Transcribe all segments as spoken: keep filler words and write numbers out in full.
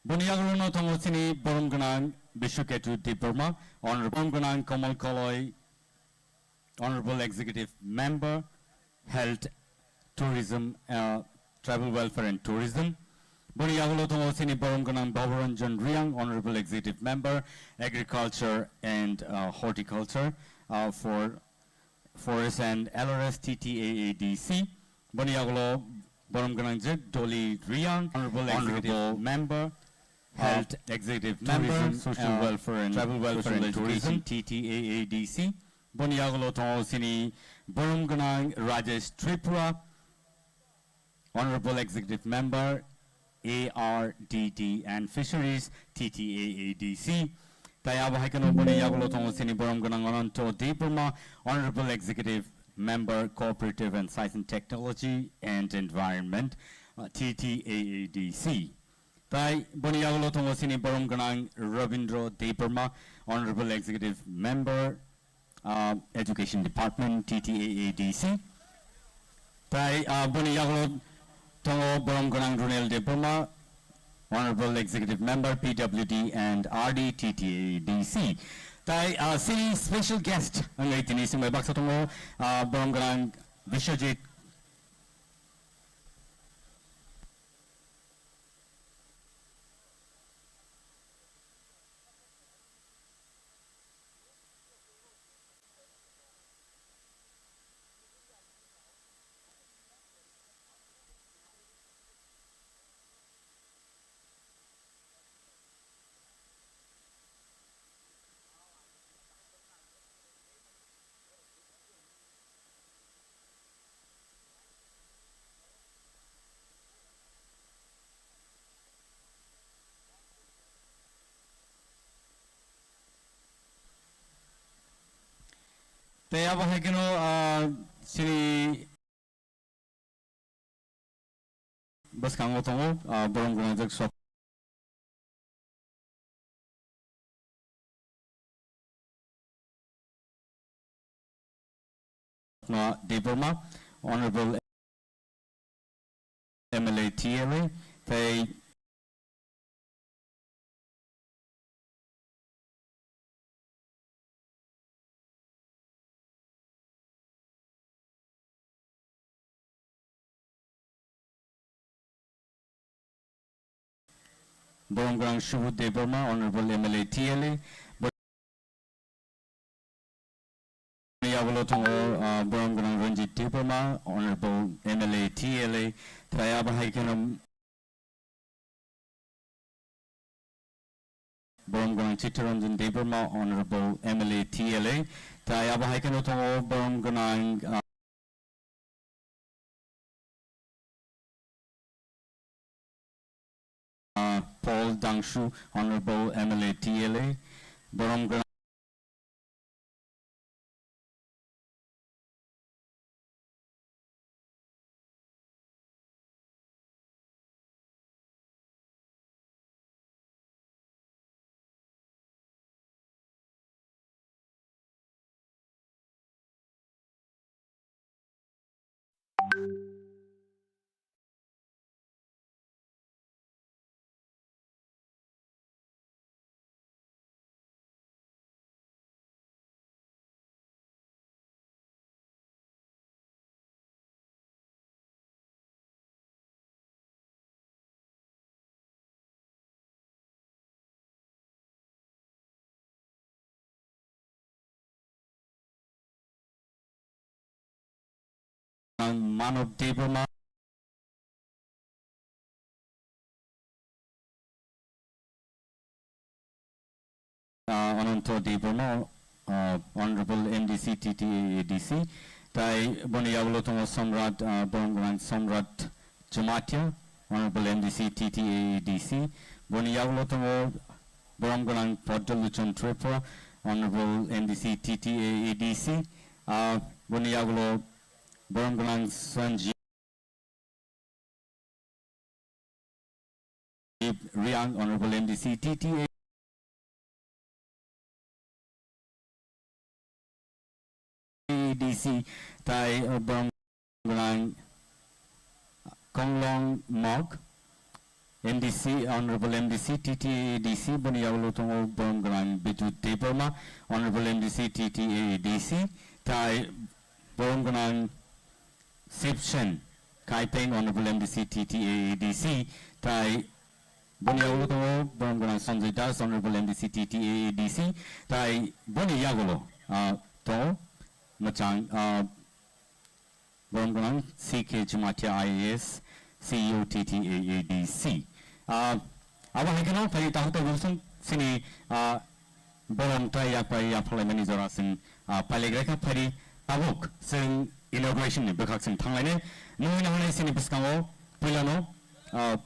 Boni yagulo no tongo chini borom gwnang Bishuketu Debbarma, Honorable borom gwnang Kamal Koloi, Honorable Executive Member, Health, Tourism, uh, Tribal Welfare and Tourism. Boni yagulo tongo chini borom gwnang Baburanjan Riang, Honorable Executive Member, Agriculture and, uh, Horticulture, uh, for Forest and L R S T T A A D C. Boni yagulo borom gwnang je Dolly Riang, Honorable Executive Member, uh, Health Executive Member, Tourism, Social uh, Welfare and Tribal Welfare and Tourism, T T A A D C. Boni yagulo tongo chini borom gwnang Rajesh Tripura, Honorable Executive Member, A R D D and Fisheries, T T A A D C. Tai abo hai kheno boni yagulo tongo chini borom gwnang Ananto Debbarma, Honorable Executive Member, Cooperative and Science and Technology and Environment, uh, T T A A D C. Tai boni yagulo tongo chini borom gwnang Rabindra Debbarma, Honorable Executive Member, uh, Education Department, T T A A D C. Tai, uh, boni yagulo tongo borom gwnang Runel Debbarma, Honorable Executive Member, P W D and R D, T T A A D C. Tai, uh, chini special guest wngwi tini swngbai baksa tongo, uh, borom gwnang Biswajit Tei abo hai kheno, ah, chini bwskango tongo, ah, borom gwnangjak sok Debbarma, Honorable M L A T L A, tei Borom gwnang Subodh Debbarma, Honorable M L A T L A. Yagulo tongo, ah, borom gwnang Ranjit Debbarma, Honorable M L A T L A. Tei abo hai kheno borom gwnang Chittaranjan Debbarma, Honorable M L A T L A. Tei abo hai kheno tongo borom gwnang, ah, ah, Paul Dangshu, Honorable M L A T L A. Borom gwnang Manob Debbarma, ah, Ananto Debbarma, ah, Honorable M D C T T A A D C, tai boni yagulo tongo Samrat, ah, borom gwnang Samrat Jamatia, Honorable M D C T T A A D C, boni yagulo tongo borom gwnang Padma Lochon Tripura, Honorable M D C T T A A D C, ah, boni yagulo borom gwnang Sanjeev Riang, Honorable M D C T T A A D C, tai, uh, borom gwnang Konglong Mok, M D C, Honorable M D C, T T A A D C, boni yagulo tongo borom gwnang Bijut Debbarma, Honorable M D C, T T A A D C, tai borom gwnang Sipsen Kaipeng, Honorable M D C, T T A A D C, tai boni yagulo tongo borom gwnang Sanjay Das, Honorable M D C, T T A A D C, tai boni yagulo, ah, tongo mwchang, ah, borom gwnang C K Jamatia I A S, C E O T T A A D C. Ah, abo hai kheno phai takhuk tei bosong chini, ah, borom tai yak pai yaphlaimani jora chwng, ah, pailaigrai kha phai tabuk chwng inauguration ni bwkhak chwng thanglainai. Nugwi nahwnai chini bwskango puilano, ah,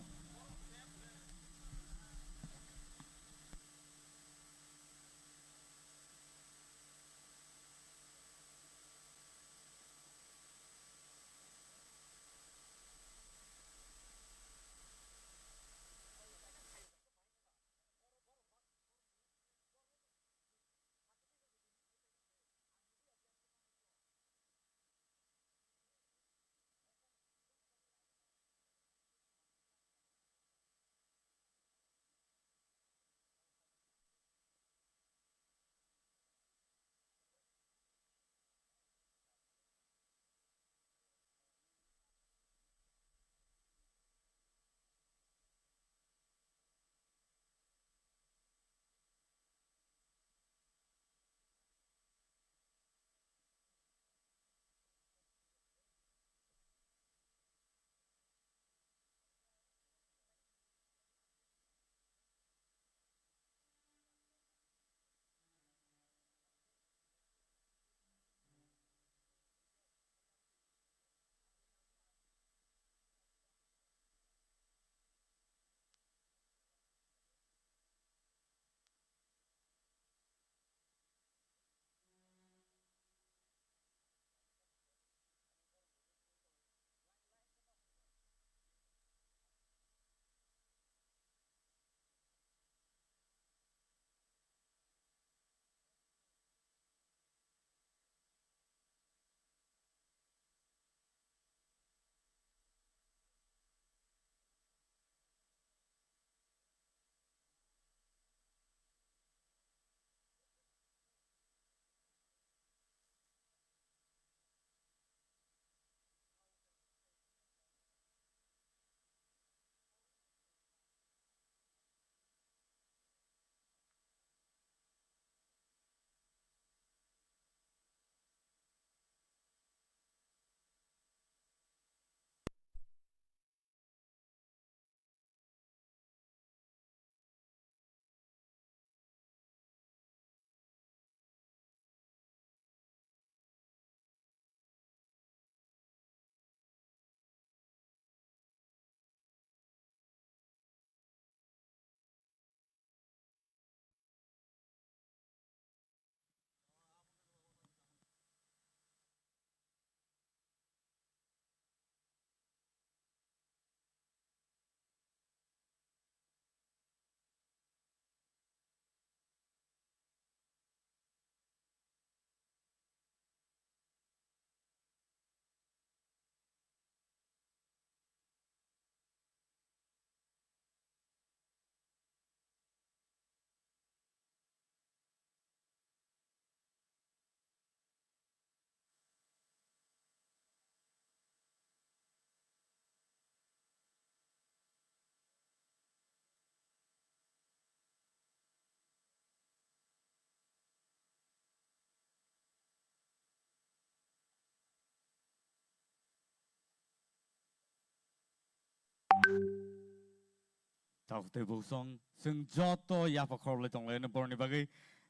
Tabuk tei bosong, chwng joto yapha khorokle tonglaino borokni bagwi.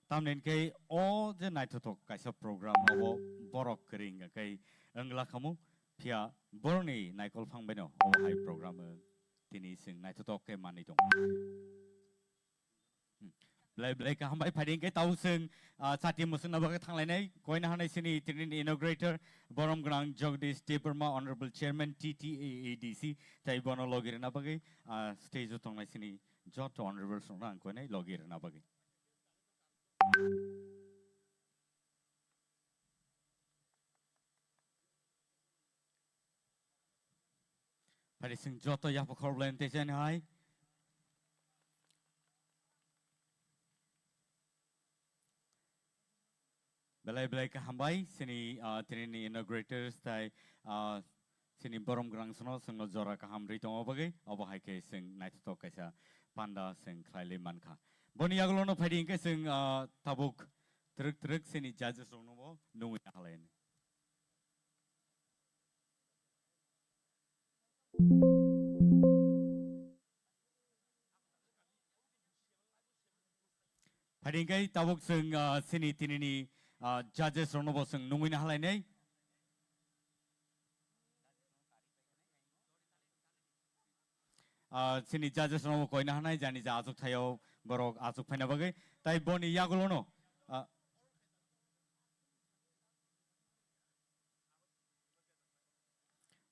Tamni hwnkhe o je naithothok kaisa program abo borok kwrwi hwnkhe wngla khamu, phiya borokni naikol phang baino obo hai program tini chwng naithothok khe manwi tongo. Hmm. Belai belai kaham bai phaidi hwnkhe tabuk chwng, ah, chati mwswkna bagwi thanglainai koina hanai chini tini inaugurator borom gwnang Jagdish Debbarma, Honorable Chairman T T A A D C, tai bono logi rwna bagwi, ah, stage o tongnai chini joto honorable rokno ang koinai logi rwna bagwi. Phari chwng joto yapha khorokle tei chani hai. Belai belai kaham bai, sini, ah, tini ni inaugurators tai, ah, sini borom gwnang sono, chwngno jora kaham ri tongma bagwi, obo hai khe chwng naithothok kaisa panda chwng khlai lai mankha. Boni yagulo no phaidi hwnkhe chwng, ah, tabuk twrwk twrwk sini judges rokno bo nungwi nahalai. Phaidi hwnkhe tabuk chwng, ah, sini tinini, ah, judges rokno bo chwng nungwi nahalai nai. Ah, sini judges rokno bo koina hanai jani ja achuk thaio borok achuk phaina bagwi. Tai boni yagulo no, ah,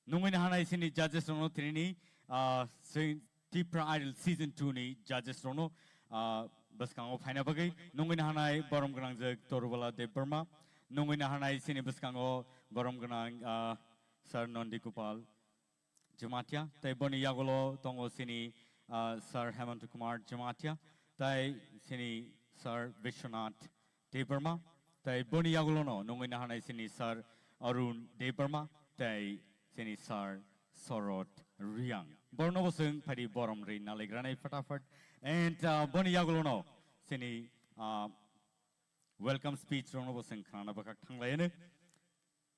nungwi nahanai sini judges rokno tini ni, ah, sing Tipra Idol season two ni judges rokno, ah, bwskango phaina bagwi nungwi nahanai borom gwnangjak Torubala Debbarma, nungwi nahanai sini bwskango borom gwnang, ah, Sir Nondi Gopal Jamatia, tai boni yagulo tongo sini, ah, Sir Hemant Kumar Jamatia, tai sini Sir Vishwanath Debbarma, tai boni yagulono nungwi nahanai sini Sir Arun Debbarma, tai sini Sir Sorot Riang. Borno bo chwng phaidi borom ri naligranai fatafat. And, ah, boni yagulono sini, ah, welcome speech rokno bo chwng khnana bwkhak thanglaino.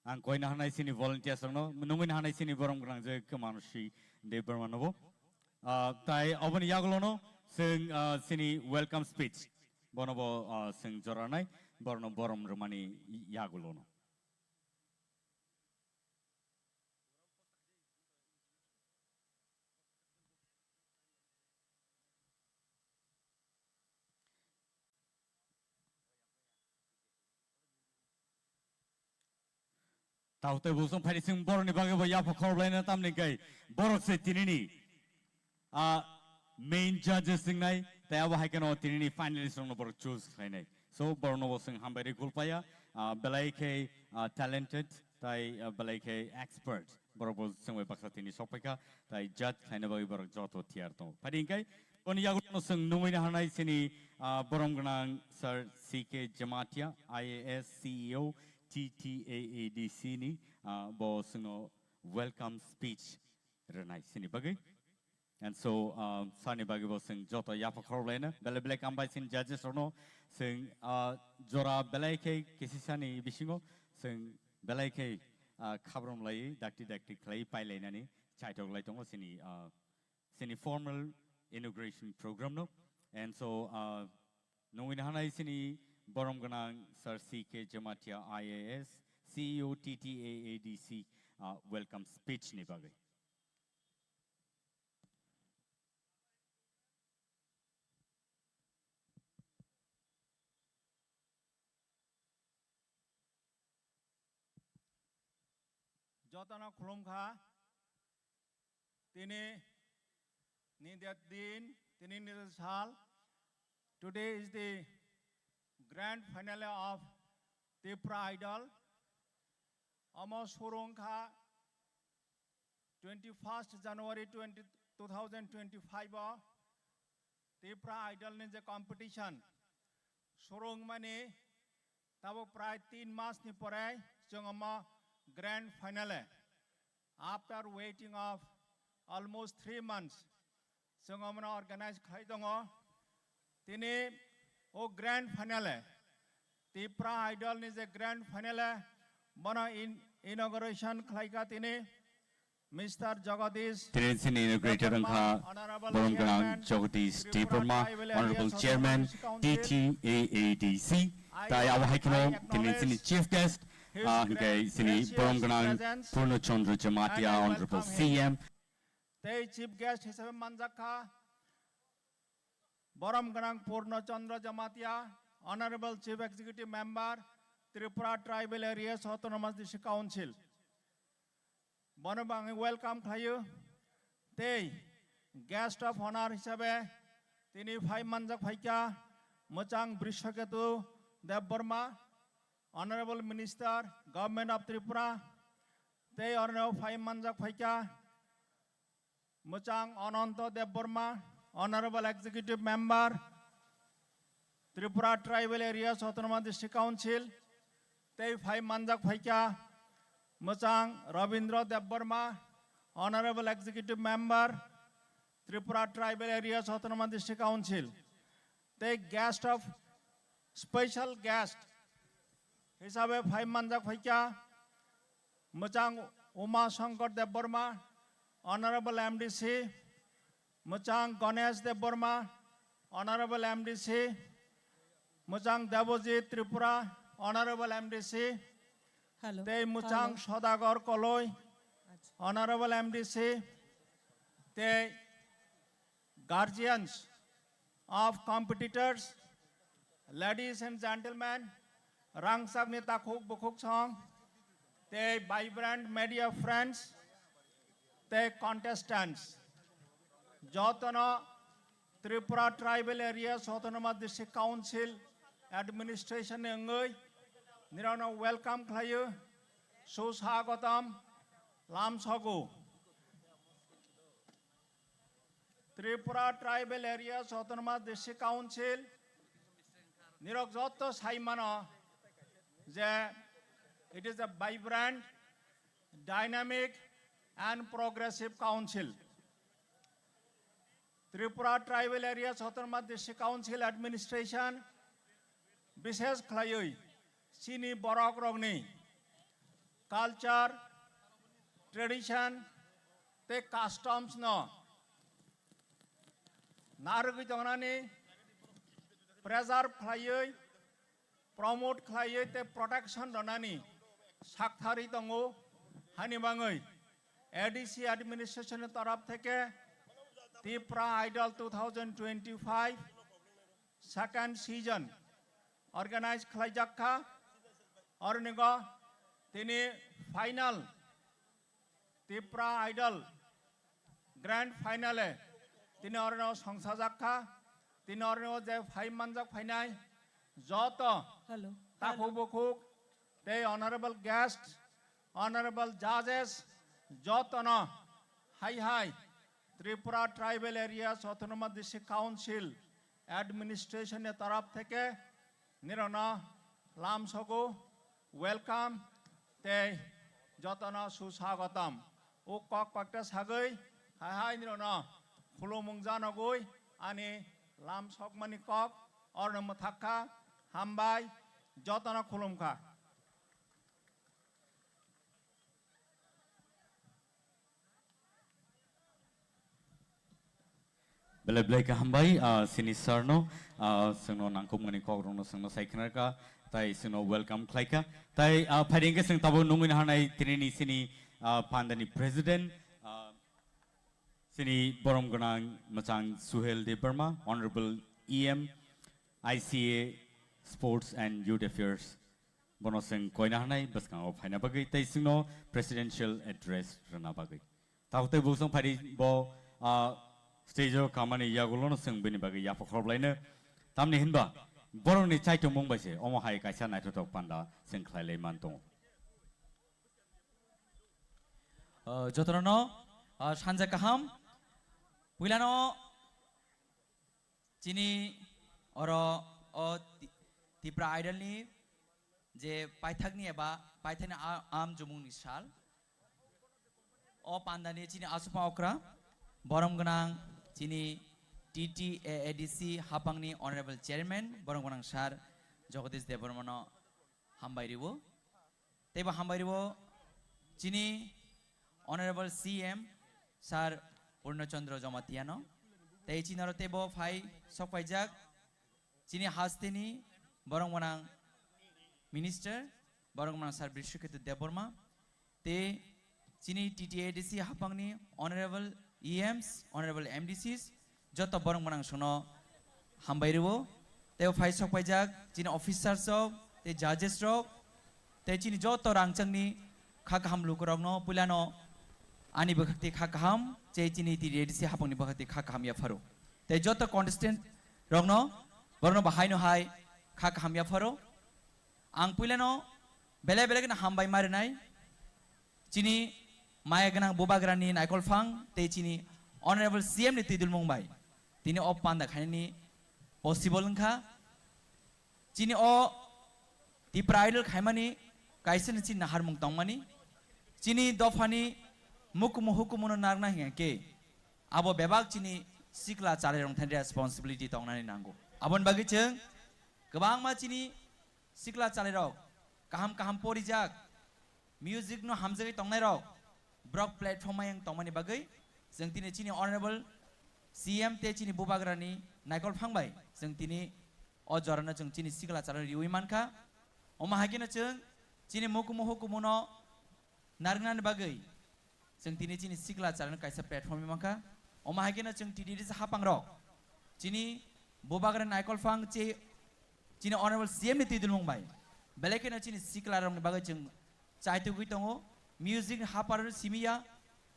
Ang koina hanai sini volunteers rokno, nungwi nahanai sini borom gwnang je Mansi Debbarma nobo. Ah, tai oboni yagulono chwng, ah, sini welcome speech. Bono bo, ah, chwng joranai, borno borom rwmani yagulono. Tao tei busong phaidi sing borokni bagwi bo yapha khorok laina tamni kai borok se tinini, ah, main judges singnai, tei abo hai kheno tinini finalist rokno borok choose khlainai. So borokno bo sing hambai ri gulpaya, ah, belai khe, ah, talented, tai, ah, belai khe expert. Borok bo chwngbai baksa tini sokpaikha, tai judge khlaina bagwi borok joto tiyar tongo. Phaidi hwnkhe, boni yagulono chwng nungwi nahanai sini, ah, borom gwnang Sir C K Jamatia, I A S, C E O, T T A A D C ni, ah, bo chwngno welcome speech rwnai sini bagwi. And so, ah, sani bagwi bo chwng joto yapha khorok laina, belai belai hambai sini judges rokno chwng, ah, jora belai khe kisisani bisingo chwng belai khe, ah, khabrom laiwi dakti dakti khlaiwi pailainani chaitok lai tongo sini, ah, sini formal inauguration program no. And so, ah, nungwi nahanai sini borom gwnang Sir C K Jamatia, I A S, C E O, T T A A D C, ah, welcome speech ni bagwi. Jotono khulumkha. Tini ni dat din, tini ni sal. Today is the grand finale of Tipra Idol. Omo surungkha twenty-first January twenty, two thousand twenty-five o Tipra Idol ni je competition surungmani tabuk prai tin mas ni pore chwng omo grand finale. After waiting of almost three months, chwng omono organize khlai tongo. Tini o grand finale, Tipra Idol ni je grand finale, bono in-, inauguration khlaikha tini Mister Jagadish Tini sini inaugurator Debbarma, wngkha Honorable borom gwnang Chairman, Jagadish Tripura Debbarma, Tribal Honorable Areas Chairman, Autonomous Council. T T A A D C. I Tai abo hai kheno I tini sini acknowledge chief guest, his ah, hingke sini gracious borom gwnang presence Purno Chandra Jamatia, and I Honorable welcome him. C M. Tei chief guest hisabe manjakha borom gwnang Purno Chandra Jamatia, Honorable Chief Executive Member, Tripura Tribal Areas Autonomous District Council. Bono bo ang welcome khlaio. Tei guest of honor hisabe tini phai manjak phaikha Mwchang Brishaketu Debbarma, Honorable Minister, Government of Tripura. Tei orno phai manjak phaikha Mwchang Ananto Debbarma, Honorable Executive Member, Tripura Tribal Areas Autonomous District Council. tei phai manjak phaikha mwchang Rabindra Debbarma, Honorable Executive Member, Tripura Tribal Areas Autonomous District Council, tei guest of special guest hisabe phai manjak phaikha mwchang Uma Shankar Debbarma, Honorable M D C, mwchang Ganesh Debbarma, Honorable M D C, mwchang Debojit Tripura, Honorable M D C, Hello. Tei mwchang Hello. Sodagar Koloi, Acha. Honorable M D C, tei guardians of competitors, ladies and gentlemen, rangchakni takhuk bukhuk song, tei vibrant media friends, tei contestants, jotono Tripura Tribal Areas Autonomous District Council Administration ni wngwi nirokno welcome khlaio, suswagotam, lamsogo. Tripura Tribal Areas Autonomous District Council nirok jotto sai mano je it is a vibrant, dynamic and progressive council. Tripura Tribal Areas Autonomous District Council Administration bishesh khlaiwi chini borok rokni culture, tradition tei customs no narwgwi tongnani preserve khlaiwi, promote khlaiwi tei protection rwnani sakthari tongo. Hani bangwi A D C administration ni taraf theke Tipra Idol two thousand twenty-five second season organize khlaijak kha. Ornigo tini final Tipra Idol grand finale tini orno songsajak kha. Tini orno je phai manjak phainai joto Hello. Takhuk Hello. Bukhuk tei honorable guest, honorable judges, jotono hai hai Tripura Tribal Areas Autonomous District Council Administration ni taraf theke nirokno lamsogo welcome tei jotono suswagotam. O kok kokta sagwi hai hai nirokno khulumung janogwi ani lamsokmani kok orno mwthak kha. Hambai, jotono khulum kha. Belai belai kaham bai, ah, sini sir no, ah, chwngno nangkukmani kokrokno chwngno sai khna kha, tai chwngno welcome khlai kha. Tai, ah, phaidi hwnkhe chwng tabuk nungwi naharnai tini ni sini, ah, pandani president, ah, sini borom gwnang mwchang Suhel Debbarma, Honorable E M, I C A, Sports and Youth Affairs. Bono chwng koina hanai bwskango phaina bagwi tei chwngno presidential address rwna bagwi. Tabuk tei bwswng phaidi bo, ah, stage o kamani yagulono chwng bini bagwi yapha khoroblaino. Tamni hinba borokni chaitongmung bai se omo hai kaisa naithothok panda chwng khlai lai man tongo. Ah, jotono, ah, sanja kaham. Puilano chini oro o Ti-, Tipra Idol ni je paithakni eba paithakni a-, am jumungni sal. O pandani chini asupang okra, borom gwnang chini T T A A D C hapangni Honorable Chairman, borom gwnang Sir Jagadish Debbarmano hambai riwo. Teibo hambai riwo chini Honorable C M Sir Purno Chandra Jamatia no. Tei chini oro teibo phai sok paijak chini hasteni borok gwnang Minister, borok gwnang Sir Brishaketu Debbarma. Tei chini T T A D C hapangni Honorable E Ms, Honorable M D Cs, joto borok gwnang sono hambai rwo. Tei o phai sok paijak chini officers rok, tei judges rok, tei chini joto rangchakni kha kaham lukurokno puilano ani bwkhakti kha kaham, tei chini T T A D C hapangni bwkhakti kha kaham yapharo. Tei joto contestant rokno borokno bahaino hai kha kaham yapharo. Ang puilano belai belai kheno hambai ma rwnai. Chini maya gwnang bubagrani naikolphang tei chini Honorable C M ni twidulmung bai tini o panda khainani possible wngkha. Chini o Tipra Idol khaimani Kaisa ni chini naharmung tongmani, chini dophani mukumu hukumuno narwkna hingya khe, abo bebak chini sikla chalairok thani responsibility tongnani nango. Aboni bagwi chwng kwbangma chini sikla chalairok kaham kaham porijak, music no hamjagwi tongnairok, borok platform ayang tongmani bagwi chwng tini chini honorable C M tei chini bubagrani naikol phang bai chwng tini o jorano chwng chini sikla chalairok riwi mankha. Omo hai kheno chwng chini mukumu hukumuno narwknani bagwi chwng tini chini sikla chalairokno kaisa platform mankha. Omo hai kheno chwng T D D C hapangrok chini bubagrani naikol phang che chini honorable C M ni twi dulmung bai belai kheno chini siklarokni bagwi chwng chaitugwi tongo. Music ni haparo simiya,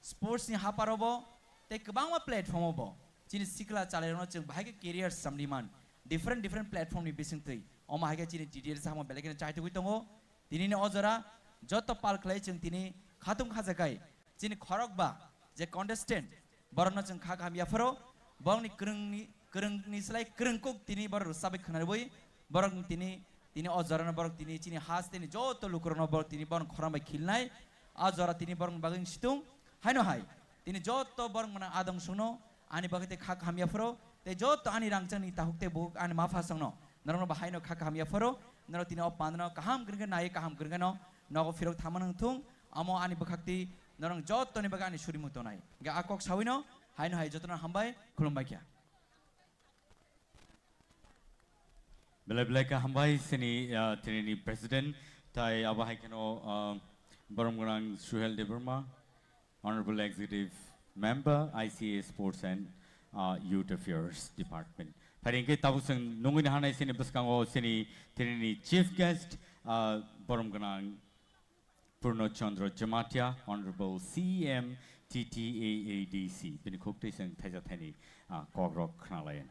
sports ni haparo bo, tei kwbangma platform o bo chini sikla chalairokno chwng bahai khe career samni man, different different platform ni bisingtwi. Omo hai khe chini T D L samung belai kheno chaitugwi tongo. Tinini o jora joto pal khlai chwng tini khatung khajakai chini khorok ba je contestant, borokno chwng kha kaham yapharo, borokni kwrwngni, kwrwngni slai kwrwng kuk tini borok rwchabwi khwnarwi, borok tini, tini o jorano borok tini chini hasteni joto lukurokno borok tini borok khorang bai khilnai, a jora tini borokni bagwi situng, haino hai, tini joto borok mwnang adong songno, ani bagwi tei kha kaham yapharo, tei joto ani rangchakni tahuk tei buhuk ani mapha songno, norokno bo haino kha kaham yapharo, norok tini o pandano kaham kwrwngkhe nai kaham kwrwngkheno nogo phirok thangma nang thung, amo ani bwkhakti norok jotoni bagwi ani surimung tongnai. Hingkhe a kok sawino haino hai jotono hambai khulumbai kha. Belai belai kha hambai sini, ah, tinini president tai abo hai kheno, ah, borom gwnang Suhel Debbarma, Honorable Executive Member, I C A Sports and, uh, Youth Affairs Department. Phai hingkhe tabuk chwng nungwi hanai sini bwskango sini tinini Chief Guest, uh, borom gwnang Purno Chandra Jamatia, Honorable C M T T A A D C. Bini khuk twi chwng thaisa thaini, uh, kokrok khnalai.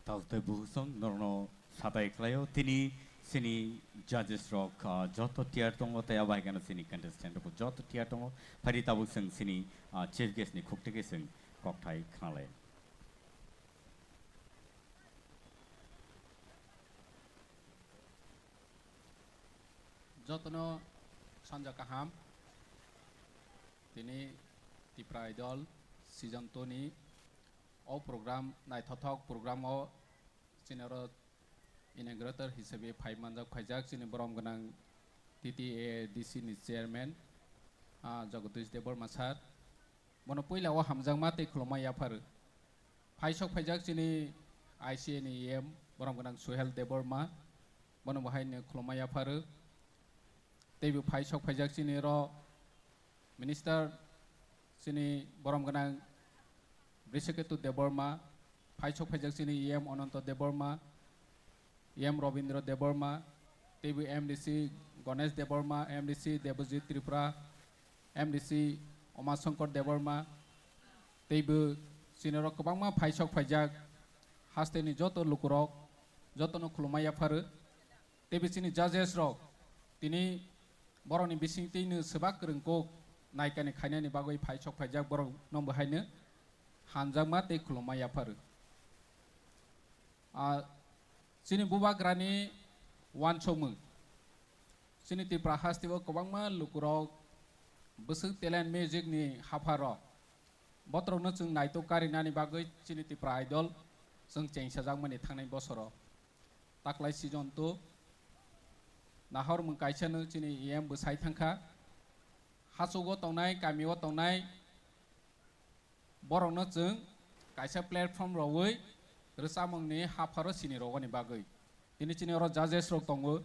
Tao tei buhusong norokno satai khlaio. Tini sini judges rok, ah, joto tiyar tongo tei abo hai kheno sini contestant rok joto tiyar tongo. Phai di tabuk chwng sini, ah, chief guest ni khuk twi khe chwng kokthai khnalai. Jotono sanja kaham. Tini Tipra Idol season two ni o program, naithothok program o chini oro inaugurator hisabe phai manjak phaijak chini borom gwnang T T A A D C ni chairman, ah, Jagadish Debbarma sir. Bono puila o hamjakma tei khulumma yapharwi. Phai sok phaijak chini I C A ni E M borom gwnang Suhel Debbarma, bono bo haino khulumma yapharwi. Teibo phai sok phaijak chini oro minister chini borom gwnang Brishaketu Debbarma, phai sok phaijak chini E M Ananto Debbarma, E M Robindra Debbarma, teibo M D C Ganesh Debbarma, M D C Debojit Tripura, M D C Umashankar Debbarma, teibo chini oro kwbangma phai sok phaijak hasteni joto lukurok, jotono khulumma yapharwi. Teibo chini judges rok tini borokni bisingtwino swbak kwrwng kok naikani khainani bagwi phai sok phaijak borokno bo haino hamjakma tei khulumma yapharwi. Ah, chini bubagrani uansukmung. Chini Tripura hasteo kwbangma lukurok bwswk talent music ni hapharo. Botrokno chwng naitok karinani bagwi chini Tripura Idol chwng chengsajakmani thangnai bosoro. Taklai season two nahormung kaisano chini E M bwsai thangkha. Hachugo tongnai, kamio tongnai, borokno chwng kaisa platform rwui rwchapmungni hapharo sini rwgani bagwi. Tini chini oro judges rok tongo,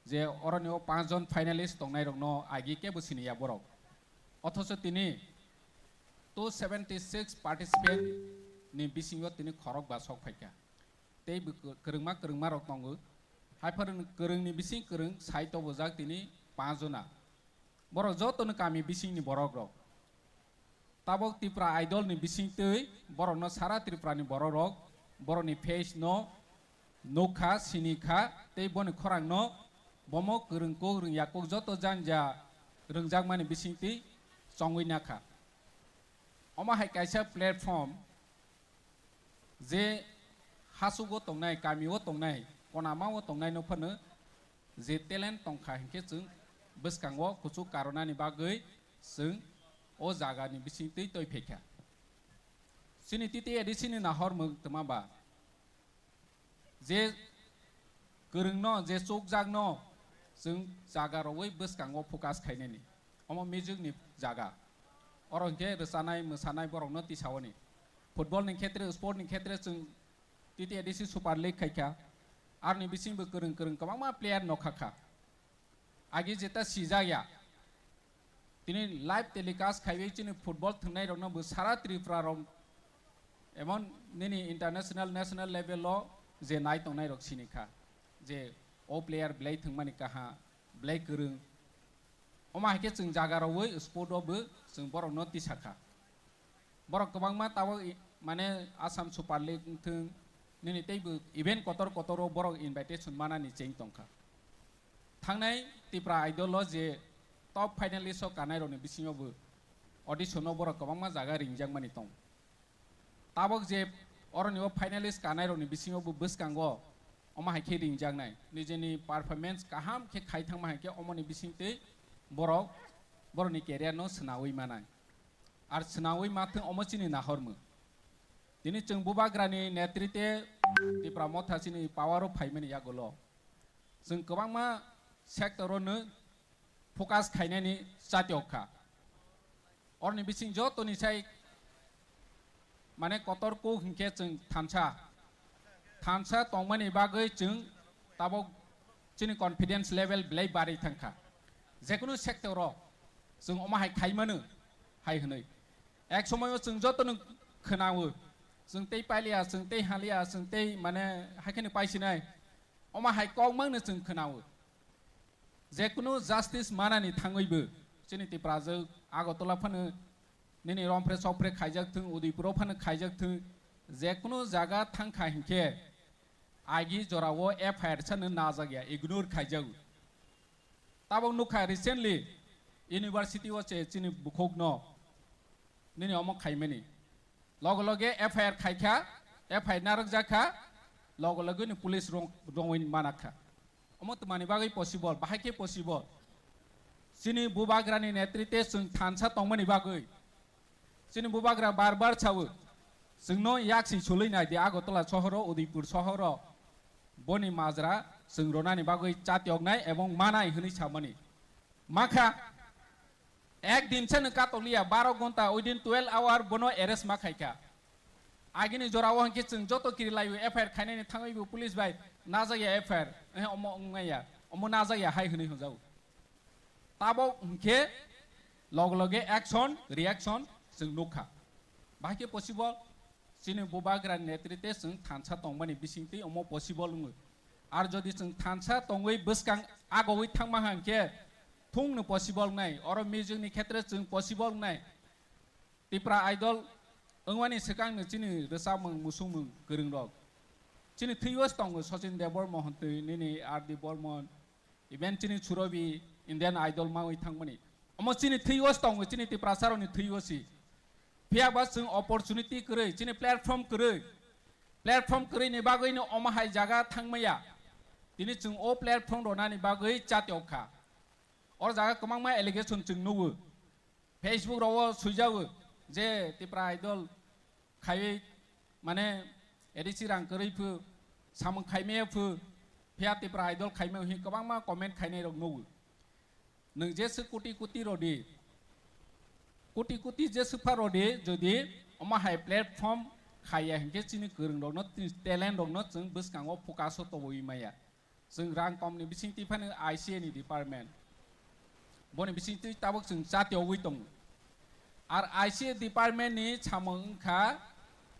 je oroni o panch jon finalist tongnairokno agi kebo siniya borok. Othocho tini two seventy six participant ni bisingo tini khorok ba sok phaikha. Tei bo kwrwngma kwrwngma rok tongo. Haiphano kwrwngni bising kwrwng sai tobojak tini panch jona. Borok jotono kami bisingni borok rok. Tabok Tipra Idol ni bisingtwi borokno sara Tripura ni borok rok borokni face no Nukha, sinikha, tei boni khorangno bomo kwrwngkuk rwngyakkuk joto janja rwngjakmani bisingtwi chongwi nakha. Omo hai kaisa platform, je hasugo tongnai, kamio tongnai, konamao tongnaino phano je talent tongkha hinkhe chwng bwskango kuchuk karonani bagwi chwng o jagani bisingtwi toi phaikha. Chini T T A D C ni nahormung twma ba? Je kwrwngno, je chukjakno chwng jaga rwui bwskango focus khainani. Omo music ni jaga. Oro hinkhe rwchanai, mwsanai borokno tisaoni. Football ni khetre, sport ni khetre chwng T T A D C Super League khaikha. Aroni bisingbo kwrwng kwrwng kwbangma player nokha kha. Agi jeta sijak ya. Tini live telecast khaiwi chini football thwngnairokno bo sara Tripura rok emon nini international, national level o je nai tongnairok sini kha, je o player belai thwngmani kaha, belai kwrwng. Omo hai khe chwng jaga rwui sport o bo chwng borokno tisa kha. Borok kwbangma tabuk i-, mane Assam Super League wngthwng, nini teibo event kotor kotor o borok invitation manani cheng tongkha. Thangnai Tipra Idol o je top finalist o kanairokni bisingo bo audition o borok kwbangma jaga ringjakmani tong. Tabuk je oroni o finalist kanairokni bisingo bo bwskango omo hai khe ringjaknai. Nijeni performance kaham khe khai thangma hai khe omoni bisingtwi borok borokni career no swnaui manai. Ar swnaui mathwng omo chini nahormung. Tini chwng Bubagrani netrite Tipra Motha chini power o phaimani yagulo. Chwng kwbangma sector o no focus khainani chatiok kha. Oroni bising jotoni sai mane kotor kuk hinkhe chwng thansa. Thansa tongmani bagwi chwng tabuk chini confidence level belai bari thangkha. Jekunu sector o chwng omo hai khaimano hai hwnwi. Ek somoio chwng jotono khwnao. Chwng tei pailiya, chwng tei haliya, chwng tei mane haikhe no paisinai. Omo hai kok mangno chwng khwnao. Jekunu justice manani thangwibo chini Tiprajwk Agartala phano nini Rompre Sokpre khaijak thung, Udaipuro phano khaijak thung, jekunu jaga thangkha hinkhe agi jorao F I R sano najak ya, ignore khaijago. Tabuk nukha recently university o se chini bukhukno nini omo khaimani. Loge loge F I R khaikha, F I R narwkjakha, loge loge ni police rong-, rongwi manakha. Omo twmani bagwi possible, bahai khe possible? Chini Bubagrani netrite chwng thansa tongmani bagwi. Chini Bubagra bar bar sawo, chwngno yaksi sulwi nai di Agartala sohoro, Udaipur sohoro, boni majra chwng ronani bagwi chatioknai ebong manai hwnwi samani. Makha, ek din sano katokliya, baro gonta, within twelve hour bono arrest ma khaikha. Agini jorao hinkhe chwng joto kiri laio, F I R khainani thangwibo police bai najak ya F I R, eh, omo wngmaya, omo najak ya hai hwnwi hwnjago. Tabok hinkhe loge loge action, reaction chwng nukha. Bahai khe possible? Chini Bubagra netrite chwng thansa tongmani bisingtwi omo possible wngo. Ar jodi chwng thansa tongwi bwskang agogwi thangma hang khe thungno possible wngnai, oro music ni khetre chwng possible wngnai. Tipra Idol wngmani swkangno chini rwchapmung, musungmung kwrwngrok. Chini thwibo tongo Sachin Debbarma hontwi, nini R D Barman, even chini Surobi Indian Idol mawi thangmani. Omo chini thwibo tongo, chini Tiprasarokni thwibo si. Phiya ba chwng opportunity kwrwi, chini platform kwrwi. Platform kwrwini bagwino omo hai jaga thangmaya. Tini chwng o platform ronani bagwi chatiok kha. O jaga kwbangma allegation chwng nugo. Facebook rogo swijago je Tipra Idol khaiwi mane A D C rang kwrwi phu, samung khaimaya phu, phiya Tipra Idol khaimaya hin kwbangma comment khainai rok nugo. Nwng jeswk koti koti rodi, koti koti jeswk pha rodi, jodi omo hai platform khaiya hinkhe chini kwrwng rokno, chini talent rokno chwng bwskango focus o toboi maya. Chwng rang komni bisingtwi phano I C A ni department, boni bisingtwi tabuk chwng chatiogwi tongo. Ar I C A department ni samung wngkha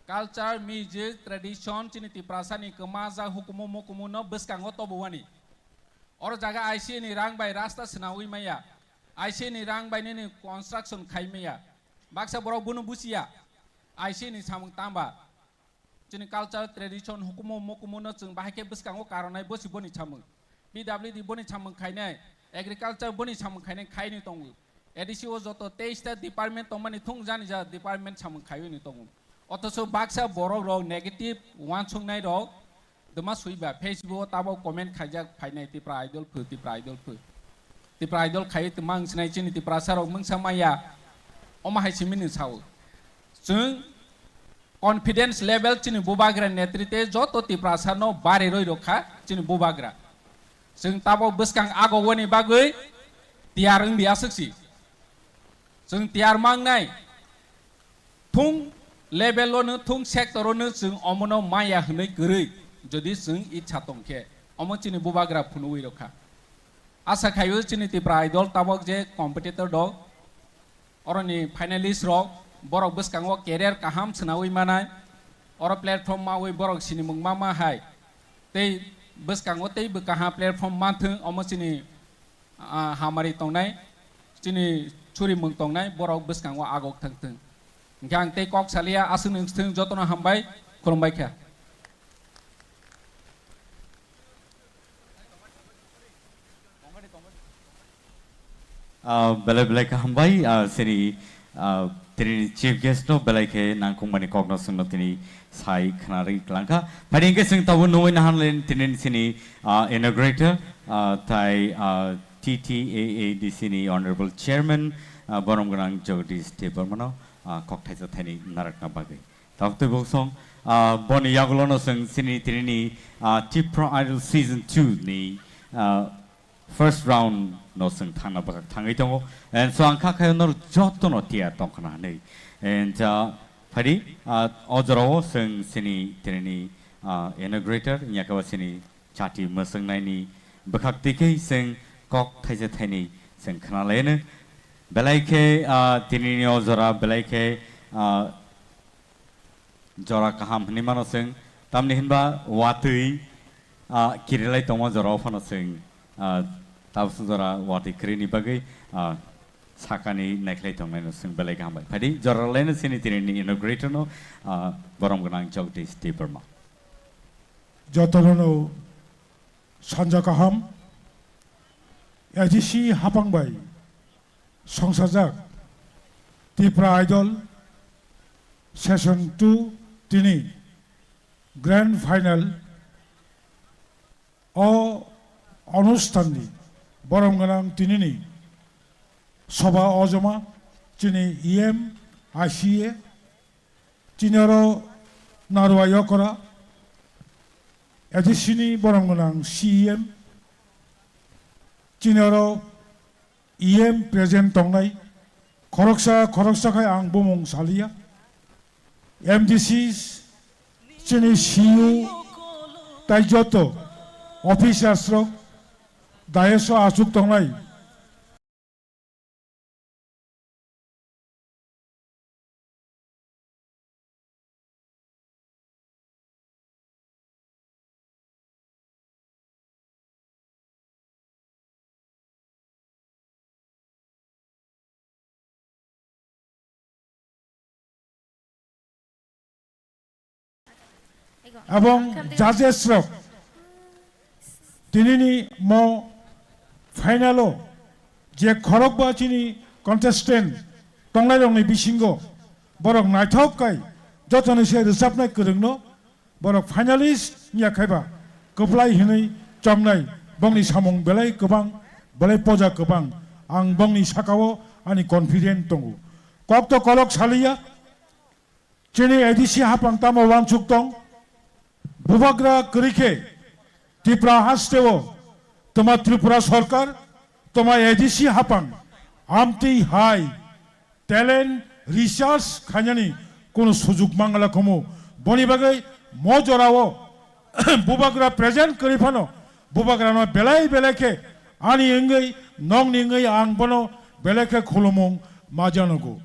culture, music, tradition, chini Tiprasani kwmajak hukumu mukumu no bwskango tobowani. Oro jaga I C A ni rang bai rasta swnawi maya, I C A ni rang bai nini construction khai maya. Baksa borok bono buchiya, I C A ni samung tamba. Chini culture, tradition, hukumu mukumu no chwng bahai khe bwskango karonai bosi boni samung. P W D boni samung khainai, agriculture boni samung khainai khaini tongo. A D C o joto teis ta department tongmani thung jani ja department samung khaiwi ni tongo. Othocho baksa borok rok negative uansuknai rok duma suiba Facebook o tabok comment khaijak phainai Tipra Idol phu, Tipra Idol phu. Tipra Idol khaiwi tongma wngsinai chini Tiprasa rok mungsa maya omo hai simi ni sao. Chwng confidence level chini bubagra netrite joto Tiprasa no bari roi rokha chini bubagra. Chwng tabok bwskang agogoni bagwi tiyar wngdi aswk si. Chwng tiyar mangnai thung level o no thung sector o no chwng omono maya hwnwi kwrwi jodi chwng itsa tongkhe omo chini bubagra phunugwi rokha. Asa khaio chini Tipra Idol tabok je competitor dok, oroni finalist rok, borok bwskango career kaham swnawi manai, oro platform mawi borok sinimung ma ma hai, tei bwskango tei bwkaha platform manthwng omo chini, ah, hamari tongnai, chini churimung tongnai borok bwskango agok thangthwng. Hwnkhe ang tei kok salia, aswk nung swthwng jotono hambai, khulumbai kha. Ah, belai belai khe hambai, ah, sini, ah, tini chief guest no belai khe nangkukmani kokno chwngno tini sai khwnarwi klangkha. Phai hwnkhe chwng tabuk nugwi naharlen tini sini, ah, inaugurator, ah, tai, ah, T T A A D C ni honorable chairman, ah, borom gwnang Jagadish Debbarma no, ah, kok thaisa thaini narwkna bagwi. Tabuk tei bosong, ah, boni yagulono chwng chini tinini, ah, Tipra Idol Season two ni, ah, first round no chwng thangna bwkhak thangwi tongo. And so ang kha khayo norok jotono tiyar tongkhana hinwi. And, ah, phaidi, ah, o jorao chwng chini tinini, ah, inaugurator, wngya khe bo chini chati mwswngnaini bwkhak twi khe chwng kok thaisa thaini chwng khwnalaino. Belai khe, ah, tinini o jora belai khe, ah, jora kaham hinwi mano chwng, tamni hinba watwi, ah, kirilai tongma jorao phano chwng, ah, tabuk jora watwi kwrwini bagwi, ah, sakani naikhlai tongnaino chwng belai kaham bai. Phaidi jora laino chini tinini inaugurator no, ah, borom gwnang Jagdish Debbarma. Jotono sanja kaham, A D C hapang bai songsajak Tipra Idol Season two tini Grand Final o onusthan ni borom gwnang tinini soba ojoma chini E M, I C A, chini oro Narwa Yokora, A D C ni borom gwnang C E M, chini oro E M present tongnai, khoroksa khoroksa khai ang bumung saliya, M D C, chini C U, tai joto officers rok dais o achuk tongnai. Ebong judges rok tinini mo final o je khorokba chini contestant tongnai rokni bisingo borok naithok kai jotoni se rwchapnai kwrwngno borok finalist wngya khaiba kwplai hinwi chongnai bongni samung belai kwbang, belai poja kwbang. Ang bongni sakao ani confident tongo. Kok to kolok saliya, chini A D C hapang tamo wansuk tong? Bubagra kwrwi khe Tripura hasteo toma Tripura sorkar, toma A D C hapang amtwi hai talent research khainani kunu sujuk mangala khomo. Boni bagwi mo jorao Bubagra present kwrwi phano Bubagrano belai belai khe ani wngwi nongni wngwi ang bono belai khe khulumung ma janogo.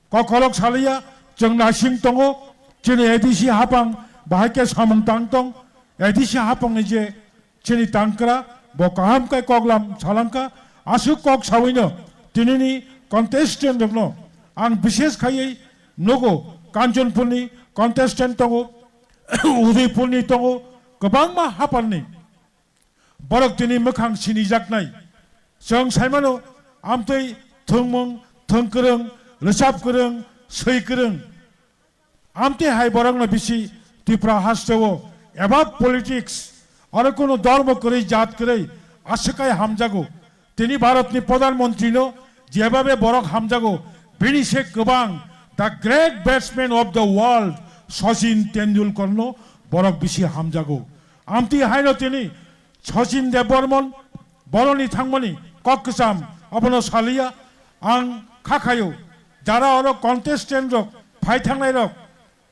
Kokolok saliya, chwng naising tongo, chini A D C hapang bahai khe samung tang tong, A D C hapangni je chini tangkra, bo kaham khe koklam salangkha, aswk kok sawino tinini contestant rokno ang bishes khaiwi nugo, Kanchanpurni contestant tongo, Udaipurni tongo kwbangma haphangni borok tini mwkhang sinijaknai. Chwng saimano, amtwi thwngmung, thwngkwrwng, rwchap kwrwng, swi kwrwng. Amtwi hai borokno bisi Tripura hasteo above politics, oro kunu dhormo kwrwi, jat kwrwi, aswk hai hamjago. Tini Bharatni Pradhan Mantrino jebabe borok hamjago, bini se kwbang, the great batsman of the world, Sachin Tendulkarno borok bisi hamjago. Amtwi haino tini Sachin Debbarman boroni thangmani kok kwcham abono saliya. Ang kha khayo, jara oro contestant rok, phai thangnai rok,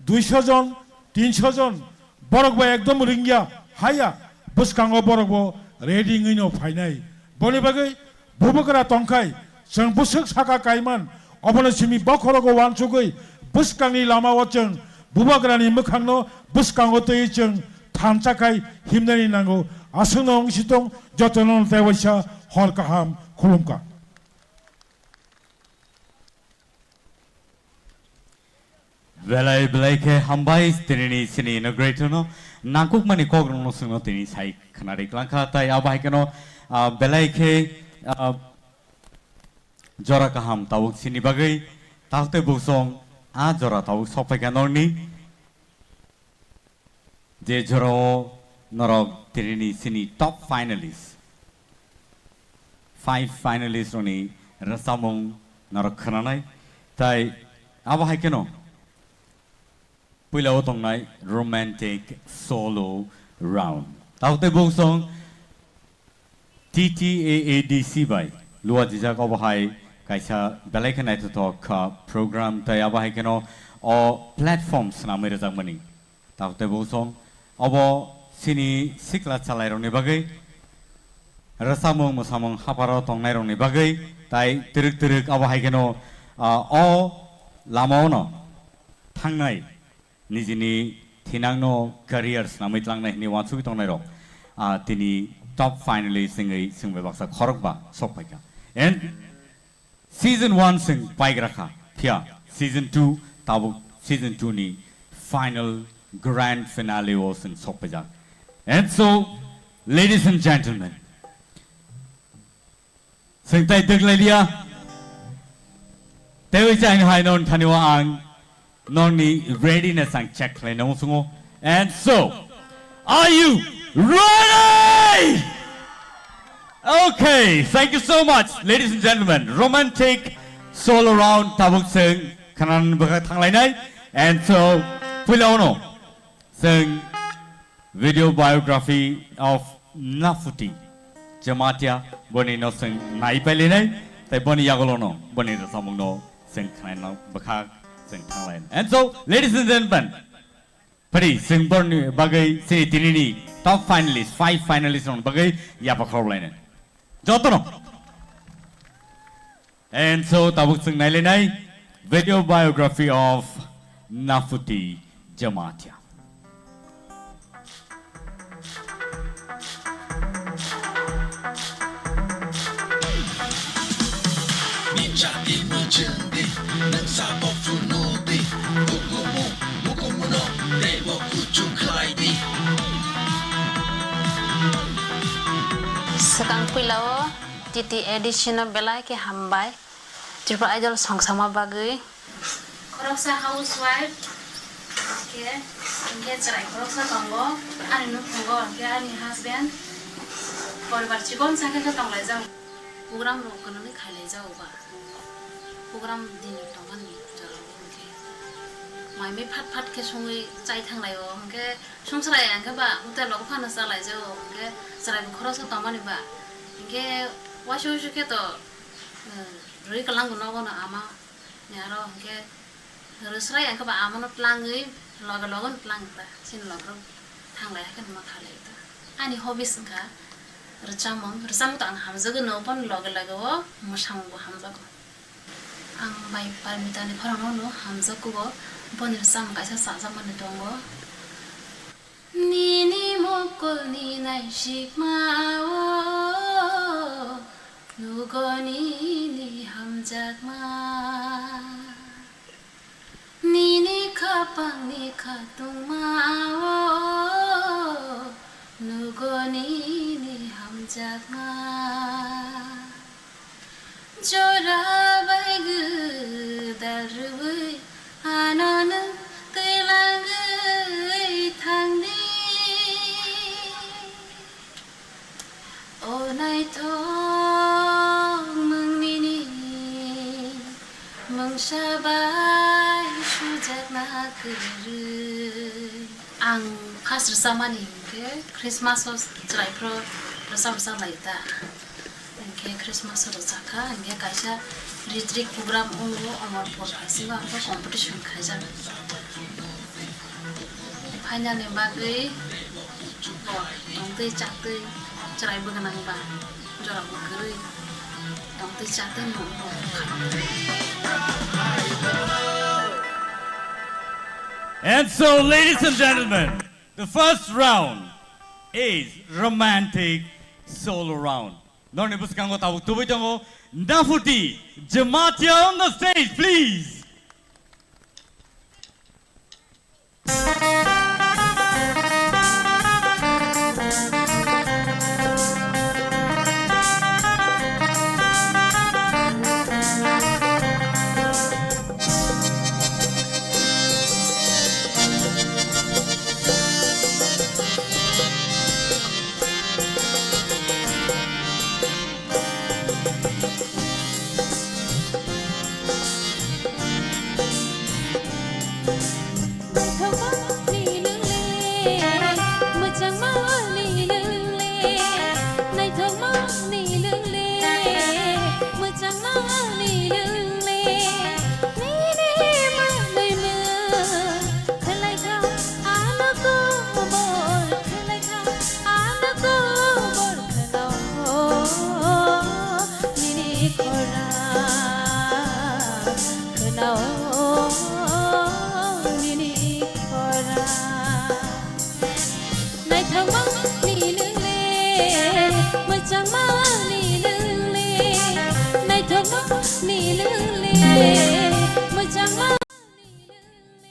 duiso jon, tinso jon, borok bo ekdom ringya, haya, bwskango borok bo ready wngwi no phainai. Boni bagwi bubagra tongkhai, chwng bwswk saka kaiman, obono simi bokhorogo uansugwi bwskangni lamao chwng bubagrani mwkhangno bwskango twiwi chwng thansa khai himnani nango. Aswkno wng si tong, jotono tei waisa hor kaham khulumkha. Belai belai khe hambai tinini sini inaugurator no nangkukmani kok rokno chwngno tini sai khwnari klangkha, tai abo hai kheno, ah, belai khe, ah, jora kaham tabuk sini bagwi, taktwi buksong a jora tabuk sokphaikha norni. Je jorao norok tinini sini top finalist, five finalist rokni rwchapmung norok khwnanai, tai abo hai kheno puilao tongnai romantic solo round. Tabuk tei buksong T T A A D C bai luajijak obo hai kaisa belai khe naithothok kha program, tai abo hai kheno o platform swnamwi rwjakmani. Tabuk tei buksong obo sini sikla chalairokni bagwi, rwchapmung mwsamung hapharo tongnairokni bagwi, tai twrwk twrwk abo hai kheno, ah, o lamaono thangnai nijini thinangno career swnamwi tlangnai hwnwi uansugwi tongnairok, ah, tini top finalist wngwi chwng bai baksa khorokba sokphaikha. And season one chwng paigra kha, phiya season two, tabuk season two ni final grand finale o chwng sokphaijak. And so, ladies and gentlemen, chwng tai dwk lai liya. Tei chaini hai non thani o ang nongni readiness ang check khlai nang sungo. And so, are you ready? Okay, thank you so much, ladies and gentlemen. Romantic solo round tabuk chwng khwnani bwkha thanglainai. And so, puila ono chwng video biography of Nafuti Jamatia, boni no chwng nai pailainai, tai boni yagulo no boni rwchapmung no chwng khwnai no bwkha chwng thanglainai. And so, ladies and gentlemen, pari chwng borni bagwi chini tinini top finalist, five finalist rokni bagwi yapha khorok lainai. Jotono. And so, tabuk chwng nailainai video biography of Nafuti Jamatia. Swkang puila o T T A D C no belai khe hambai, Tripura Idol song sama bagwi. Khoroksa housewife khe, hinkhe chwrai khoroksa tongo, ani nukhungo, hinkhe ani husband, poribar chikon sa khe khe tonglaijak. Program rok kwnwi khailaijago ba. Program din tongmani jorao hinkhe. Mai mui phat phat khe songwi chai thanglaio, hinkhe songchrai hinkhe ba hotel rogo phano chalaijao, hinkhe chwraibo khoroksa tongmani ba. Hinkhe waisa waisa khe to, eh, rwi kwlangbo nogo no ama ni aro hinkhe rwsrai hinkhe ba amano tlangwi loge loge no tlang ta, chini loge rok thanglai hakhe ma khalai ta. Ani hobbies wngkha rwchapmung, rwchapmung to ang hamjagwi no, boni loge loge o mwsamung bo hamjago. Ang bai Parmita ni khorang no hamjakgo, boni rwchapmung kaisa chajakmani tongo. Nini mukulni naisikma o, nugo nini hamjakma. Ni Nini khapangni khatungma-o nugo nini hamjakma. Jora bai gwdal rwui ano nwng twilangwi thangdi. O naithok mwngnini mungsa bai sujakna kwrwi. Ang first rwchapmani hinkhe Christmas o chwraiphru rwchap rwchap lai ta. Hinkhe Christmas o rwchapkha, hinkhe kaisa ritrik program wngo, Amarpur Phaising o ang competition khaijak. Final ni bagwi bo tongtwi chaktwi chwrai bwgwnang ba jorabo kwrwi tongtwi chaktwi nukgo. And so, ladies and gentlemen, the first round is romantic solo round. Norni bwskango tabuk tubui tongo Nafuti Jamatia on the stage, please. Naithokma ni nwng le, mwchangma ni nwng le, naithokma ni nwng le, mwchangma ni nwng le, nini manwi mwng khlaikha, ano kobor khlaikha, ano kobor khwnao nini khorang, khwnao nini khorang. Naithokma ni nwng le, mwchangma ni nwng le, naithokma ni nwng le, mwchangma ni nwng le.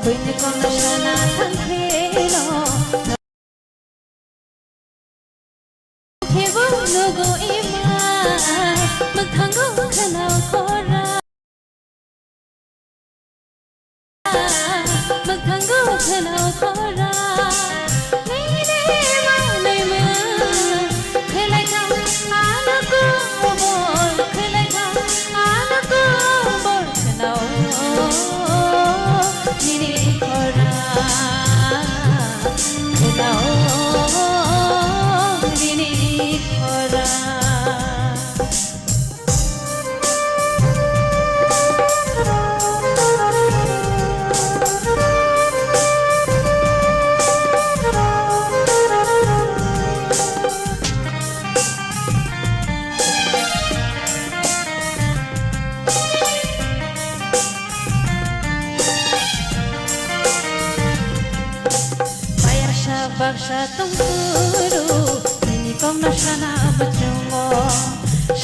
Buini kono sana thangkheno. Khebo nugo ima, mwkhango khwnao khora. Mwkhango khwnao khora. Nini manwi mwng khlaikha, ano kobor khlaikha, ano kobor khwnao nini khora, khwnao nini khora. Bayasa baksa tongphuru, nini kokno sana muchungo.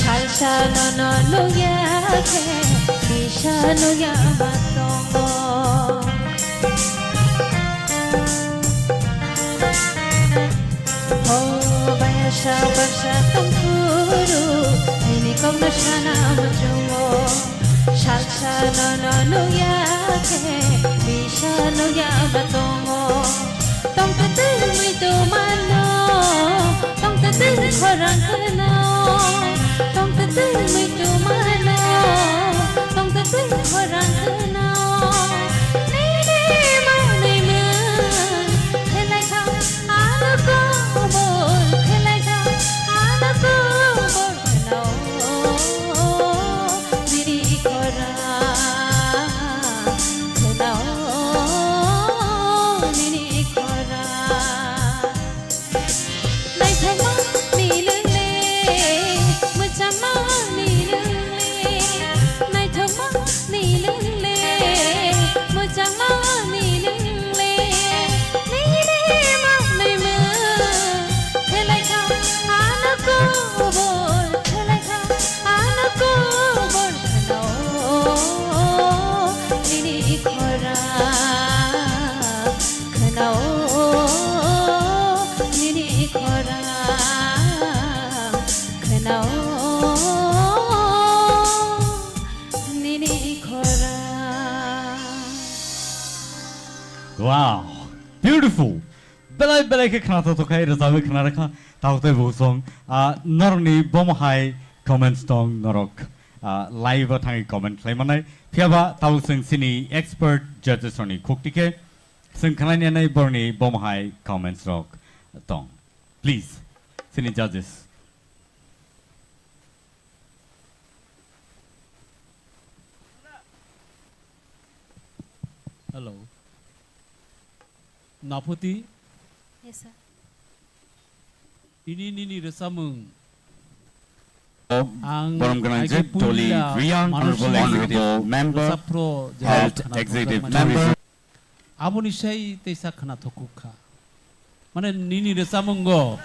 Salsa nono nukya khe, bisa nukya ma tongo. Ho, bayasa baksa tongphuru, nini kokno sana muchungo. Salsa no no nuya khe, bisa nuya ba tongo. Tong te twi mui tu mano, tong te twi khorang kheno, tong te twi mui tu mano, tong te twi khorang kheno. Nini ma nui mung, khelai kha, ano kobor, khelai kha, ano kobor. Khwnao nini khorang, khwnao nini khorang. Naithokma ni lwngle, mwchangma ni lwngle, naithokma ni lwngle, mwchangma ni lwngle. Nini ma nui mung, khelai kha, ano kobor, khelai kha, ano kobor khwnao, nini khorang khwnao, nini khorang khwnao, nini khorang. Wow, beautiful. Belai belai khe khna tongthok khai rwchapwi khna rwkha. Tabuk tei buksong, ah, norokni bomo hai comments tong norok, ah, live o thangwi comment khlai manai. Phiya ba tabuk chwng chini expert judges rokni khukti khe chwng khnani anai borokni bomo hai comments rok tong. Please, chini judges. Hello. Naphuti? Yes, sir. Ini nini rwchapmung. Ang borom gwnang je Doli Riang, Honorable Executive Member, Health Executive Member. Aboni sai teisa khna thokuk kha. Mane nini rwchapmungo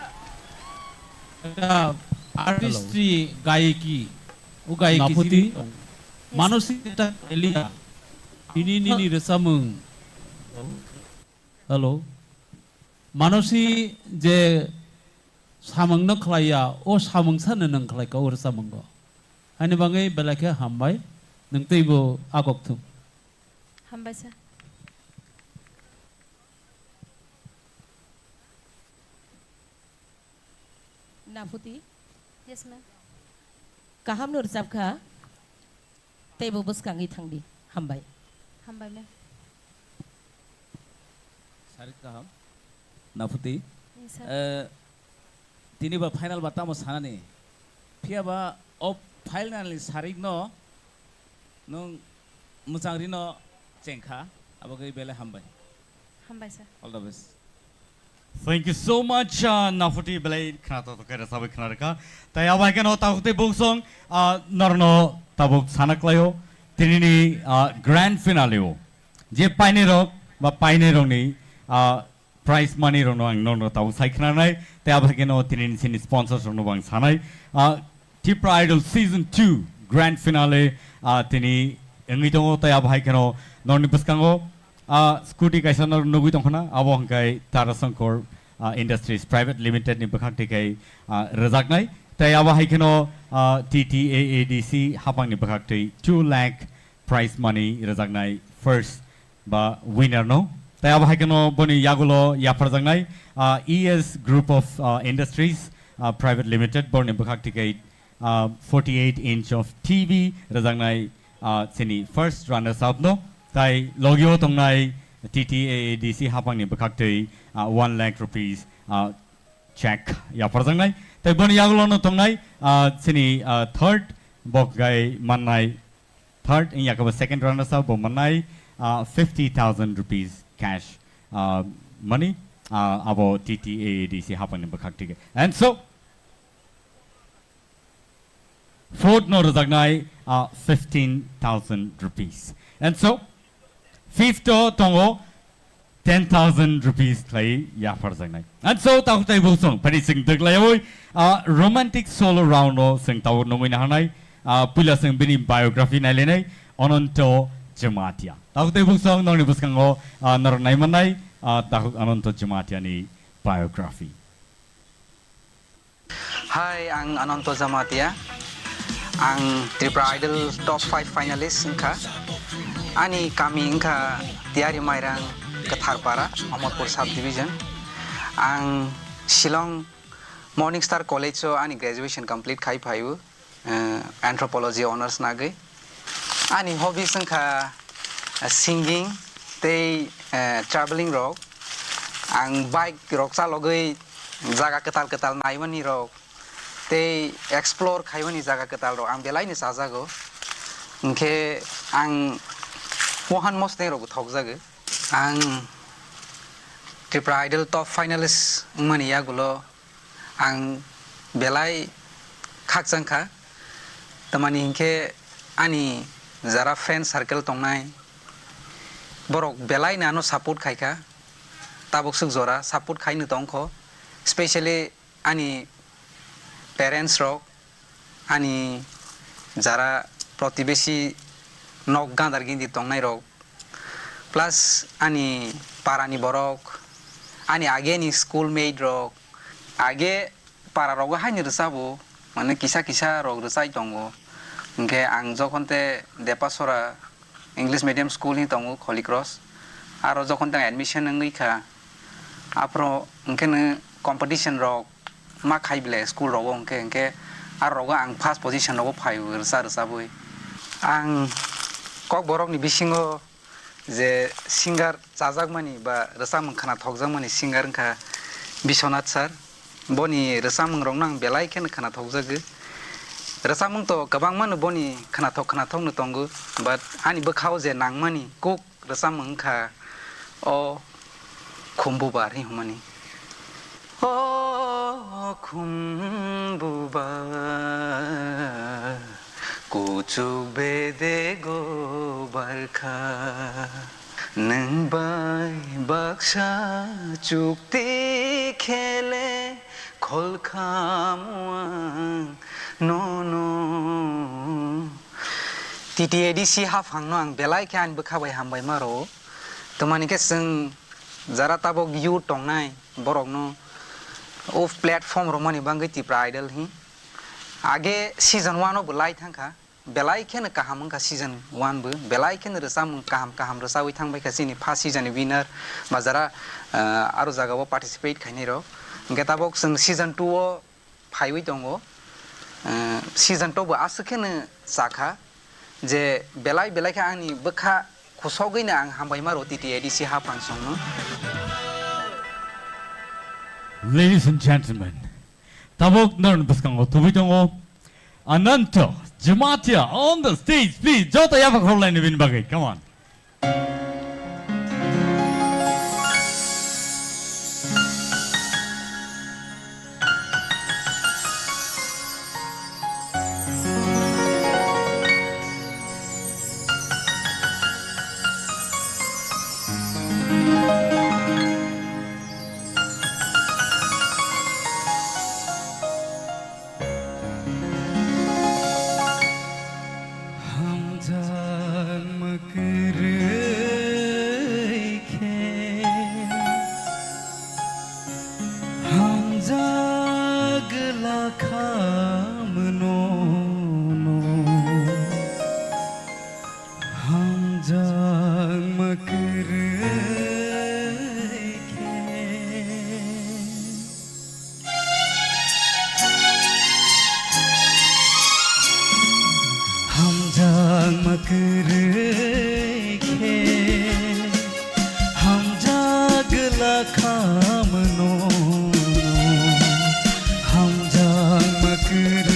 ekta artistry gayiki, o gayiki Naphuti sini tong. Manosi eta elia. Ini nini rwchapmung. Hello. Manosi je samung no khlaiya, o samung sano nwng khlaika o rwchapmungo. Ani bagwi belai khe hambai, nwng teibo agok thung. Hambai sir. Naphuti? Yes, ma'am. Kaham no rwchap kha. Teibo bwskangwi thangdi. Hambai. Hambai, ma'am. Sarik kaham. Naphuti. Yes, sir. Eh, tini ba final ba tamo sanani. Phiya ba o final ni sarik no nwng mwchang rino chengkha. Abagwi belai hambai. Hambai, sir. All the best. Thank you so much, uh, Naphuti belai khna to khe rwchapwi khna rwkha. Tai abo hai kheno tabuk tei buksong, uh, norno tabuk sana klaio. Tinini, uh, grand finale o je painai rok ba painai rokni, uh, prize money rokno ang norno tabuk sai khna nai. Tai abo hai kheno tinini sini sponsors rokno bo ang sanai. Uh, Tipra Idol Season two Grand Finale, ah, tini wngwi tongo, tai abo hai kheno norni bwskango, ah, scooty kaisa nor nugwi tongkhana, abo hwnkhe Tara Sankor, ah, Industries Private Limited ni bwkhak twi khai, ah, rwjaknai. Tai abo hai kheno, ah, T T A A D C hapangni bwkhak twi two lakh prize money rwjaknai first ba winner no. Tai abo hai kheno boni yagulo yapharjaknai, ah, E S Group of, ah, Industries, ah, Private Limited, borni bwkhak twi khai, ah, forty-eight inch of T V rwjaknai, ah, chini first runners up no. Tai logio tongnai T T A A D C hapangni bwkhak twi, ah, one lakh rupees, ah, check yapharjaknai. Tai boni yagulo no tongnai, ah, chini, ah, third bok gai mannai, third wngya khe bo second runners up bo mannai, ah, fifty thousand rupees cash, ah, money, ah, abo T T A A D C hapangni bwkhak twi khai. And so, fourth no rwjaknai, ah, fifteen thousand rupees. And so, fifth o tongo ten thousand rupees khlai yapharjaknai. And so, takhuk tai buksong, phani chwng dwklaiwi, ah, romantic solo round o chwng tabuk nungwi naharnai, ah, puila chwng bini biography nailainai, Ananto Jamatia. Takhuk tai buksong, nokni bwskango, ah, norok naimannai, ah, takhuk Ananto Jamatia ni biography. Hai, ang Ananto Jamatia. Ang Tripura Idol top five finalist wngkha. Ani kami wngkha Tiyari Mairang, Kwtharpara, Amarpur subdivision. Ang Shillong Morning Star College o ani graduation complete khai phaio, eh, anthropology honours nagwi. Ani hobbies wngkha, eh, singing tei, eh, travelling rok. Ang bike rok chalogwi jaga kwtal kwtal naimani rok tei explore khaimani jaga kwtal rok ang belai no chajago. Hinkhe ang wahan mosneng rokbo thokjago. Ang Tripura Idol top finalist wngmani yagulo ang belai khakchang kha. Tamani hinkhe ani jara friend circle tongnai, borok belai no ano support khai kha. Tabuk swk jora support khai no tong kho. Specially ani parents rok, ani jara protibesi nok gandar gindi tongnai rok, plus ani parani borok, ani ageni school mate rok, age para rogo haino rwchabo, mane kisa kisa rok rwchai tongo. Hinkhe ang jokhon te Depasora English medium school hi tongo Holy Cross. Aro jokhon tang admission wngwi kha, aphuru hinkhe no competition rok ma khai bile school rogo hinkhe, hinkhe aro rogo ang first position rogo phai rwcha rwchabwi. Ang Kokborokni bisingo je singer chajakmani ba rwchapmung khwnathokjakmani singer wngkha Biswanath sir. Boni rwchapmung rokno ang belai kheno khwnathokjago. Rwchapmung to kwbangma no boni khwnathok khwnathok no tongo, but ani bwkhao je nangmani kuk rwchapmung wngkha O Khumbubar hi hwnmani. O Khumbubar, kuchuk bedego barkha, nwng bai baksa chukti khele kholkhamu ang nono. T T A D C haphangno ang belai khe ani bwkha bai hambaima rwo. Tamani khe chwng jara tabok youth tongnai borokno o platform romani bagwi Tipra Idol hi. Age season one o bo lai thangkha, belai kheno kaham wngkha season one bo, belai kheno rwchapmung kaham kaham rwchawi thangbaikha chini first season ni winner ba jara, ah, aro jagao participate khainai rok. Hwnkhe tabok chwng season two o phaiwi tongo. Eh, season two bo aswk kheno chakha je belai belai khe ani bwkha khusogwino ang hambaima rwo T T A D C haphang songno. Ladies and gentlemen, tabuk norokni bwskango tubui tongo Ananto Jamatia on the stage, please. Joto yapha khorlaini bini bagwi, come on. Hamjakma kwrwi khe hamjak lakha mano no. Hamjakma kwrwi khe. Hamjakma kwrwi khe. Hamjak lakha mano. Hamjakma kwrwi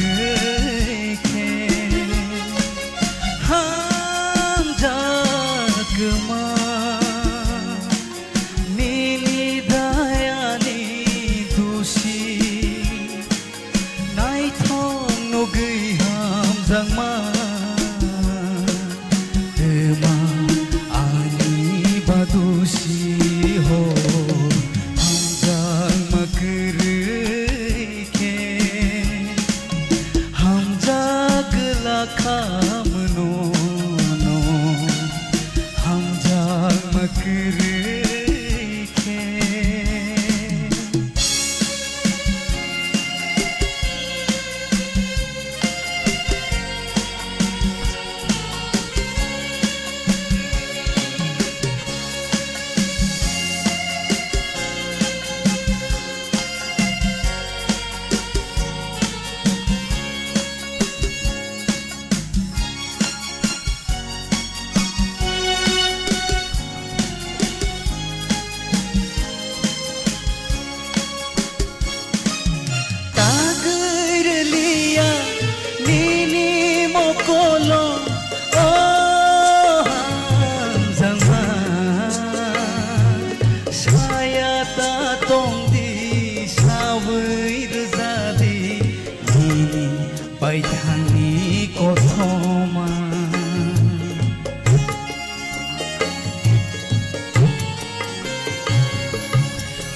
Baithangni kothoma.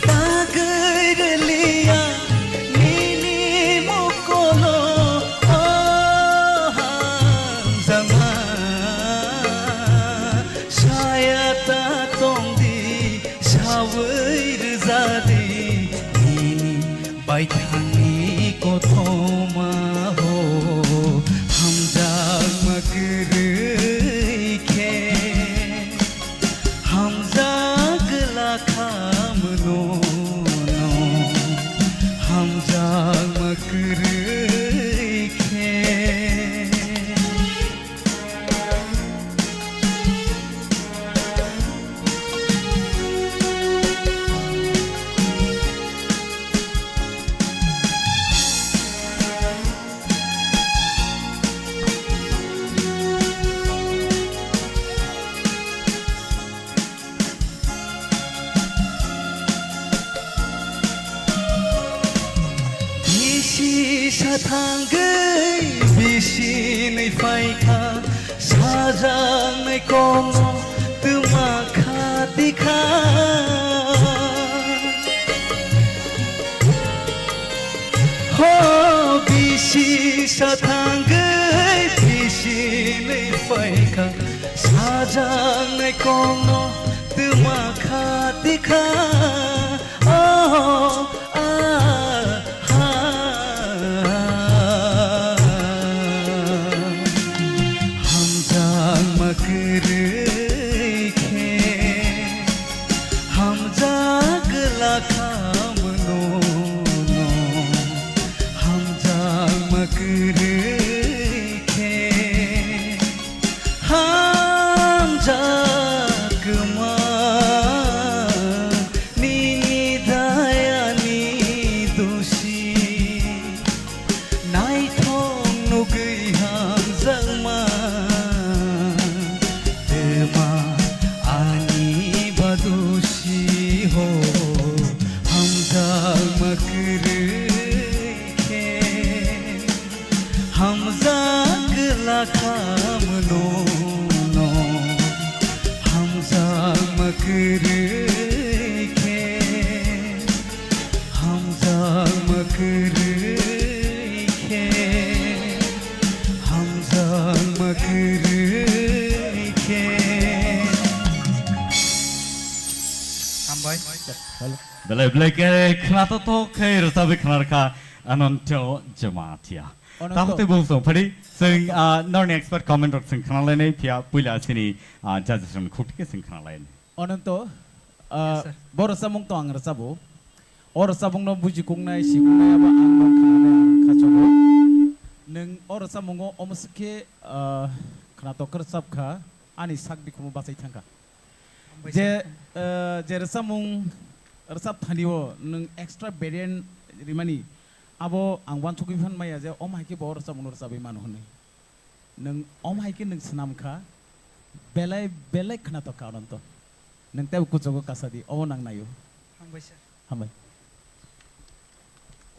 Tagwi rwliya nini mokolo, o hamjakma. Saya ta tongdi, sawi rwjadi nini baithangni kothoma ho, hamjakma kwrwi khe, hamjak glak kha mano no, hamjakma kwrwi khe. Bisi sathangwi bisi nwi phaikha, sajaknai kokno twma kha tikha. Ho bisi sathangwi bisi nwi phaikha, sajaknai kokno twma kha tikha. Oh, ah, ha. Hamjakma kwrwi khe, hamjak glak kha mano no, hamjakma kwrwi khe. Hamjakma nini dayani dosi, naithok nugwi hamjakma, twma ani ba dosi ho, hamjakma kwrwi khe. Hamjak glak kha mano no, hamjakma kwrwi khe, hamjakma kwrwi khe, hamjakma kwrwi khe. Hambai. Belai belai khe khwnathok thok khe rwchabwi khwna rwkha Ananto Jamatia. Ananto. Tamo tei bung song phadi, chwng, ah, norni expert comment rok chwng khna lainai, phiya puila chini, ah, judges rokni khukti khe chwng khna lainai. Ananto, ah, Yes, sir. Bo rwchapmung to ang rwchabo. O rwchapmung no buji kungnai, si kungnai abo ang no khnanai ang kha chongo. Nwng o rwchapmungo omo swk khe, ah, khwnathok khe rwchap kha, ani sak bikhumu bachai thang kha. Hambai Je, sir. Eh, je rwchapmung rwchap thani o nwng extra variant rimani, abo ang uansugwi phan maya je omo hai khe bo rwchapmung no rwchapwi mano hwnwi. Nwng omo hai khe nwng swnam kha, belai belai khwnathok kha Ananto. Nwng teibo kuchugo kasa di, obo nang naio. Hambai sir. Hambai.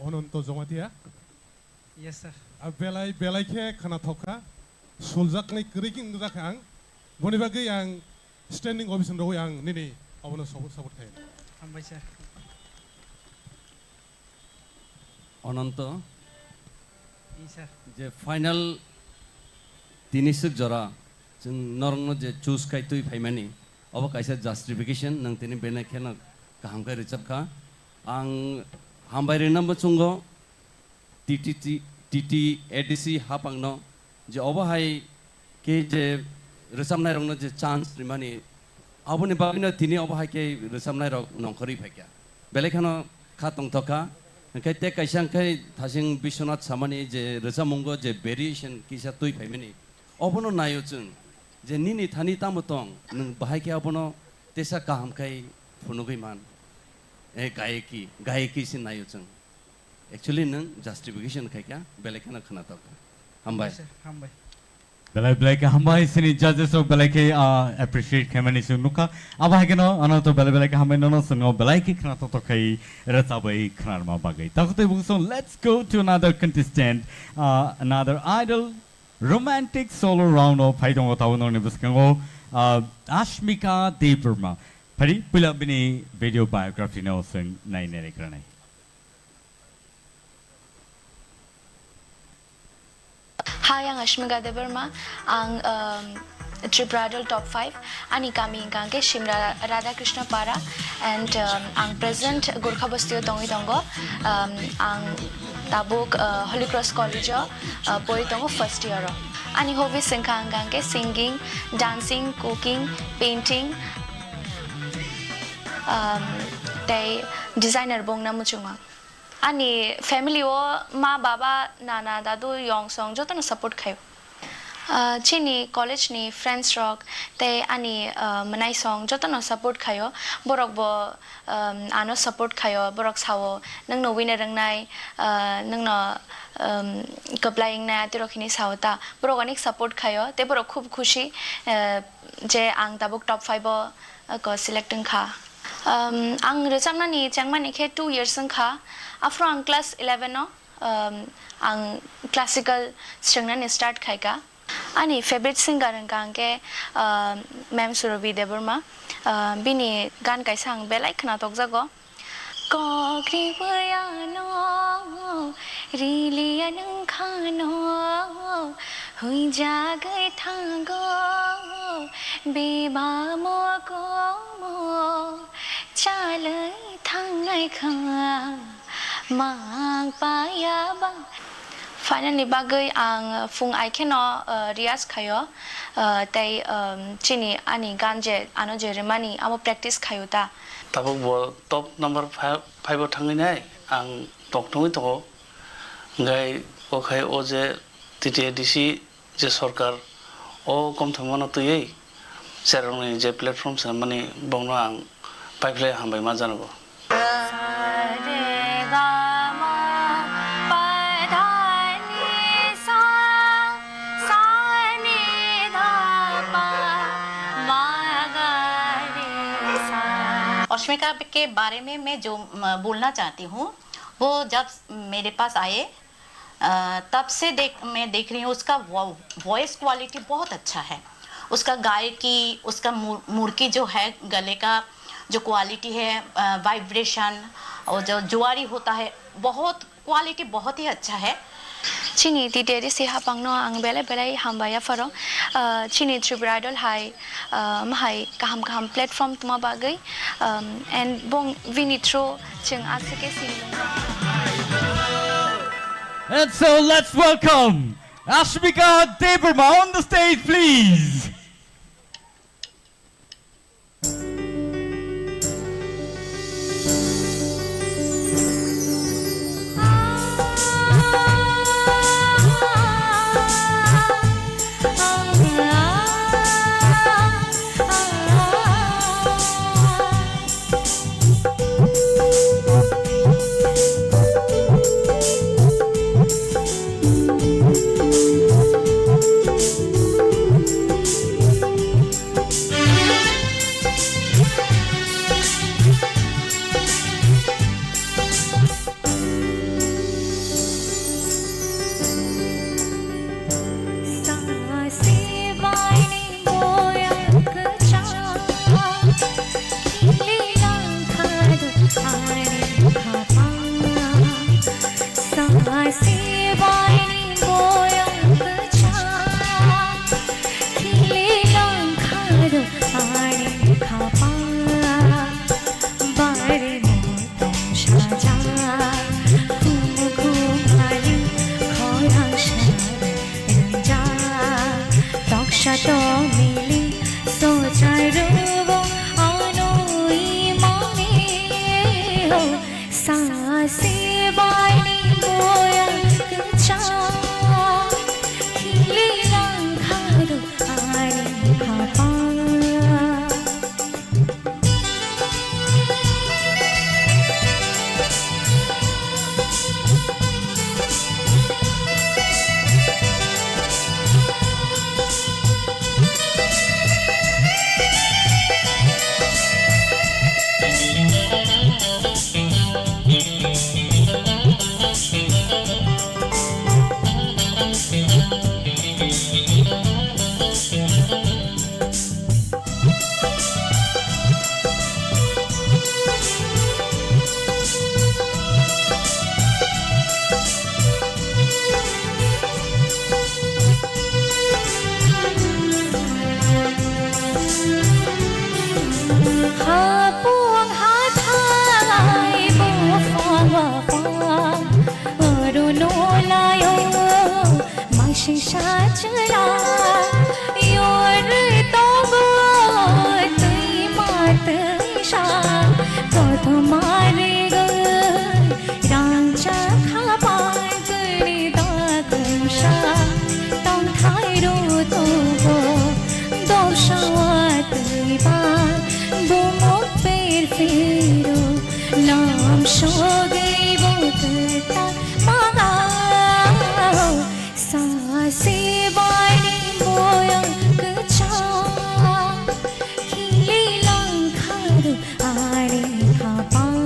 Ananto Jamatia. Yes, sir. A belai, belai khe khwnathok kha. Suljaknai kwrwi khe wngjak kha ang. Boni bagwi ang standing ovation rwui ang nini obono support, support khaio. Hambai, sir. Ananto, Yes, sir. Je final tini swk jora chwng norokno je choose khai twi phaimani, obo kaisa justification, nwng tini bene kheno kaham khe rwchap kha. Ang hambai rwna muchungo, T T T, T T A D C haphangno je obo hai khe je rwchapnairokno je chance rimani, aboni bagwino tini obo hai khe rwchapnairok nongkhorwi phaikha. Belai kheno kha tongthokha. Hwnkhe tei kaisa hwnkhe thasing Biswanath samani je rwchapmungo je variation kisa twi phaimani, obono naio chwng je nini thani tamo tong, nwng bahai khe abono tesa kaham khai phunugwi man. E gayeki, gayeki se naio chwng. Actually, nwng justification khai kha, belai kheno khwnathok kha. Hambai. Hambai, sir, hambai. Belai belai khe hambai sini judges rok belai khe, ah, appreciate khaimani chwng nukha. Abo hai kheno ano to belai belai khe hambai nono chwngno belai khe khna tok tok khai rwchabwi khna rwma bagwi. Takhuktwi bwsong, let's go to another contestant, ah, another idol, romantic solo round o phai tongo tabuk nokni bwskango, ah, Ashmika Debbarma. Phari puila bini video biography no chwng nai nai rwkranai. Hi, ang Ashmika Debbarma. Ang, um, Tripura Idol top five. Ani kami hingka hingke Simra Radhakrishna Para and, um, ang present Gorkha Basti o tongwi tongo. Um, ang tabuk, uh, Holy Cross College o, uh, pori tongo first year o. Ani hobbies hingka hingka hingke singing, dancing, cooking, painting, um, tei designer bo wngna muchungo. Ani family o ma, baba, nana, dadu, yong song jotono support khaio. Ah, chini college ni friends rok tei ani, ah, mwnai song jotono support khaio. Borok bo, um, ano support khaio. Borok sao, "Nwng no wina rwngnai, ah, nwng no, um, kwplai wngnai," atirok hini sao ta. Borok onek support khaio. Tei borok khub khusi, ah, je ang tabuk top five o, ah, ko select wngkha. Um, ang rwchapnani chengmani khe two years wngkha. Aphuru ang class eleven o, um, ang classical swrwngnani start khaika. Ani favorite singer hwnkha hwnkhe, um, Ma'am Surabhi Debbarma. Um, bini gan kaisa ang belai khna tokjago. Kok riwi ano, rili anwng khano, huijagwi thango, beba mokomo. Chalwi thangnai kha mang paya ba. Final ni bagwi ang phung ai kheno, uh, riyaz khaio, uh, tei, um, chini ani gan je ano je rimani amo practice khaio ta. Tabuk bo top number five, five o thangwi nai ang tongthogwi tongo. Hwnkhe o khai o je T T A D C je sorkar o komthomano twiwi cherokni je platform swnamani bongno ang paiphlai hambai ma janago. अश्मिका के बारे में मैं जो, म, बोलना चाहती हूँ, वो जब मेरे पास आए, अ, तब से देख, मैं देख रही हूँ, उसका वो, वॉइस क्वालिटी बहुत अच्छा है। उसका गायकी, उसका मु-, मुरकी जो है, गले का जो क्वालिटी है, अ, वाइब्रेशन और जो जुआरी होता है, बहुत क्वालिटी बहुत ही अच्छा है। Chini T T A D C hapangno ang belai belai hambai yapharo. Ah, chini Tripura Idol hai, ah, mahai kaham kaham platform tuma bagwi, um, and bong bini through chwng aswk khe sini. And so let's welcome Ashmika Debbarma on the stage, please. Chwla yor tongo twi ma twi sa, kothoma rwgwi rang cha kha pai twi da kung sa, tongthai rw tongo dopsa watwi ba, bumuk per phiro lam sogwi bo kwtal mano. Sasi baini boyang kwchang, khili langkha do ani khapang.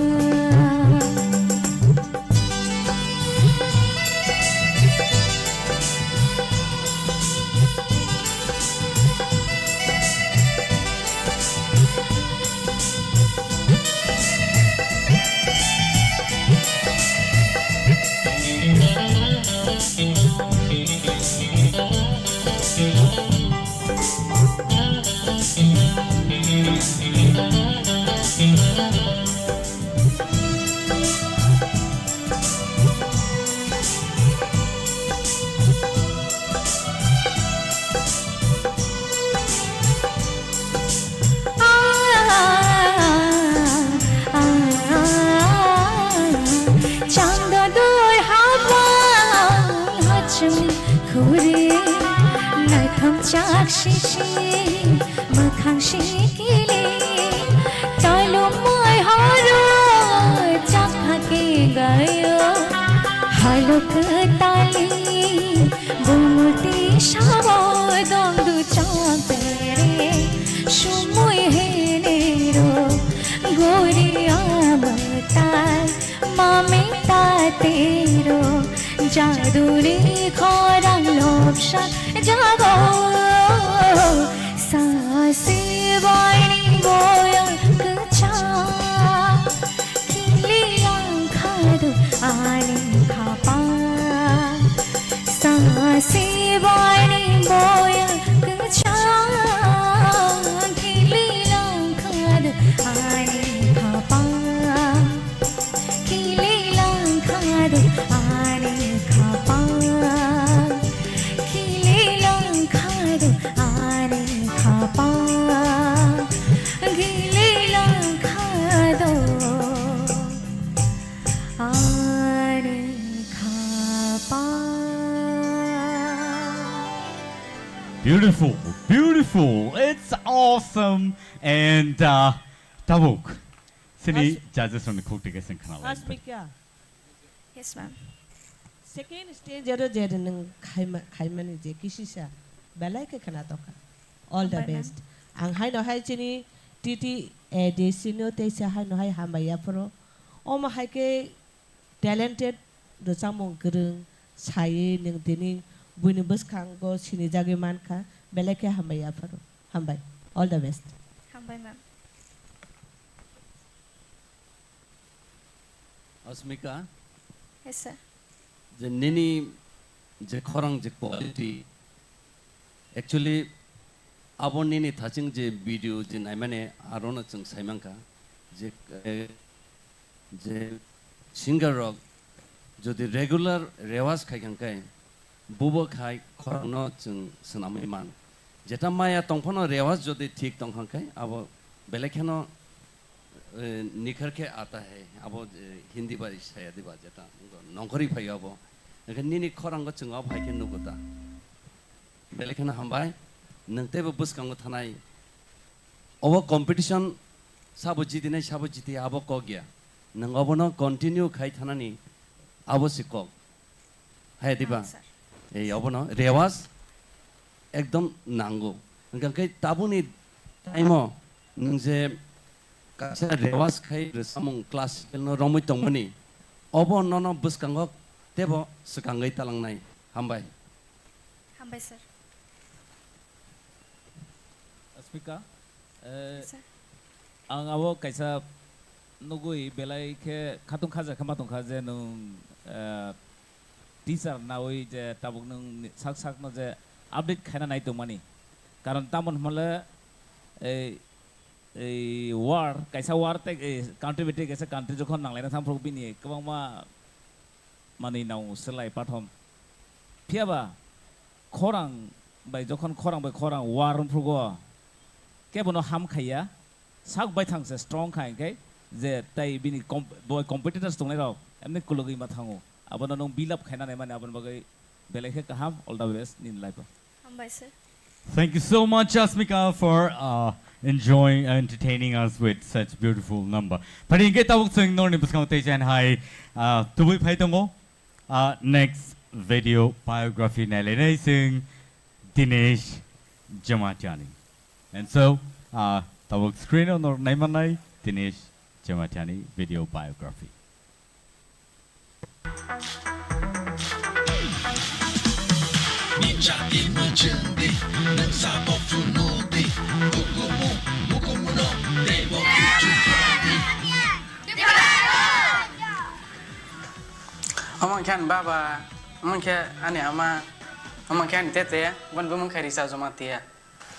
Changdor habang hachmi khuri, naithok chak sisi mwkhang sikili, tolumoi horo chakha ke gayo, halok tali bumuti sabo dongdu chakre, sumui henero gori amatai. Mami tatero jaduni khorang lobsa jago. Sasi baini boyang kwchang, kili langkha do ani khapang. Sasi baini boyang kwchang, kili langkha do ani khapang. Kili langkha do ani khapang, kili langkha do ani khapang, kili langkha do ani khapang. Beautiful, beautiful. It's awesome. And uh, Tabuk. Sini As- judges rokni khuk tike sing khna lai. Asmika. Yes, ma'am. Second stage aro je nwng khaima-, khaimani je kisisa belai khe khna tokha. All the Hambai, best. Ma'am. Ang haino hai chini T T A D C no teisa haino hai hambai yaphoro. Omo hai khe talented, rwchapmung kwrwng, sai nwng tini buini bwskango sinijagwi mankha, belai khe hambai yapharo. Hambai. All the best. Hambai, ma'am. Asmika, yes, sir. Je nini je khorang je quality, actually, abo nini thaching je video je naimani arono chwng saimankha, je, eh, je singer rok jodi regular rewas khai kha khe, bubo khai khorangno chwng swnamwi man. Jeta maya tongphano rewas jodi thik tong kha khe, abo belai kheno, eh, nikhar khe aata hai, abo, eh, Hindi bai saya diba jeta nongkhorwi phaio abo. Hwnkhe nini khorango chwng abo hai khe nugo ta. Belai kheno hambai, nwng teibo bwskango thanai. Obo competition, sabo jitinai, sabo jiti, abo kok ya. Nwng obono continue khai thanani, abo se kok. Hai diba? Nang, sir. Ei, obono rewas ekdom nango. Hwnkhe khe tabuni time-o nwng je kaisa rewas khai rwchapmung classical-no romwi tongmani, obo nono bwskango teibo swkangwi talangnai. Hambai. Hambai, sir. Asmika, eh, sir. Ang abo kaisa nugui belai khe khatung khaja khe ma tongkha je nwng, eh, teacher naui je tabuk nwng ni sak sakno je update khaina nai tongmani. Karon tamoni hwnle ei, ei war, kaisa war tei, ei country bai tei kaisa country jokhon nanglaina thangphuru bini kwbangma manwi nang swlai pathom. Phiyaba Khorang bai jokhon khorang bai khorang war wngphrugo, kebono ham khaiya, sak baithang se strong kha hinkhe, je tai bini com-, bo competitors tongnai rok emni kulugwi ma thango. Abono nwng build up khaina nai mani aboni bagwi belai khe kaham, all the best nini life o. Hambai sir. Thank you so much, Asmika, for, uh, enjoying and entertaining us with such beautiful number. Phari hinkhe tabuk chwng norni bwskango tei chen hai, uh, tubui phai tongo. Uh, next video biography nailainai chwng Dinesh Jamatiani. And so, uh, tabuk screen o nor naimannai Dinesh Jamatiani video biography. Omo khe ani baba, omo khe ani ama, omo khe ani tete, boni bumung khe Risa Jamatia.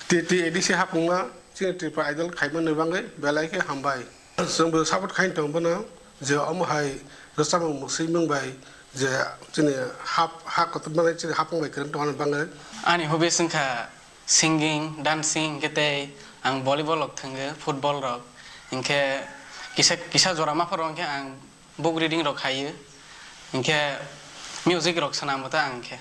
T T A D C hapungma chini Tripura Idol khaimani bagwi belai khe hambai. Chwngbo support khaini tongo bono je omo hai rwchapmung mwswimung bai je chini hap, ha kotor mani chini hapung bai kwrwng tongna bagwi. Ani hobbies wngkha singing, dancing, hinkhe tei ang volleyball rok thwngwi, football rok. Hinkhe kisa, kisa jora mapharo hinkhe ang book reading rok khaio, hinkhe music rok swnambo ta ang khe.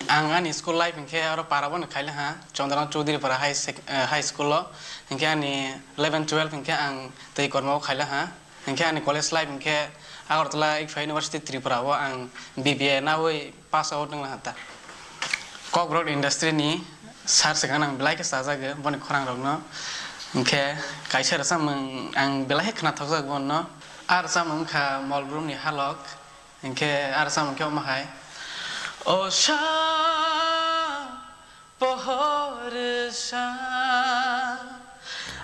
Ang ani school life hinkhe oro para bono khaila ha, Chandranath Chaudhary para high sec-, eh, high school o, hinkhe ani eleven twelve hinkhe ang tei kormo o khaila ha, hinkhe ani college life hinkhe Agartala Ikphai University Tripura o ang B B A nawi pass out wngla ha ta. Cockroach industry ni sir se gana ang belai khe chajago boni khorang rok no, hinkhe kaisa rwchapmung ang belai khe khwnathokjak bono. A rwchapmung wngkha Molbrum ni Halok. Hinkhe a rwchapmung khe omo hai. O sa pohor sa,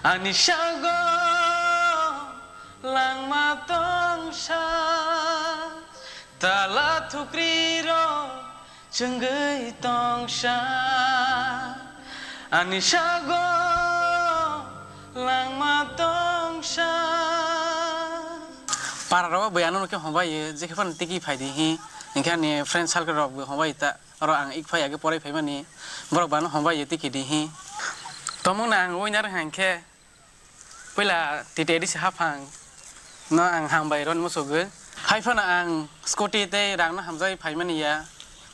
ani sago langma tong sa, tala thukri rok chwngwi tong sa, ani sago langma tong sa. Para rok bai ano khe hombai, je khe phano tiki phai di hi, hinkhe ani friend circle rok bo hombai ta, oro ang ik phai age porai phai mani, borok bo ano hombai tiki di hi. Tomung na ang winner hinkhe, puila T T A D C haphang no ang hambai rwna muchugwi. Hai phano ang scooty tei rang no hamjagwi phai mani ya.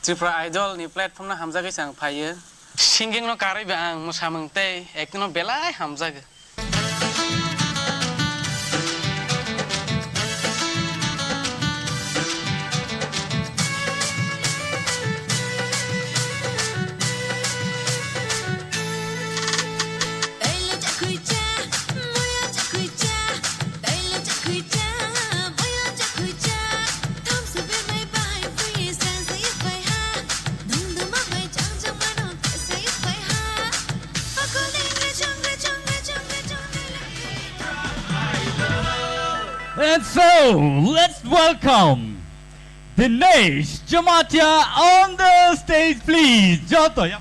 Tripura Idol ni platform no hamjagwi se ang phaiyo. Singing no karwi ba ang mwsamung tei acting no belai hamjago. And so, let's welcome Dinesh Jamatia on the stage, please. Joto, ya.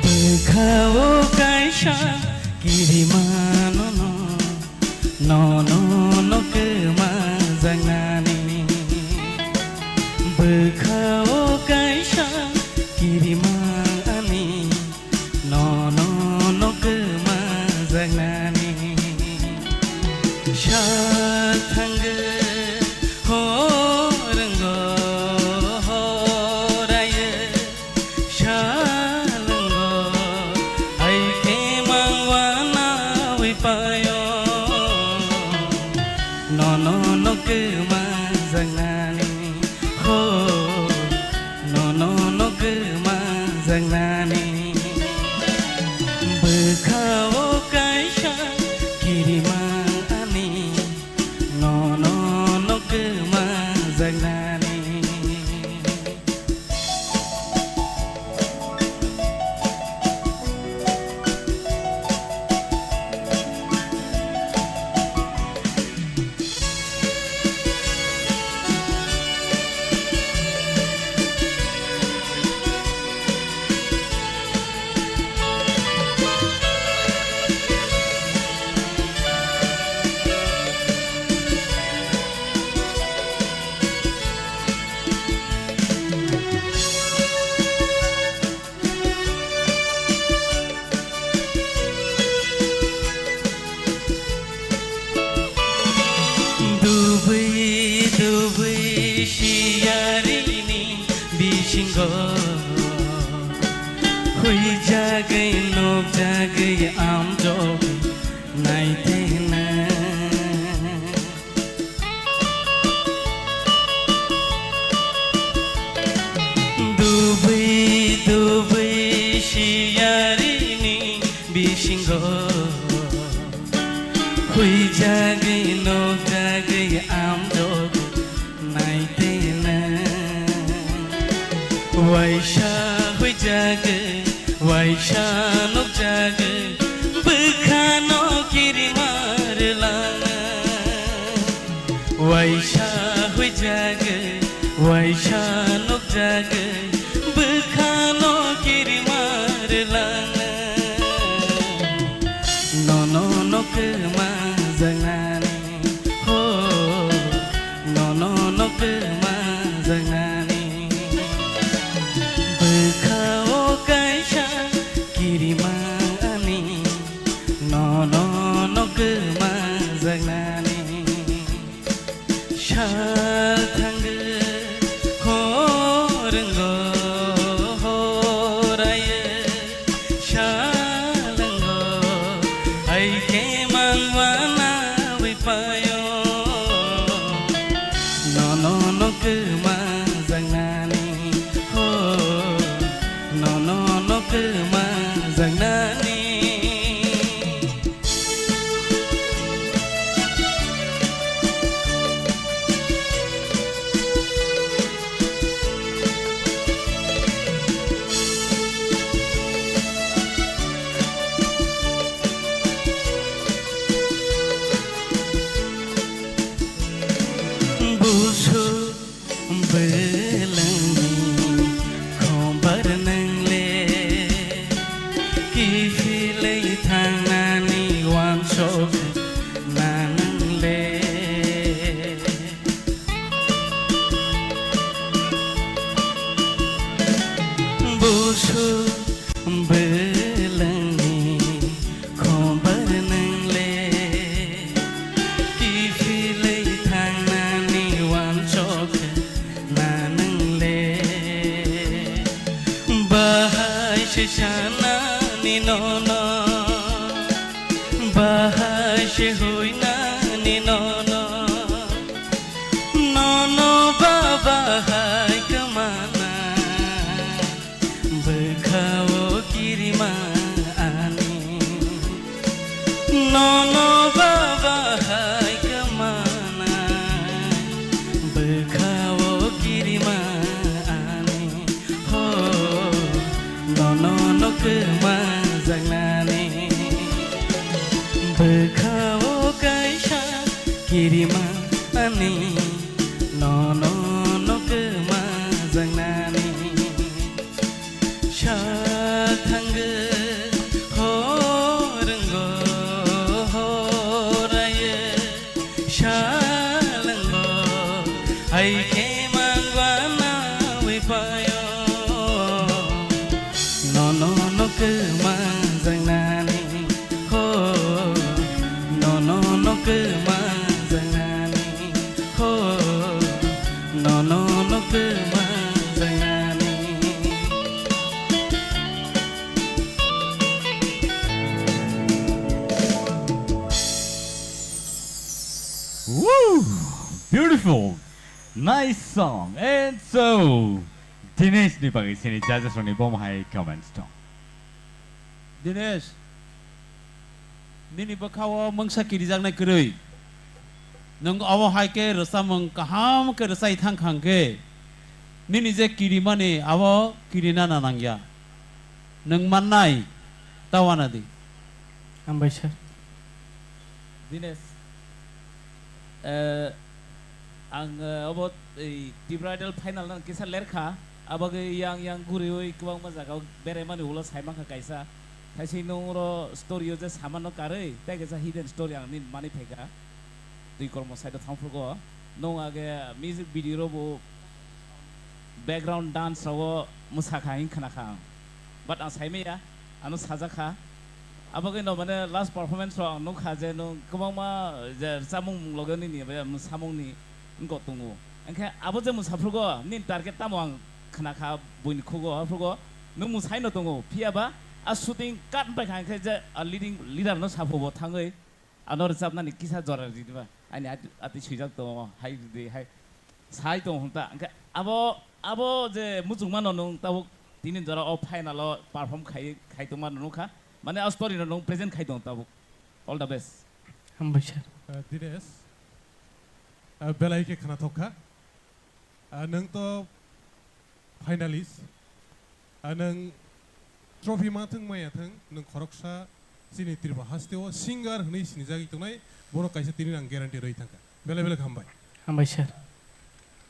Bwkha-o kaisa kirima nono, nono no kwmajaknani. Bwkha-o kaisa kirima ani, nono no kwmajaknani. Sa thangwi horwngo horaiwi salwngo, hai khe mangwanawi paio, nono no kwmajaknani. Ho, nono no kwmajaknani. Bwkha-o kaisa kirima ani, nono no kwmajaknani. Siyarini bisingo huijagwi nukjagwi amjok naitena. Dubui dubui siyarini bisingo huijagwi nukjagwi amjok naitena. Waisa huijagwi, waisa nukjagwi, bwkhano kirima rwlanga. Waisa huijagwi, waisa nukjagwi, bwkhano kirima rwlanga. Nono no kwma jangnani, ho, nono no kwma jangnani. Bwkha o kaisa kirima ani, nono no kwma jangnani. Sal thangwi hor wngwi horaiwi sal wngwi hai khe mangma nawi paio. Nono no kwma jangnani ho, nono no kwma jangnani. Busu Bwlwngni khombar nwngle, kiphilwi thangnani uansuk na nwngle. Busu Bwlwngni khombar nwngle, kiphilwi thangnani uansuk na nwngle. Bahai se sanani nono, bahai se huinani nono, nono ba bahai kwmana. Bwkha o kirima ani, nono ba bahai kwmana. Bwkha o kirima ani, ho, nono no kwma jangnani. Bwkha o kaisa kirima ani, nono no kwma jangnani. Sal thangwi hor wngwi horaiwi sal wngwi hai khe mangma nawi paio. Nono no kwma jangnani ho, nono no kwma jangnani ho, nono no kwma jangnani. Woo! Beautiful! Nice song! And so, Dinesh ni bagwi sini judges rokni bomo hai comments tong. Dinesh, nini bwkha-o mungsa kirijaknai kwrwi. Nwng obo hai khe rwchapmung kaham khe rwchai thang kha hwn khe, nini je kirimani abo kirina na nangya. Nwng mannai ta uanadi. Hambai sir. Dinesh, eh, ang, eh, obo, ei, Tripura Idol final no kisa lerkha, abagwi yang yang guriwi kwbangma jagao beraimani ulo saimankha kaisa. Thaising nung oro story o je samano karwi, tei kaisa hidden story ang nini manwi phaikha. Twi kormo side o thangphrugo. Nung age music video ro bo background dance rogo mwsakha hing khna kha ang. But ang saimaya, ano sajakha. Abagwi no mane last performance ro ang nukha je nung kwbangma je chamung mung loge nini bai samung ni wngkok tongo. Hwnkhe abo je mwsaphrugo, nini target tamo ang khna kha buini khugo, aphrugo nwng mwsaino tongo, phiya ba a shooting cut bai kha, hwnkhe je a leading leader no saphubo thangwi ano rwchapnani kisa jora ridi ba, ani ati, ati swijak tongo, hai ridi, hai sai tongo hwn ta. Hwnkhe abo, abo je muchungmano nwng tabuk tini jora o final o perform khai, khai tongma nukha, mane a story no nwng present khai tongo tabuk. All the best. Hambai sir. Uh, Dinesh, uh, belai khe khnathok kha. Uh, nwng to finalist. Uh, nwng trophy ma thwng maya thwng, nwng khoroksa chini Tripura hasteo singer hwnwi sinijagwi tongnai, bono kaisa tini ang guarantee rwi thangkha. Belai belai khe hambai. Hambai sir.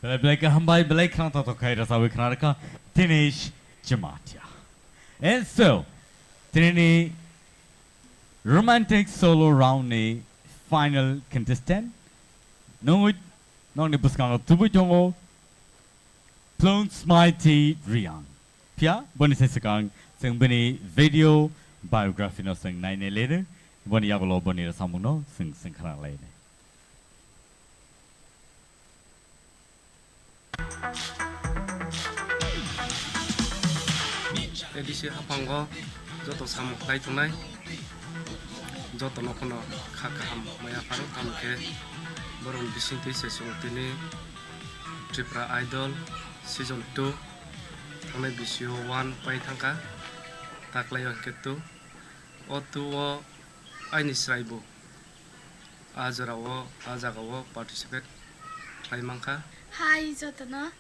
Belai belai khe hambai, belai khnathok khai rwchapwi khna rwkha Dinesh Jamatia. And so, tinini romantic solo round ni final contestant, nungwi nokni bwskango tubui tongo Plungsmaiti Riang. Phiya boni se swkang chwng bini video biography no chwng nainai leno, boni yagulo boni rwchapmung no chwng, chwng khna lainai. A D C haphango joto samung khlai tongnai, jotono phano kha kaham maya pharo, tamo khe borokni bisingtwi se chwng tini Tripura Idol season two thangnai bisio one pai thangkha, taklai o hwnkhe two, o two o aini chwraibo a jorao, a jagao participate khlai mankha. Hi jotono,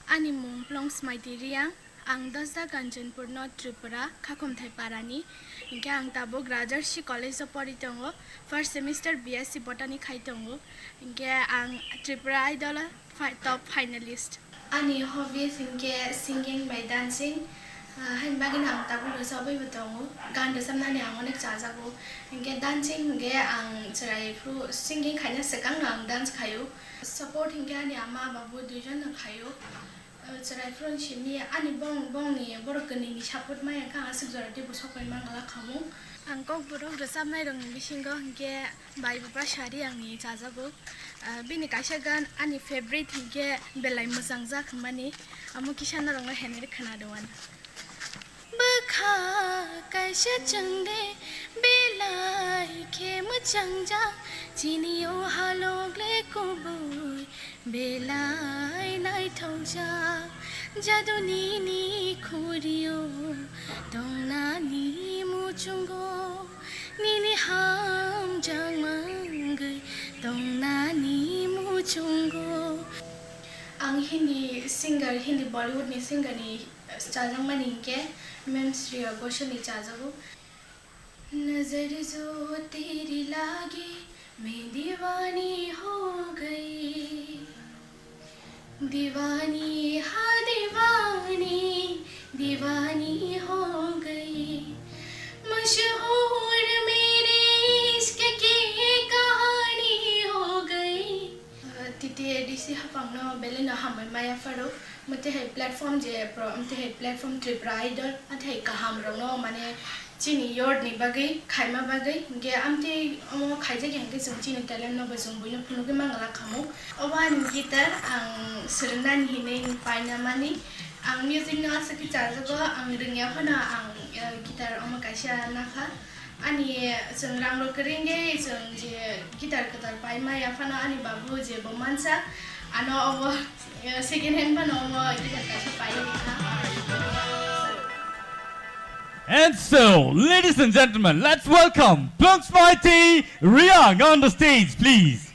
ani mung Plungsmaiti Riang, ang Dosda Kanchanpur no Tripura, Khakhumthai Parani. Hinkhe ang tabuk Rajarshi College o pori tongo, first semester B S C Botany khai tongo. Hinkhe ang Tripura Idol o fi-, top finalist. Ani hobbies hinkhe singing bai dancing, ah, haini bagwino ang tabuk rwchabwibo tongo. Gan rwchabnani ang onek chajago. Hinkhe dancing hinkhe ang chwrai phuru singing khaina swkangno ang dance khaio. Support hinkhe ani ama babu duijonno khaio. Ah, chwrai phuru simi ani bong-, bongni borok kwnwini support maya khe ang aswk jora teibo sokpai mangala khamung. Ang kokborok rwchabnairokni bisingo hinkhe Bai Bupra Sari angni chajago. Ah, bini kaisa gan ani favorite hinkhe belai mwchangjak hwnmani, amo kisa norokno henwi khna rwmani. Bwkha kaisa chwngde belai khe mwchangjak, chini o halok le kubui belai naithokjak, jadu nini khuri-o tongnani muchungo, nini hamjakma wngwi tongnani muchungo. Ang Hindi singer, Hindi Bollywood ni singer ni chajakmani hinkhe Ma'am Shreya Ghoshal ni chajago. नजर जो तेरी लागी मैं दीवानी हो गई, दीवानी हाँ दीवानी, दीवानी हो गई, मशहूर मेरे इश्क की कहानी हो गई। Titi A D C haphangno belai no hambai maya pharo, mwtwi hai platform je pro-, mwtwi hai platform Tripura Idol, mwtwi hai kaham rokno mane chini youth ni bagwi khaima bagwi, hinkhe amtwi omo khaijak ya hinkhe chwng chini talent no bo chwng buino phunugwi mangala khamu. Obo ani guitar ang swrwngnani hinwi paina mani, ang music no aswk khe chajago, ang rwngya phano ang, eh, guitar omo kaisa nakha. Ani chwng rang rok kwrwi wngwi chwng je guitar kwtal pai maya phano ani babu je bo mansa, ano obo, eh, second hand phano omo guitar kaisa pai rikha. And so, ladies and gentlemen, let's welcome Plungsmaiti Riang on the stage, please.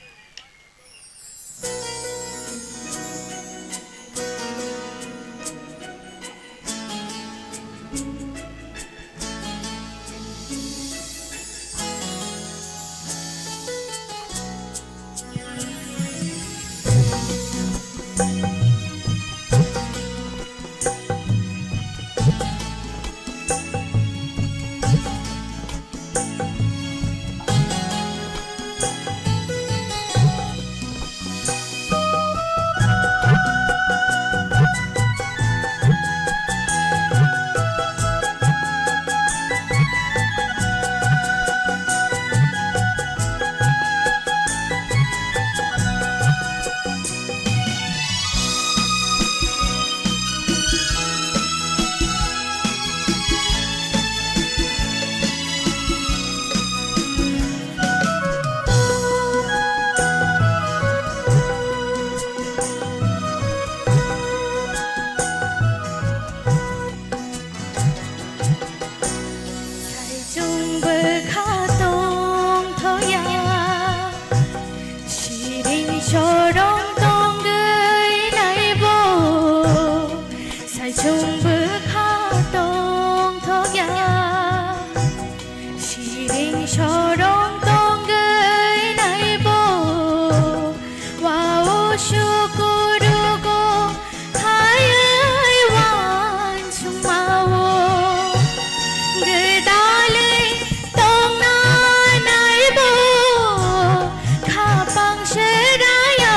Chorong tongwi naibo, saichung bwkha tongthokya. Siring sorong tongwi naibo, wao sukurugo khaiwi wansukmao. Gwdalwi tongna naibo, khapang seraya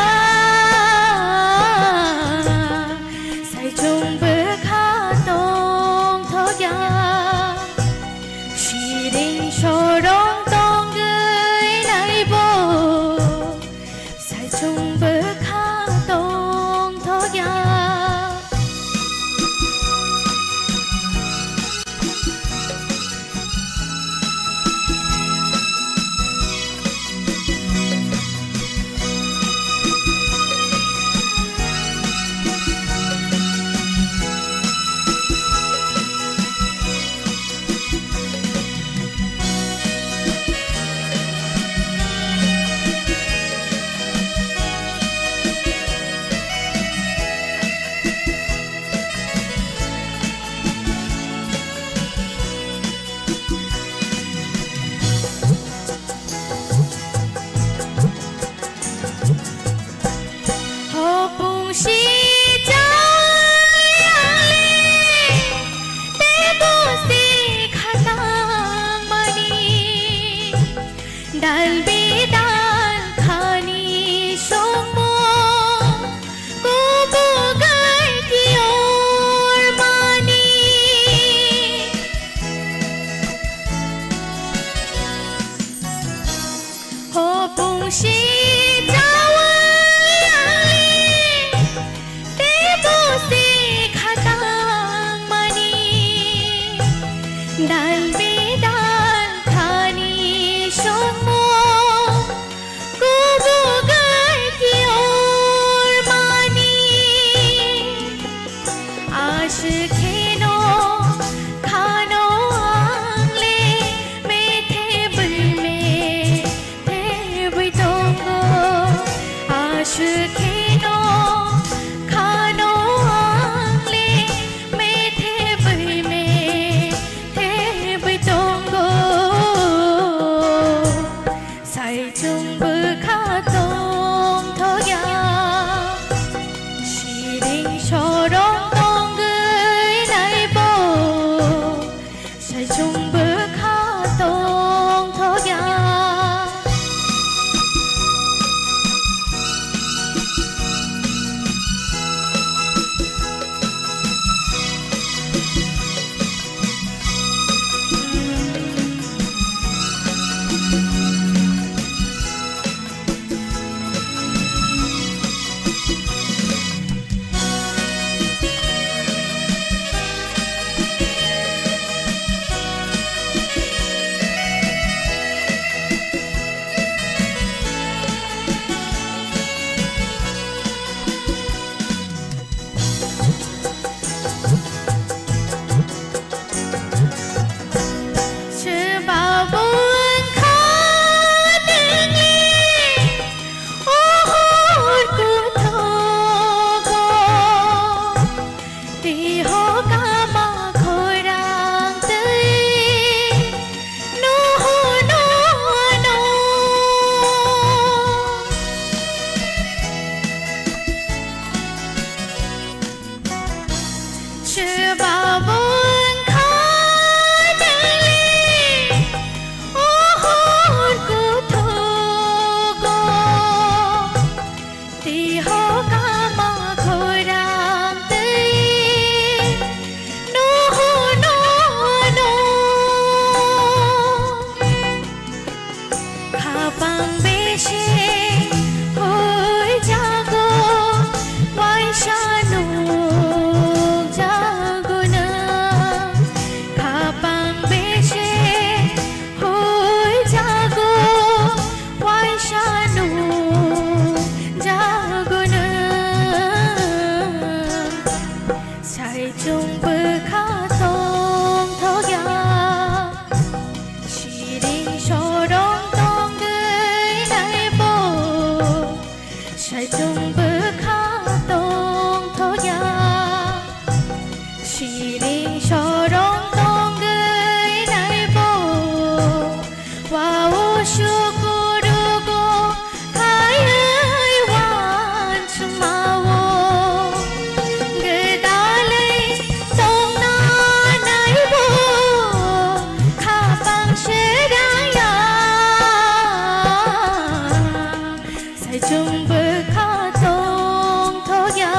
Chwng bwkha tongthokya,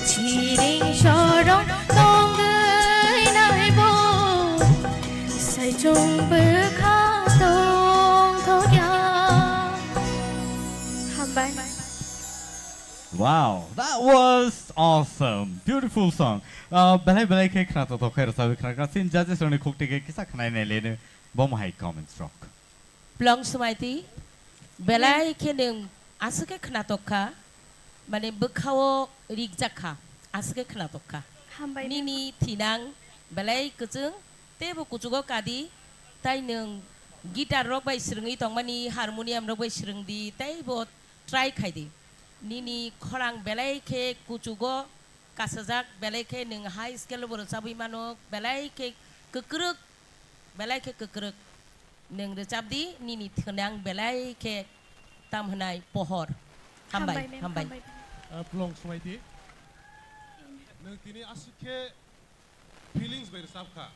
chiring sorong tongwi naibo. Sai chwng bwkha tongthokya. Hambai. Wow, that was awesome. Beautiful song. Uh, belai belai khe khna tongthok khe rwchapwi khna kha. Chini judges rokni khuk twi khe kisa khna nai le no. Bo mohai comments rok. Plong Smaiti, belai khe nwng aswk khe khna tongkha, mane bwkhao rijak kha, aswk khe khna tongkha. Hambai. Nini thinang belai kwchwng, teibo kuchugo kadi, tai nwng guitar rok bai swrwngwi tongmani, harmonium rok bai swrwngdi, teibo try khaidi. Nini khorang belai khe kuchugo kasajak, belai khe nwng high scale bo rwchabwi mano, belai khe kwkrwk, belai khe kwkrwk. Nwng rwchapdi, nini thwnang belai khe tam hwnai pohor. Hambai, hambai, ma'am, hambai. Hambai, ma'am. Ah, Plong Smaiti. Nwng tini aswk khe feelings bai rwchap kha.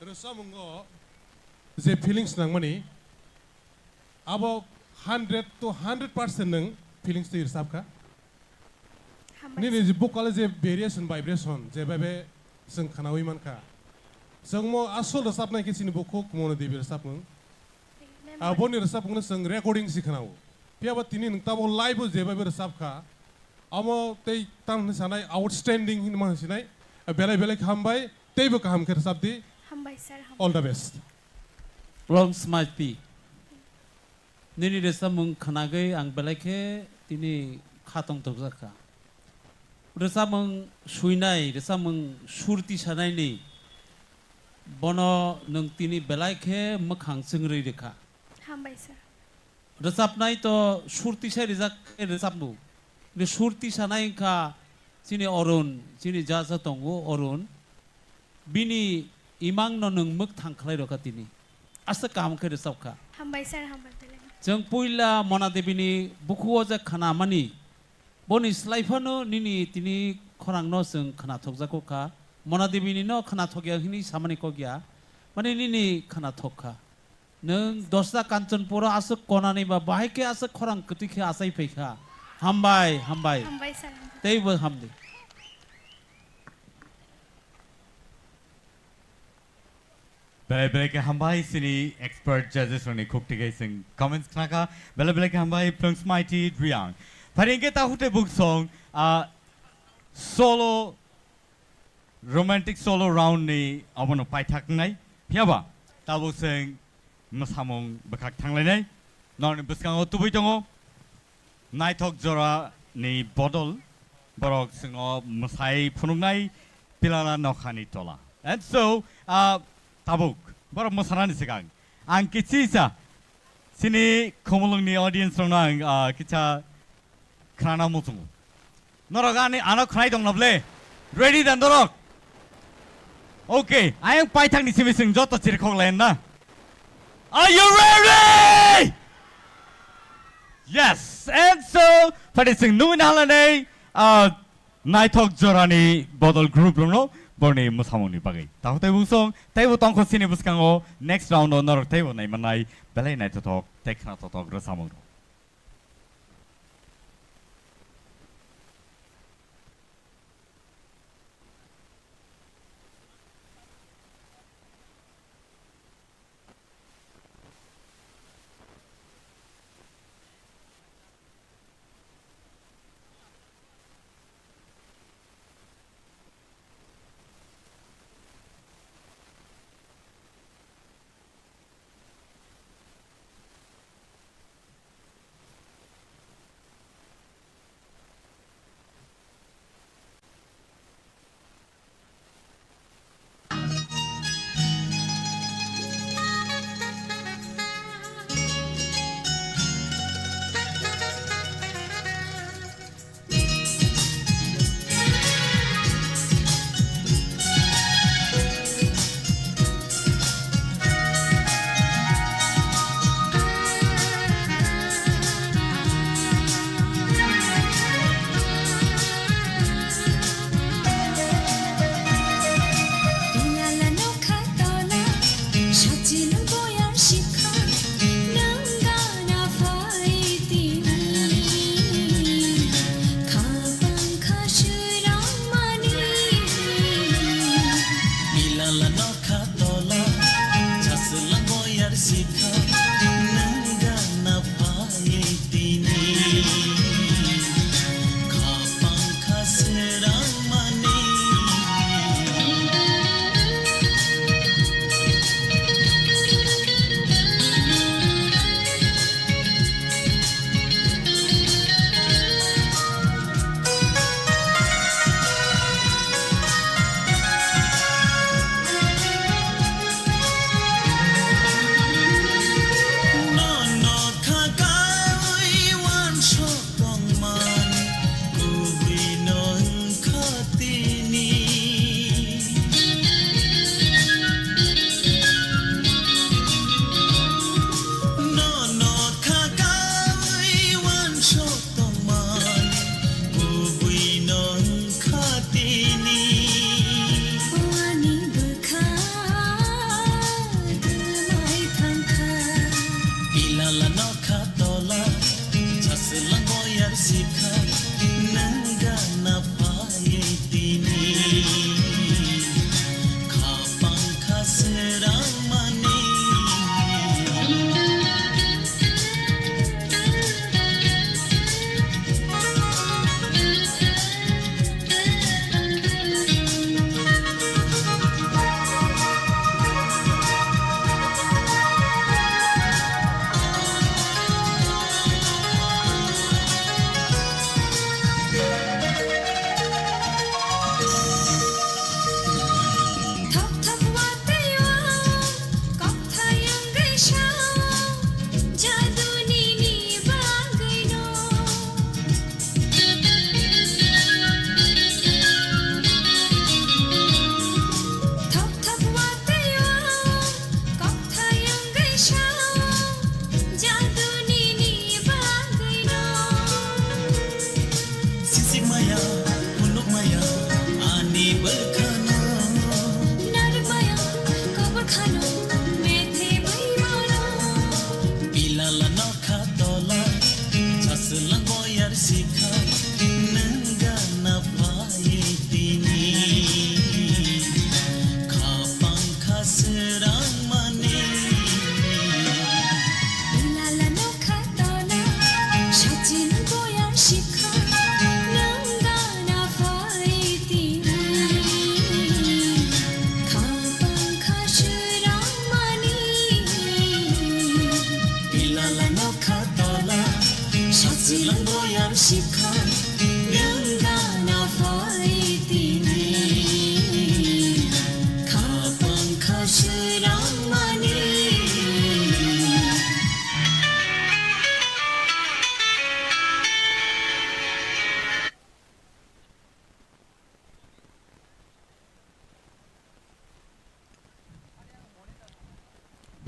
Rwchapmungo je feelings nangmani, abo hundred to hundred percent nwng feelings twi rwchap kha. Hambai. Nini je vocal je variation, vibration, je bhabe chwng khnaui mankha. Chwngmo asol rwchapnai khe chini bukhuk Mona Devi rwchapmung. Memory. Aboni rwchapmungno chwng recording si khnao. Phiyaba tini nwng tabuk live o je bhabe rwchapkha, amo tei tamo hinwi sanai outstanding hinwi ma sinai. Belai belai khe hambai, teibo kaham khe rwchapdi. Hambai sir, hambai. All the best. Long Smile P. Nini rwchapmung khnagwi ang belai khe tini kha tongthokjak kha. Rwchapmung suinai, rwchapmung sur tisanaini bono nwng tini belai khe mwkhang chwngrwi rwkha. Hambai sir. Rwchapnai to sur tisai rijak khe rwchapmung. Ni sur tisanai wngkha chini Arun, chini judge tongo Arun. Bini imangno nwng mwk thang khlai rwkha tini. Aswk kaham khe rwchapkha. Hambai sir, hambai belai. Chwng puila Mona Debini bukhuo je khnamani, boni slai phano nini tini khorangno chwng khnathokjago kha. Mona Debini no khnathokya hwnwi samani kok ya. Mani nini khnathok kha. Nwng dosta Kanchanpuro aswk konani ba bahai khe aswk khorang kwtwi khe achai phai kha. Hambai, hambai. Hambai sir, hambai. Teibo hamdi. Belai belai khe hambai chini expert judges rokni khuk twi khe chwng comments khna kha. Belai belai khe hambai Plung Smaiti Reang. Phari hwnkhe ta hute buk song, ah, solo, romantic solo round ni obono paithak wngnai. Phiyaba tabuk chwng mwsamung bwkhak thanglainai. Norokni bwskango tubui tongo. Naithok jora ni bodol borok chwngno mwsai phunuknai Pilala Nokhani Tola. And so, ah, tabuk borok mwsanani swkang ang kichisa chini Khumulwng ni audience rokno ang, ah, kicha khnana muchungo. Norok ani ano khnai tong na ble? Ready da norok? Okay, ayang paithak ni simi chwng joto chirikhok lai na. Are you ready? Yes, and so, phari chwng nungwi na halai nai, ah, naithok jorani bodol group rokno borni mwsamungni bagwi. Takhuk tei bungsong, teibo tongkho chini bwskango next round o norok teibo naimanai belai naithothok tei khnathok rwchapmung rok.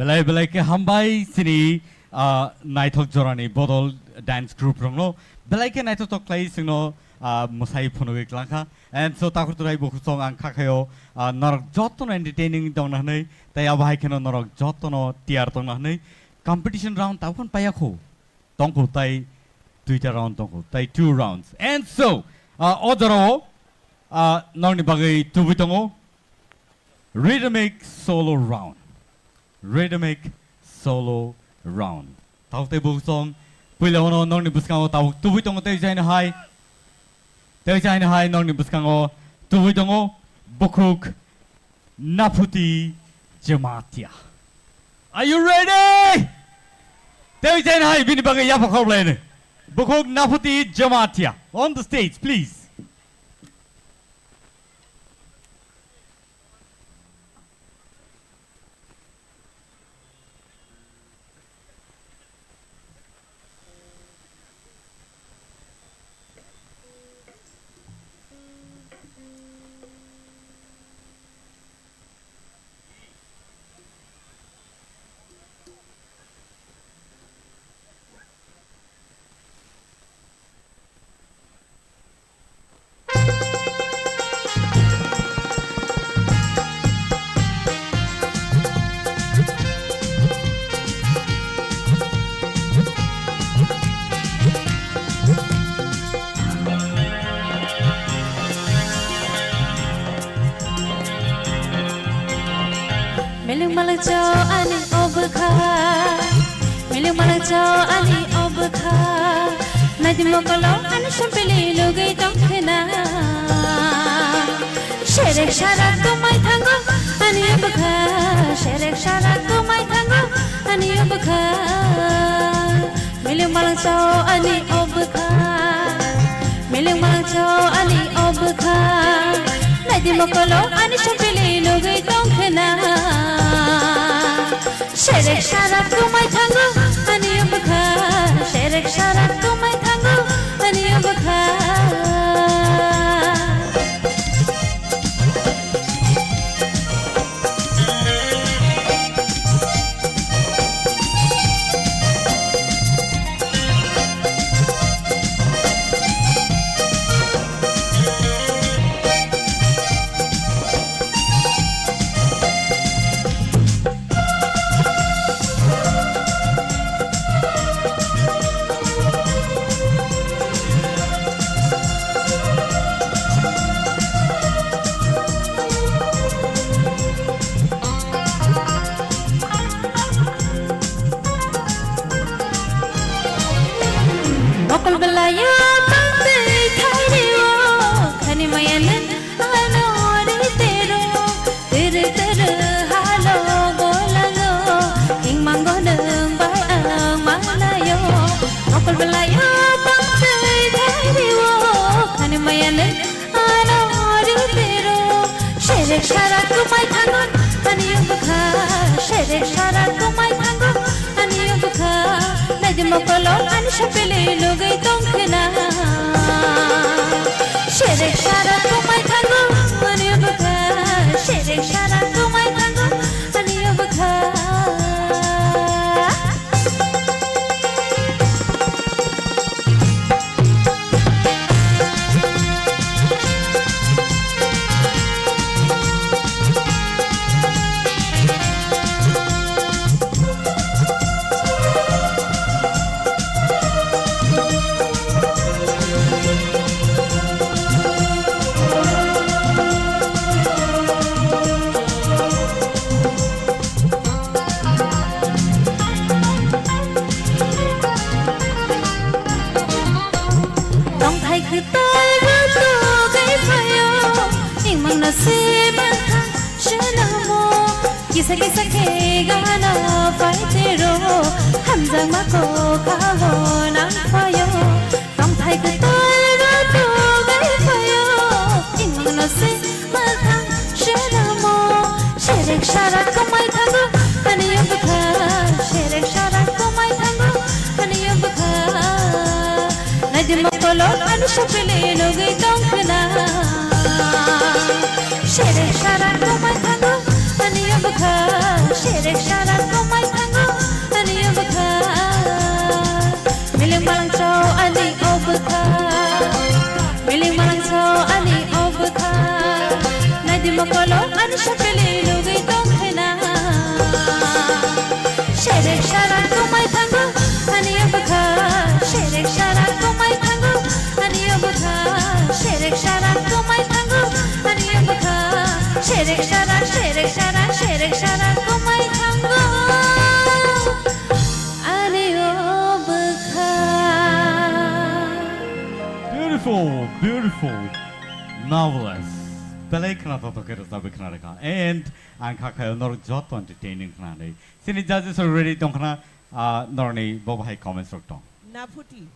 Belai belai khe hambai chini, ah, naithok jorani bodol dance group rokno. Belai khe naithotok khlai chwngno, ah, mwsai phunugwi klangkha. And so takhuk turai bukhuk song ang kha khaio, ah, norok jotono entertaining tongna hwnwi, tei abo hai kheno norok jotono tiyar tongna hwnwi. Competition round tabukhan paiya khu. Tongkhu tai duita round tongkhu, tai two rounds. And so, ah, o jorao, ah, nokni bagwi tubui tongo. Rhythmic solo round. Rhythmic solo round. Tabuk tei bukhuk song, puila uno nokni bwskango tabuk tubui tongo tei jaino hai. Tei jaino hai nokni bwskango tubui tongo bukhuk Naphuti Jamatia. Are you ready? Tei jaino hai bini bagwi yapha khorlaini. Bukhuk Naphuti Jamatia on the stage, please. Miling malang chao ani obwkha, miling malang chao ani obwkha. Naidi mokolo ani sampili nugwi tongkhna. Serek sara tumai thango ani obwkha, serek sara tumai thango ani obwkha. Miling malang chao ani obwkha, miling malang chao ani obwkha. Naidi mokolo ani sampili nugwi tongkhna. Serek sara tumai thango ani obwkha, serek sara tumai thango ani obwkha. Mokol belai o tongtwi thairi o khani maya nung ano ri tero. Tiri tiri halo golango, hingmango nung bai ang manayo. Mokol belayo bangtwi thairiwo, khani maya nung ano ri tero. Serek sara tumai thango, ani obwkha. Serek sara tumai thango, ani obwkha. Naidi mokolo ani sapele nugwi tongkhna. Serek sara tumai thango, ani obwkha. Serek sara tumai thango, ani obwkha. Tongthai kwtal rwtugwi phaio, ingmangno se mankha swnamo. Kisa kisa khe gana paitero, hamjakma kokha o nang phaio. Tongthai kwtal rwtugwi phaio, ingmangno se Mwkhang swnamo, serek sara kwmai thango, ani obwkha. Serek sara kwmai thango, ani obwkha. Naidi mokolo ani sapele nugwi tongkhna. Serek sara kwmai thango, Ani o bwkha, serek sara komai thango, ani o bwkha. Miling malang chao ani o bwkha, miling malang chao ani o bwkha. Naidi mokolo ani sapele lugui tongkhena. Serek sara komai thango, ani o bwkha, serek sara komai thango, ani o bwkha, serek sara komai thango, ani o bwkha, serek sara, serek sara, serek sara komai thango, ani o bwkha. Beautiful, beautiful, marvelous. Belai khna thotho khe rwchapwi khna rwkha. And ang kha khaio norok joto entertaining khnanai. Chini judges are ready tongkhna, ah, norokni bo bahai comments rok tong. Naphuti.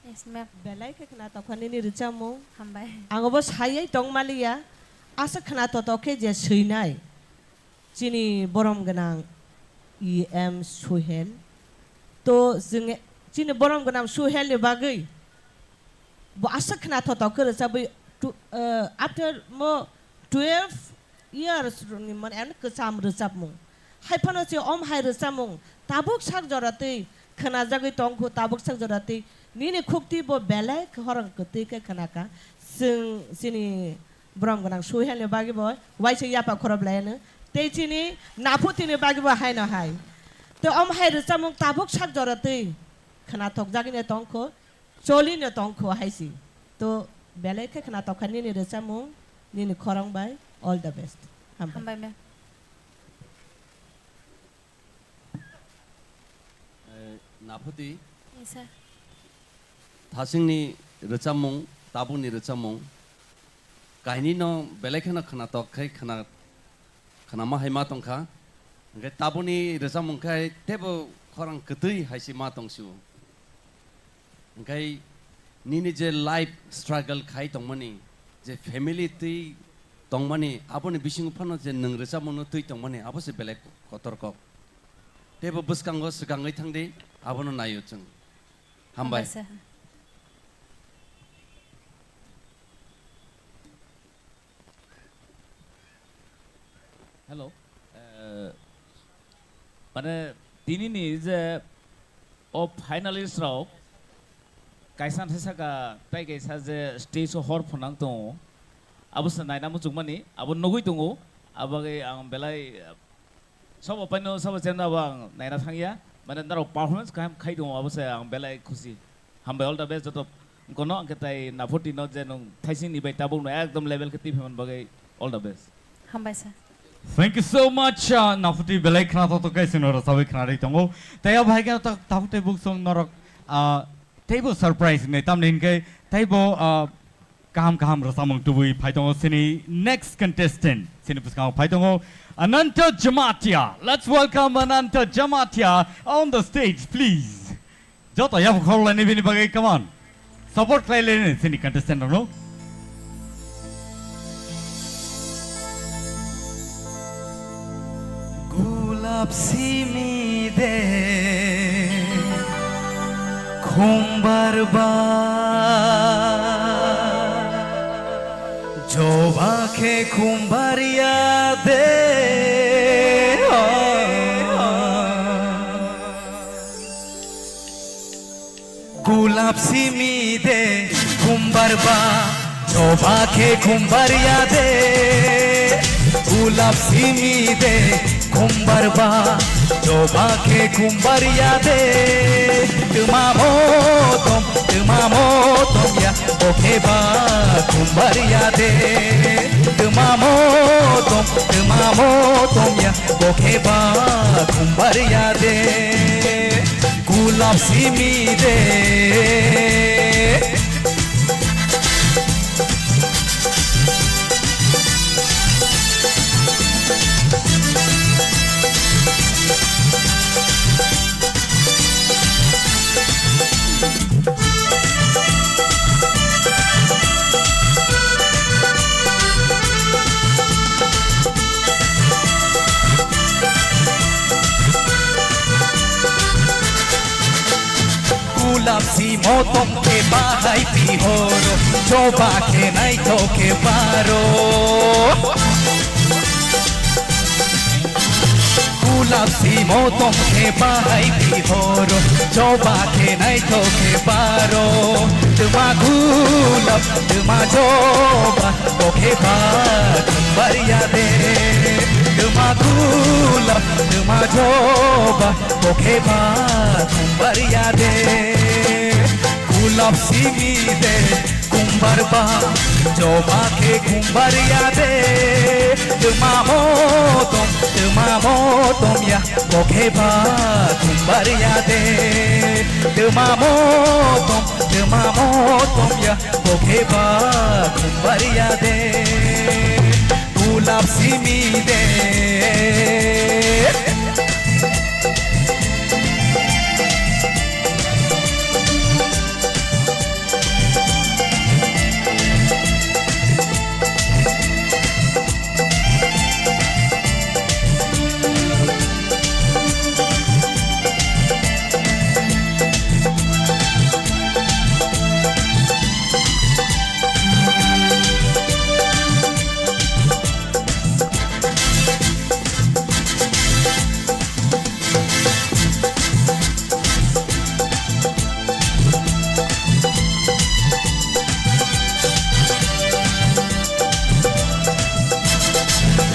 Yes, ma'am. Belai khe khna tokha nini rwchapmung. Hambai. Ang obo sayai tong maliya. Asa khna totok khe je swinai. Chini borom gwnang E M Suhel. To chwng chini borom gwnang Suhel ni bagwi bo asa khna totok khe rwchapwi tu-, eh, after mo twelve years ni mane ano kwcham rwchapmung. Hai phano se om hai rwchapmung tabuk sak jora twi khwnajagwi tongkhu, tabuk sak jora twi nini khukti bo belai khorang kwtwi khe khwnakha. Chwng chini borom gwnang Suhel ni bagwi bo waisa yapha khorop laiano. Tei chini Naphuti ni bagwi bo haino hai. Tei om hai rwchapmung tabuk sak jora twi khwnathokjagwino tongkhu. Cholino tongkho hai si. To belai khe khna tokha nini rwchapmung, nini khorang bai. All the best. Hambai. Hambai, ma'am. Eh, Naphuti. Yes, sir. Thasingni rwchapmung, tabukni rwchapmung. Kainwino belai kheno khna tok khai khna Khnama hai ma tongkha. Hwnkhe tabukni rwchapmung khai teibo khorang kwtwi hai se ma tong sio. Hwnkhe nini je life struggle khai tongmani, je family twi tongmani, aboni bisingo phano je nwng rwchapmungno twi tongmani, abo se belai kotor kok. Teibo bwskango swkangwi thangdi, abono naio chwng. Hambai. Hambai sir. Hello. Eh, mane, tinini je o finalist rok kaisa thai saka tai kaisa je stage o hor phunang tongo. Abo se naina muchungmani, abo nugui tongo. Abagwi ang belai, eh, Sabo paino, sabo chemno abo ang naina thangya. Mane norok performance kaham khai tongo, abo se ang belai khusi. Hambai, all the best joto. Kono ang khe tai Naphuti no je nwng thaising ni bai tabuk no ekdom level khe twi phaimani bagwi all the best. Hambai sir. Thank you so much, uh, Naphuti belai khna thok thok khe chwngno rwchabwi khna rwi tongo. Tei abo hai khe ta-, Naphuti buk song norok, uh, teibo surprise wngnai, tamni hinkhe teibo, uh, Kaham kaham rwchapmung tubui phai tongo chini next contestant. Chini bwskango phai tongo Ananta Jamatia. Let's welcome Ananta Jamatia on the stage, please. Joto yapha khorlaini bini bagwi, come on. Support khlai laini chini contestant rokno. Gulap simi de khumbar ba, joba khe khumbar ya de. Gulap simi de khumbar ba, joba khe khumbar ya de. Gulap simi de khumbar ba, joba khe khumbar ya de. Twma motom, twma motom ya, bo khe ba khumbar ya de. Twma motom, twma motom ya, bo khe ba khumbar ya de. Gulap simi de. Gulap si motom khe bahai pihoro, joba khe naithok khe baro. Gulap simo tong khe bahai bihoro, joba khe naithok khe baro. Twma gulap, twma joba, bo khe ba thumbar ya de. Twma gulap, twma joba, bo khe ba thumbar ya de. Gulap simi de, khumbar ba, joba khe khumbar ya de. Twma motom, twma motom ya, bo khe ba khumbar ya de. Twma motom, twma motom ya, bo khe ba khumbar ya de. Gulap simi de.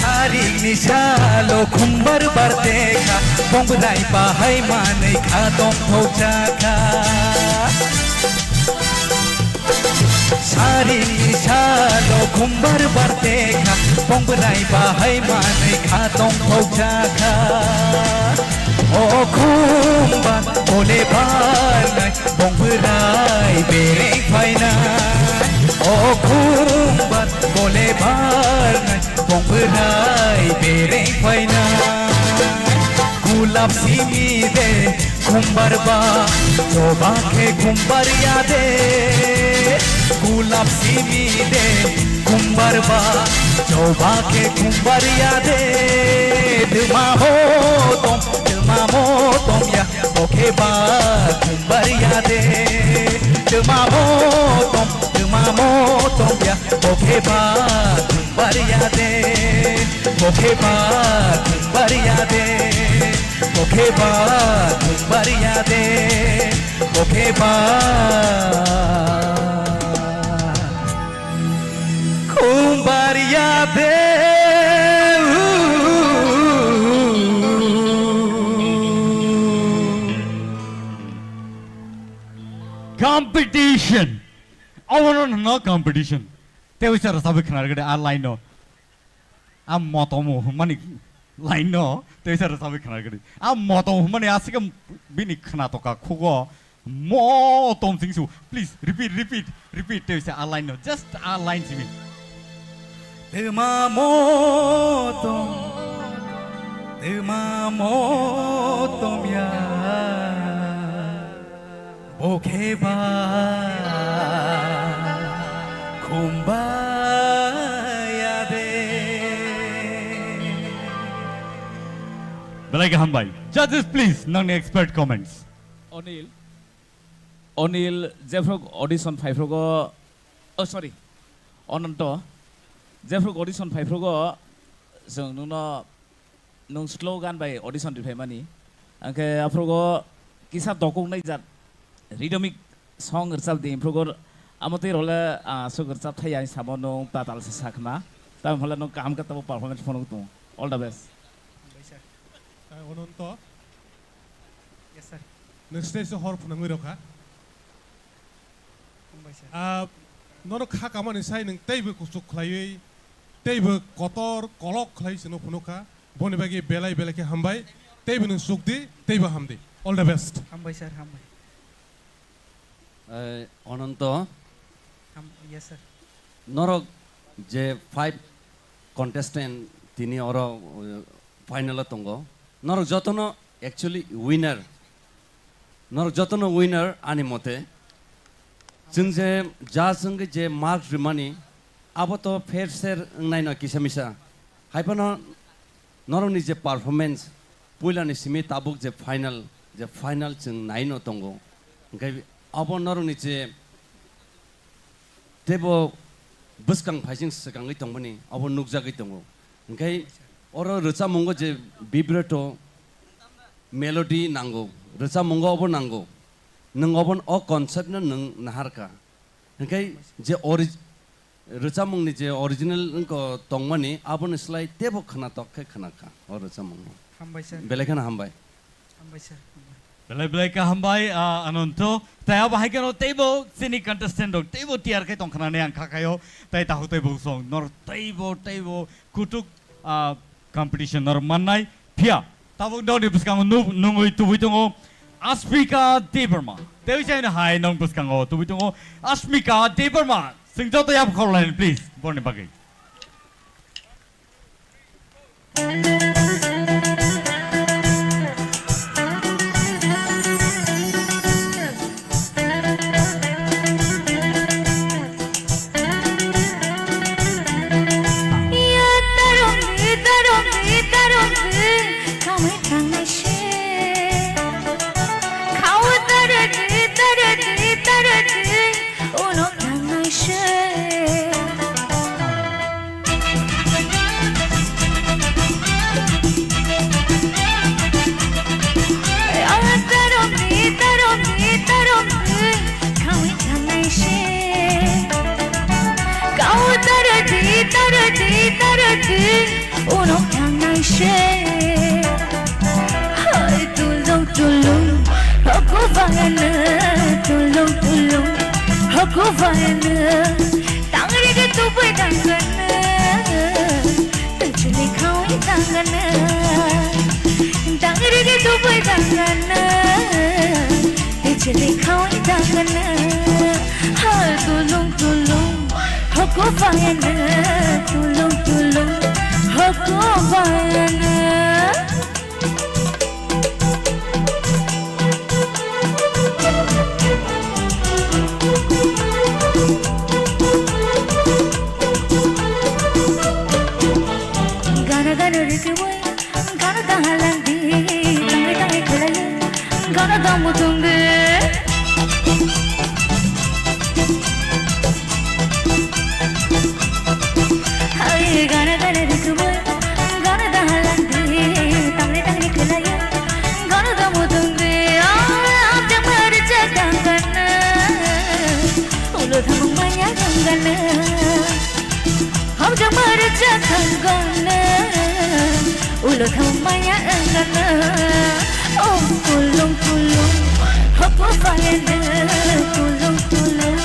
Tarik ni salo khumbar bar tekha, bongrai bahai manwi kha tongthok jakha. Sari salo khumbar bar tekha, bongrai bahai manwi kha tongthok jakha. O khumbar bole barnai, bongrai bereng phainai. O khumbar bole barnai, bongrai bereng phainai. Gulap simi de, khumbar ba, joba khe khumbar ya de. Gulap simi de, khumbar ba, joba khe khumbar ya de. Twma motom, twma motom ya, bo khe ba khumbar ya de. Twma motom, twma motom ya, bo khe ba khumbar ya de. Bo khe ba khumbar ya de. Bo khe ba khumbar ya de, bo khe ba khumbar ya de. Competition. Obono no competition. Tei uisa rwchabwi khna rwgwdi a line no. A motom hwnmani line no tei uisa rwchabwi khna rwgwdi. A motom hwnmani aswk bini khna toka khugo motom singsu. Please repeat, repeat, repeat tei uisa a line no. Just a line simi. Twma motom, twma motom ya. Bo khe ba khumbar ya de. Belai kaham bai. Judges, please, nangni expert comments. Onil, Onil, jephru audition phaiphrukgo, oh, sorry, Ononto, jephru audition phaiphrukgo, chwng nwngno nwng slogan bai audition riphaimani. Hwnkhe aphrugo kisa dokoknai jat rhythmic song rwchapdi, aphrugo amotwi role, ah, aswk rwchapthai ani samo nwng tatal se sakhna. Tamoni hwnle nwng kaham khe tabuk performance phunuk tongo. All the best. Hambai sir. Ah, Ononto. Yes, sir. Nwng stage o hor phunangwi rwkha. Hambai sir. Ah, nono kha kamani sai nwng teibo kuchuk khlaiwi, teibo kotor kolok khlai sino phunukha. Boni bagwi belai belai khe hambai. Teibo nwng chukdi, teibo hamdi. All the best. Hambai sir, hambai. Eh, Ononto. Ham-, yes, sir. Norok je five contestant tini oro, eh, final o tongo. Norok jotono actually winner. Norok jotono winner ani mote. Chwng je judge wngwi je mark rwmani, abo to fair share wngnaino kisa misa. Hai phano norokni je performance, puilani simi tabuk je final, je final chwng naino tongo. Hwnkhe abo norokni je teibo bwskang phaising swkangwi tongmani abo nukjagwi tongo. Hwnkhe oro rwchapmungo je vibrato, melody nango, rwchapmungo obo nango. Nwng obo, o concept no nwng naharkha. Hinkhe je ori-, rwchapmungni je original wngkha tongmani, aboni slai teibo khwnatok khe khwnakha o rwchapmungno. Hambai sir. Belai kheno hambai. Hambai sir. Hambai. Belai belai khe hambai, ah, Ananto. Tai abo hai kheno teibo chini contestant rok teibo tiyar khe tongkha nani ang kha khaio. Tai takhuk teibo song nor teibo teibo kutuk, ah, competition nor mannai. Phiya tabuk nokni bwskango nu-, nungwi tubui tongo Asmika Debbarma. Tei chaino hai nong bwskango tubui tongo Asmika Debbarma. Chwng joto yap khorlaini please borni bagwi. Uno thangnai se. Hai tulung tulung, hoku vayana, tulung tulung, hoku vayana. Tangri ke tupai tanggana, tuchuli khawi tanggana. Tangri ke tupai tanggana, tuchuli khawi tanggana. Hai tulung tulung, hoku vayana, tulung tulung, hoku vayana. Gana gana rikui, gana dahalang di, tangai tangai khwlai. Gana damu tungde. Hai gana gana rikui, gana dahalang di, tangri tangri khwlai. Gana damu tungde, ah, jang mari jadang gana. Ulo thamung maya gana. Hamjakma rwchap thangkana, ulo thangmaya wngkana. Oh, tulung tulung, hoku bayana, tulung tulung,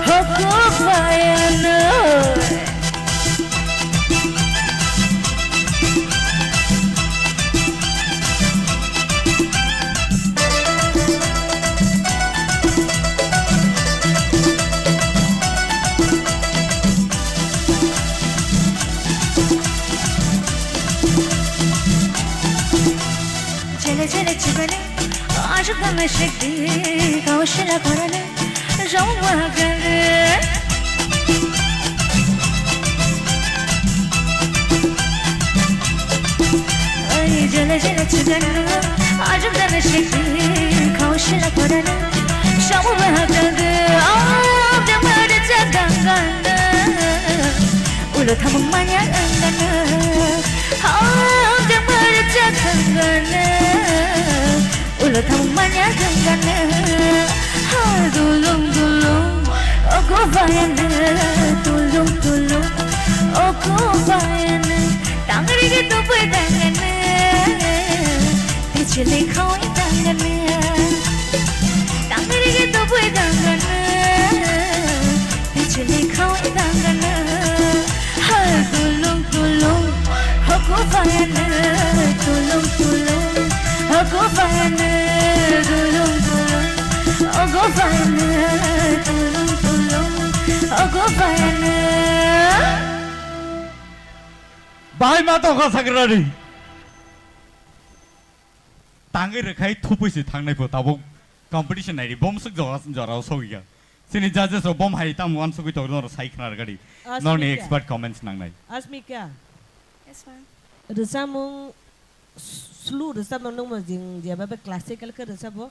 hoku bayana. Chele chele chibane, ashuk dame shikti, kaushila korane, jomwa gare. Ai jele jele chiganu, ajum dana shiki, khaushila korana, shamu bahakaga, ah, jamara chagangana, ulo thamung manya gangana, ah, jamara chagangana. Ulo thang manya gangana, ha dulung dulung, ogo bayana, dulung dulung, ogo bayana, tangri ge tubui dangana, tichili khawi dangana, tangri ge tubui dangana, tichili khawi dangana. Hai tulung tulung, hoku bayana, tulung tulung, hoku bayana, tulung tulung, ogo bayana, tulung tulung, ogo bayana. Bahai ma tongkha sakrari. Tangwi rwkhai thupui se thangnai pho tabuk competition naidi bom swk jora jora o sogwi ya. Chini judges rok bom hai tamo uansugwi tongo norok sai khna rwgadi. Norni Asmika. Expert comments nangnai. Asmika. Yes, ma'am. Rwchapmung slu rwchapmung nungmo jing jeba be classical khe rwchapbo.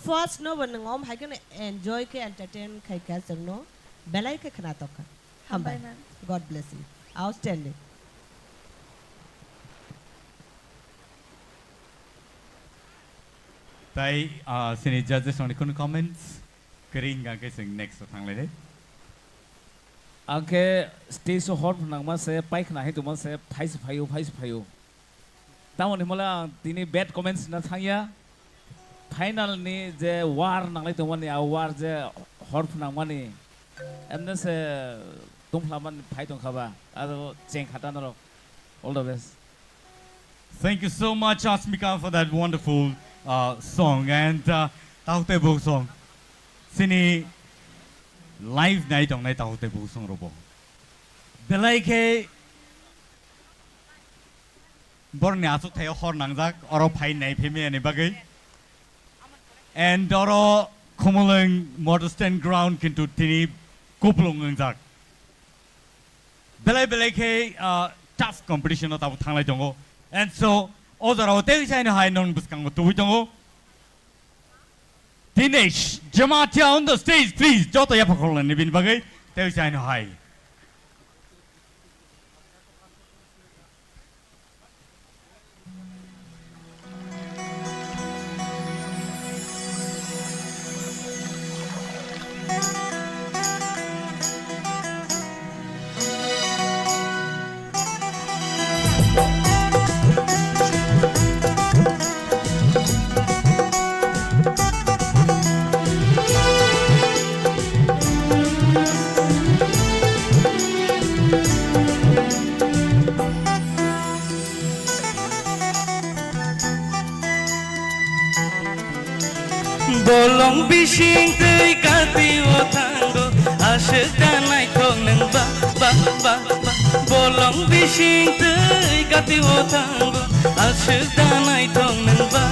First no bo nwng om hai kheno enjoy khe entertain khai kha chwngno belai khe khna tokha. Hambai, hambai, ma'am. God bless you. Outstanding. Tai, ah, sini judges rokni kunu comments? Kering hwnkha khe chwng next o thanglainai. Ang khe stage o hor phnangma se, paikha hai tongma se, phai se phaio, phai se phaio. Tamoni hwnle ang tini bad comments na thangya. Final ni je war nanglai tongmani, a war je hor phnangmani, emne se tongphlamani phai tongkha ba. Aro cheng khata norok. All the best. Thank you so much, Asmika, for that wonderful, uh, song. And, uh, Takhuk tei Bukhuk song. Sini live nai tongnai Takhuk tei Bukhuk song robo. Belai khe borni achuk thaio hor nangjak, oro phai nai phai maya ni bagwi. And oro Khumulwng Model Stand Ground kintu tini kuplung wngjak. Belai belai khe, ah, tough competition o tabuk thanglai tongo. And so, o jora o tei saino hai non bwskango tubui tongo. Dinesh Jamatia on the stage, please. Joto yapha khorlani bini bagwi tei saino hai. Bolong bising twi kati o thango, aswk da naithok nwng ba, ba, ba, ba. Bolong bising twi kati o thango, aswk da naithok nwng ba.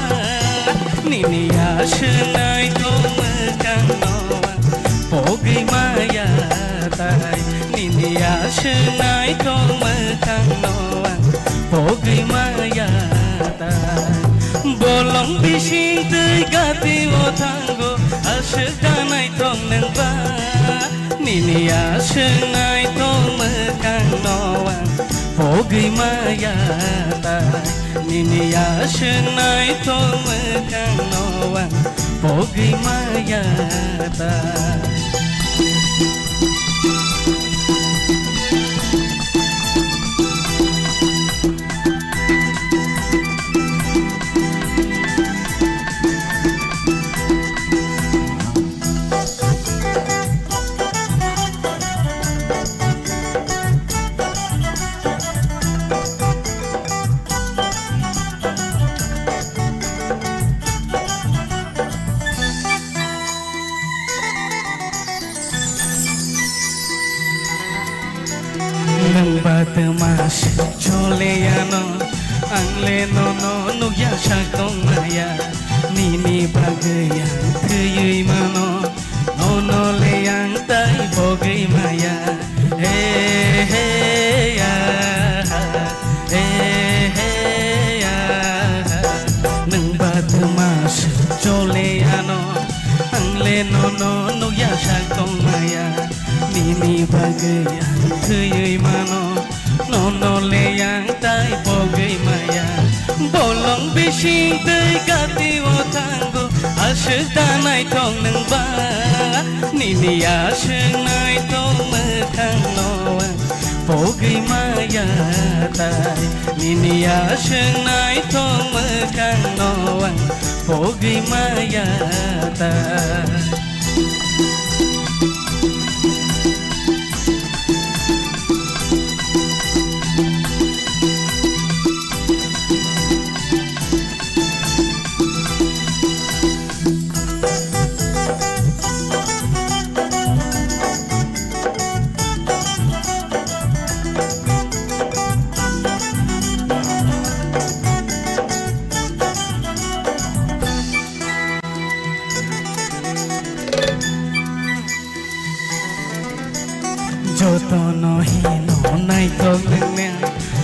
Nini aswk naithok mwkhang no ang pogwi maya tai. Nini aswk naithok mwkhang no ang pogwi maya tai. Bolong bising twi gati o thango, aswk da naithok nwng ba. Nini aswk naithok mwkhang no ang pogwi maya tai. Nini aswk naithok mwkhang no ang pogwi maya ta. Nwng ba twma se chole ano, ang le nono nukya sak tong maya, nini bagwi ang thwiwi mano. Nono le ang tai pogwi maya. He, he, ya, ha. He, he, ya, ha. Nwng ba twma se chole ano. Ang le nono nukya sak tong maya. Nini bagwi ang thwiwi mano. Nono le ang tai pogwi maya. Bolong bising twi gati o thango, aswk da naithok nwng ba. Nini aswk naithok mwkhang no ang pogwi maya tai. Nini aswk naithok mwkhang no ang pogwi maya tai. Jotono hino naithok nangmya,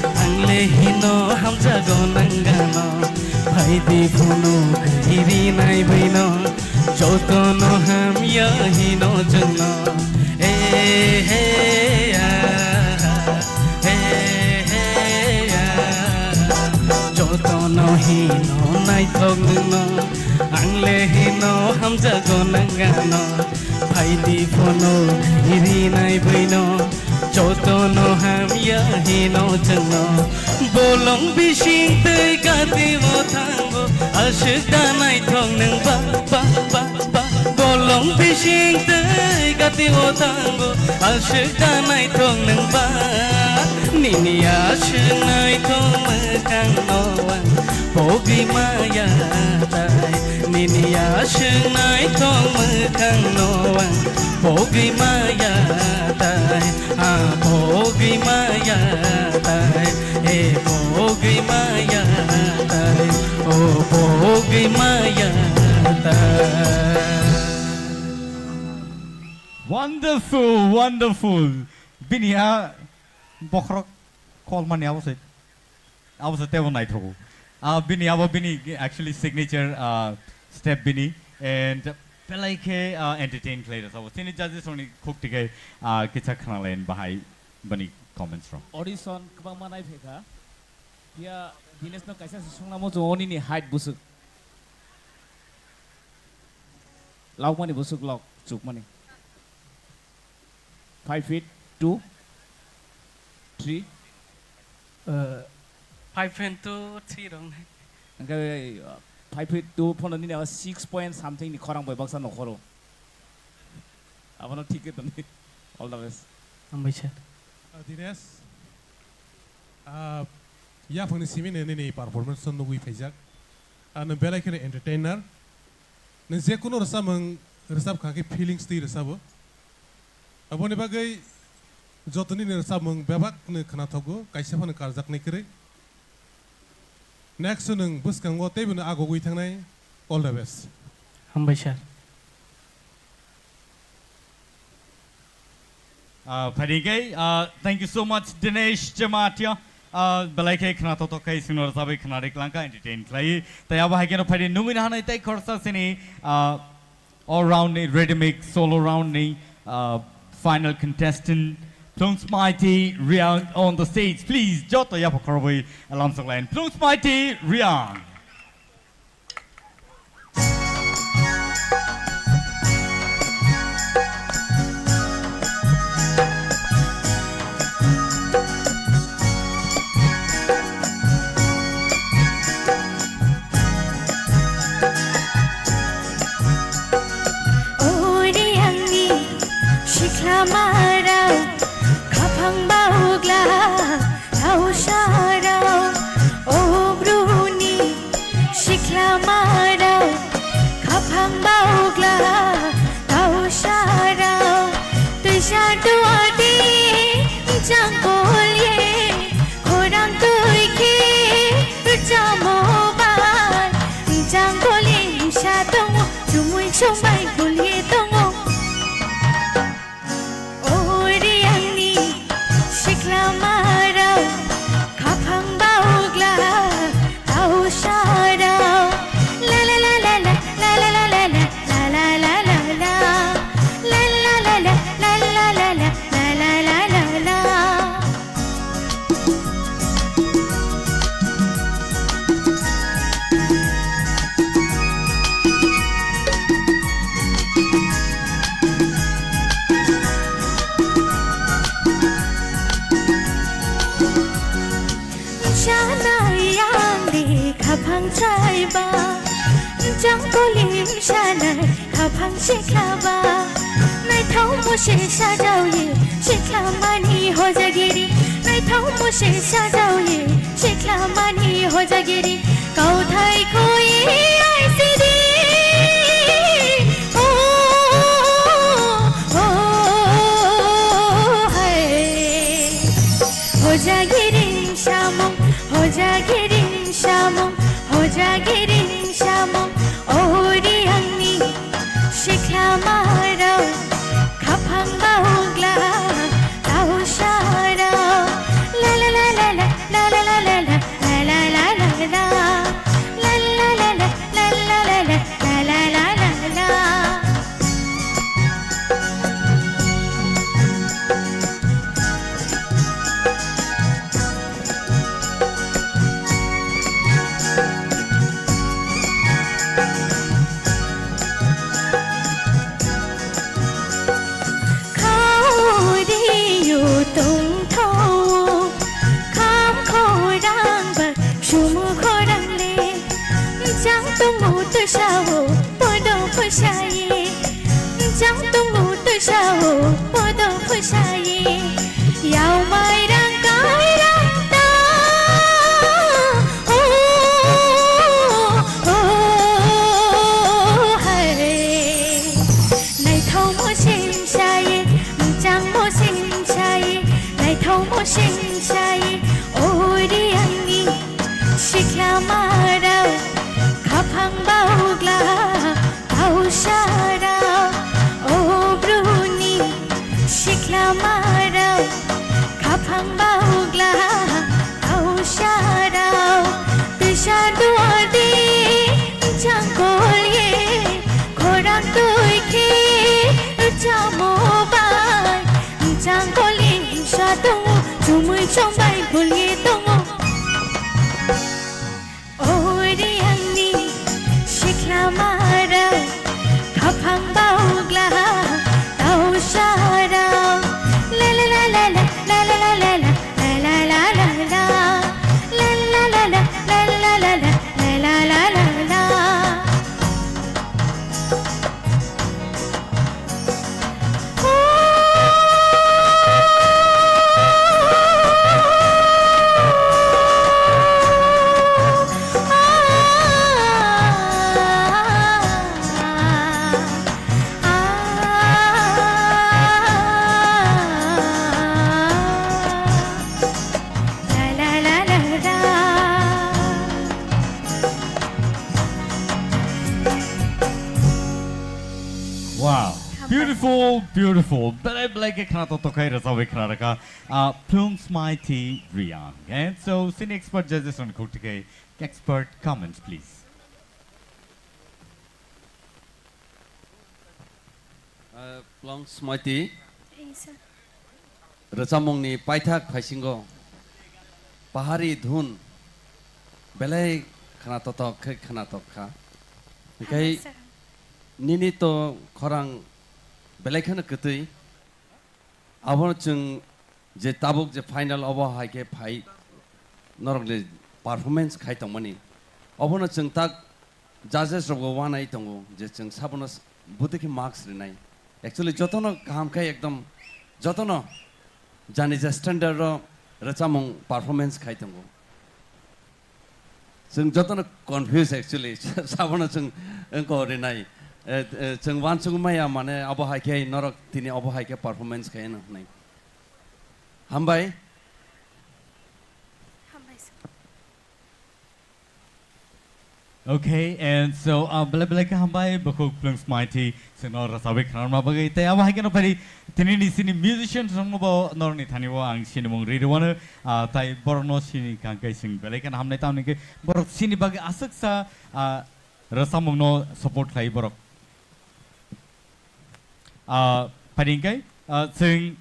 ang le hino hamjago nang gano. Phaidi phunuk iri nai bwino, jotono hamya hino chwngno. He, he, ya, ha, he, he, ya, ha. Jotono hino naithok nwngno. Lehino hamjago nangano, phaidi phono rinai buino, jotono hamya hino chwngno. Bolong bising twi gati o thango, aswk da naithok nwng ba, ba, ba, ba. Bolong bising twi gati o thango, aswk da naithok nwng ba. Nini aswk naithok mwkhangno ang pogwi maya tai, nini aswk naithok mwkhangno ang pogwi maya tai, ha pogwi maya tai, e pogwi maya tai, o pogwi maya tai. Wonderful, wonderful. Bini a bokhorok kolmani abo se. Abo se tebo naithogo. Ah, bini abo bini actually signature, ah, step bini and belai khe, ah, entertain khlai rwsabo. Chini judges rokni khuk tikhe, ah, kisa khna line bahai bani comments rok. Audition kwbangma nai phaikha. Phiya Dinesh no kaisa se swngnamo chwng oni ni height bwswk. Lokmani bwswk lok chukmani. Five feet two, three. Uh, five feet two, three rong nai. Hwnkhe, uh, five feet two phono nini abo six point something ni khorang bai baksa nokhoro. Abono thik khe tongdi. All the best. Hambai sir. Uh, Dinesh, uh, yaphangni simi nini performance no nugwi phaijak. Ano belai kheno entertainer. Nini je kunu rwchapmung rwchap kha khe feelings twi rwchabo. Aboni bagwi joto nini rwchapmung bebak no khna thogo, kaisa phano karjaknai kwrwi. Next nwng bwskango teibo no agogwi thangnai. All the best. Hambai sir. Ah, phaidi khe, ah, thank you so much, Dinesh Jamatia. Ah, belai khe khna thothok khai singno rwchabwi khna ri klangkha, entertain khlai. Tai abo hai kheno phaidi nungwi nahanai tai khorsa sini, ah, all round ni ready mix solo round ni, ah, final contestant Plungsmaiti Riang on the stage. Please, joto yapha khorobwi alam sok line. Plungsmaiti Riang. Ori angni sikhlamarao, khaphang baugla tausarao, o bruni sikhlamarao, khaphang baugla tausarao, twisa duati jangkol ye khorang twi khe rwchamo bai, jangkol ye msa tongo, chumui chumai gul ye tongo. Ori angni sikhlamarao, khaphang baugla tausarao. La la la la la, la la la la la, la la la la la. La la la la, la la la la, la la la la la. Chanai yang de khaphang chaiba, jangkolim chanai khaphang sikhlaba, naithok mose sajao ye sikhlama ni hojagiri, naithok mose sajao ye sikhlama ni hojagiri, kauthai khoi aisidi. O, o, o, hai. Hojagiri samung, hojagiri samung, hojagiri samung, ori angni sikhlamarao, khaphang baugla tausarao. La la la la la, la la la la la, la la la la la. La la la la, Tang tungu tuisa o podo phuisa ye, yau mai rang kai rang ta. O, o, hai. Naithau mo sing sa ye, mchang mo sing sa ye, naithau mo sing sa ye, o ri ang ni. Siklama rao, khaphang baogla, tausa rao, o bruni. Siklama rao, khaphang baogla, tausa rao, tuisa duar di, changkol ye, khorang tui khe, chamo bai, changkol ye, sa tongo, chumui chombai, bul ye tongo. O ri ang ni siklama rao, khaphang baogla, tausa rao. La la la la la, la la la la la, la la la la la. La la la la la, la la la la la, la la la la la. Wow. Hambai. Beautiful, beautiful. Belai belai khe khna tok tok khai rwchabwi khna rwkha. Ah, Plung Smaiti Riang. And so, sini expert judges on khuk thike expert comments, please. Ah, Plung Smaiti. Ei, sir. Rwchapmungni paithak phaisingo pahari dhun belai khna totok khe khna tok kha. Hingkhai hambai sir. Nini to khorang belai kheno kwtwi. Abono chwng je tabuk je final obo hai khe phai norokni performance khai tongmani. Obono chwng tak judges rokbo uanai tongo je chwng sabono s-, bwtwi khe marks rinai. Actually, jotono kaham khai ekdom jotono jani je standard ro rwchapmung performance khai tongo. Chwng jotono confuse actually. Sabono chwng wngko rinai. Eh, eh, chwng uansugwi maya mane abo hai khe norok tini abo hai khe performance khai no hwnwi. Hambai. Hambai sir. Okay, and so, uh, belai belai khe hambai, bukhuk Plung Smaiti, chwngno rwchabwi khna rwna bagwi. Tei abo hai kheno phai tini ni sini musician rokno bo norokni thani o ang sinimung ri rwano, uh, tai borokno sini kangkai chwng belai kheno hamnai, tamni khe borok sini bagwi aswksa, uh, rwchapmungno support khlai borok. Ah, phaidi hwnkhe, ah, chwng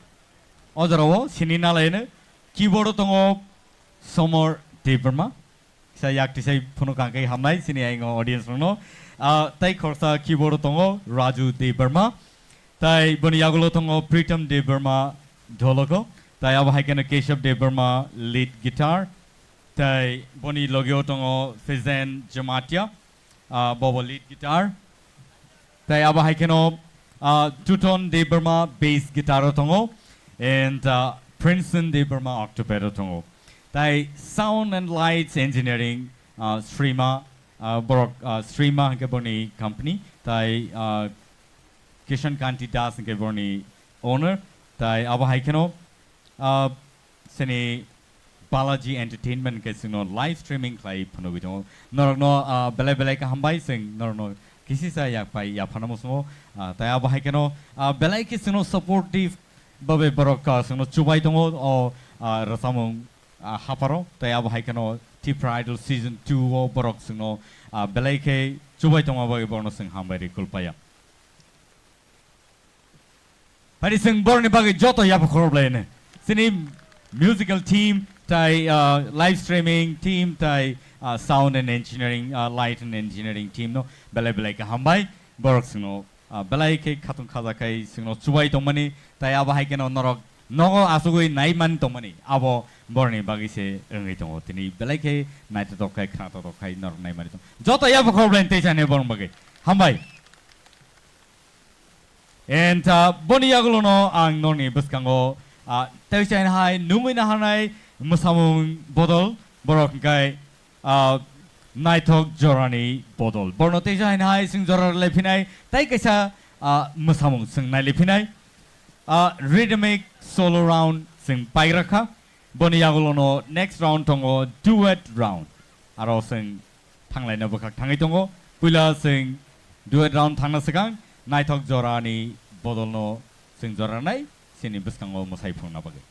o jorao sini nalaino keyboard-o tongo Somor Debbarma. Kisa yak tisai phunuk ang khe hamnai chini ayang audience rokno. Ah, tei khoroksa keyboard-o tongo Raju Debbarma. Tei boni yagulo tongo Pritam Debbarma dholoko. Tei abo hai kheno Keshav Debbarma lead guitar. Tei boni logio tongo Fizen Jamatia, ah, bobo lead guitar. Tei abo hai kheno, ah, Tuton Debbarma bass guitar o tongo, and, ah, Princeton Debbarma octopad o tongo. Tei sound and lights engineering, ah, Srima, ah, borok, ah, Srima hwnkhe boni company, tei, ah, Kishan Kanti Das hwnkhe boni owner, tei abo hai kheno, ah, sini Balaji Entertainment khe chwngno live streaming khlai phunugwi tongo. Norokno, ah, belai belai khe hambai, chwng norokno kisisa yak pai yaphano muchungo. Ah, tei abo hai kheno, ah, belai khe chwngno supportive babe borok, ah, chwngno chubai tongo o, ah, rwchapmung, ah, hapharo. Tei abo hai kheno Tipra Idol Season two o borok chwngno, ah, belai khe chubai tongma bagwi borokno chwng hambai rwi kulpaya. Phai di chwng borokni bagwi joto yapha khorop laino. Chini musical team, tai, ah, live streaming team, tai, ah, sound and engineering, ah, light and engineering team no belai belai khe hambai. Borok chwngno, ah, belai khe khatung khaja khai chwngno chubai tongmani, tai abo hai kheno norok nogo achugwi naimani tongmani. Abo borokni bagwi se wngwi tongo. Tini belai khe naithotok khai, khnathotok khai norok naimani tong. Joto yapha khorop laino tei sani borokni bagwi. Hambai. And, ah, boni yagulono ang noni bwskango, ah, tei chaina hai nungwi naharnai mwsamung bodol, borok hwnkhe, ah, naithok jorani bodol. Borno tei chaina hai chwng jora rwlai phinai, tei kaisa, ah, mwsamung chwng nailai phinai. Ah, rhythmic solo round chwng paigra kha. Boni yagulono next round tongo duet round. Aro chwng thanglaina bwkhak thangwi tongo. Puila chwng duet round thangna swkang naithok jorani bodolno chwng jora rwnai chini bwskango mwsai phunukna bagwi.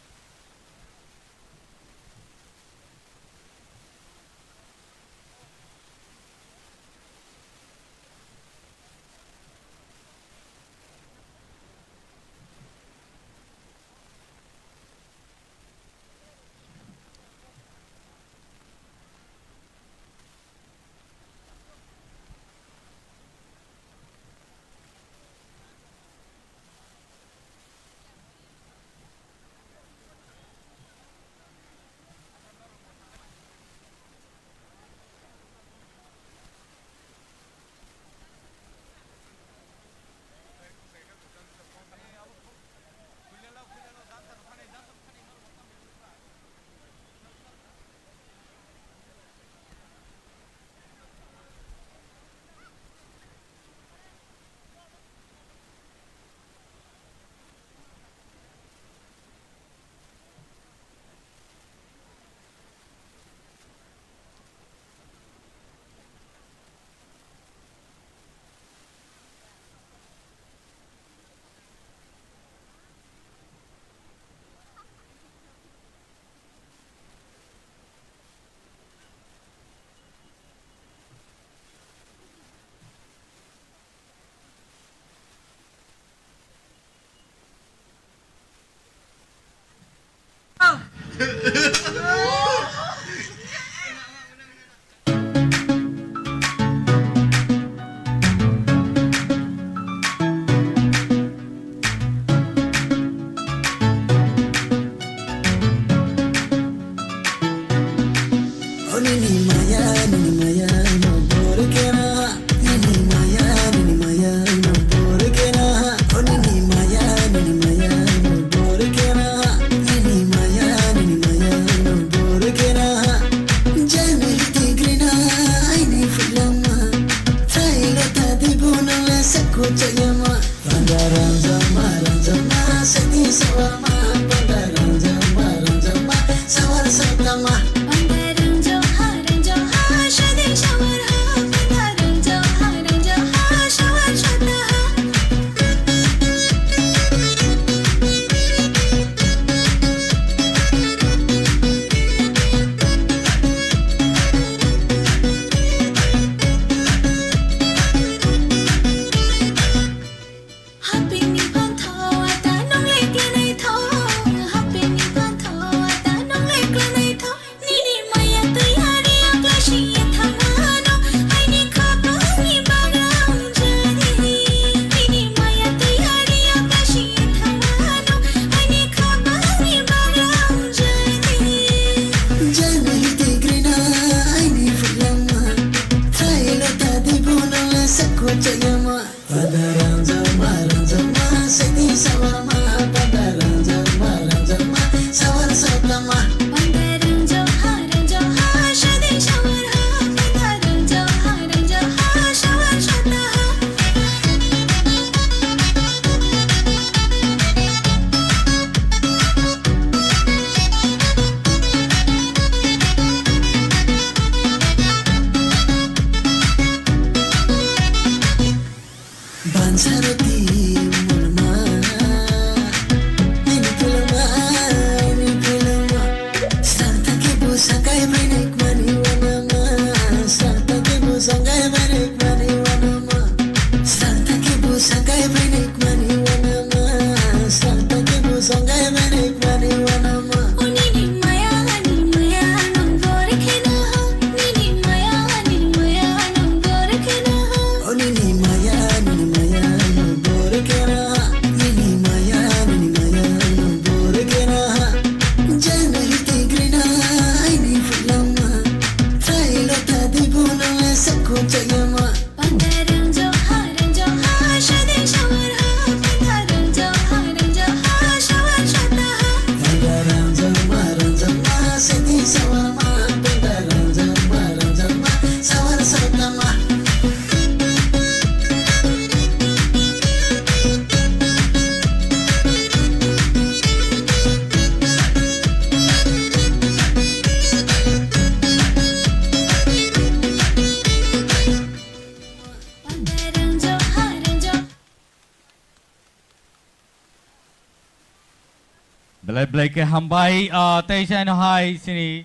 Belai belai khe hambai, ah, tei saino hai sini,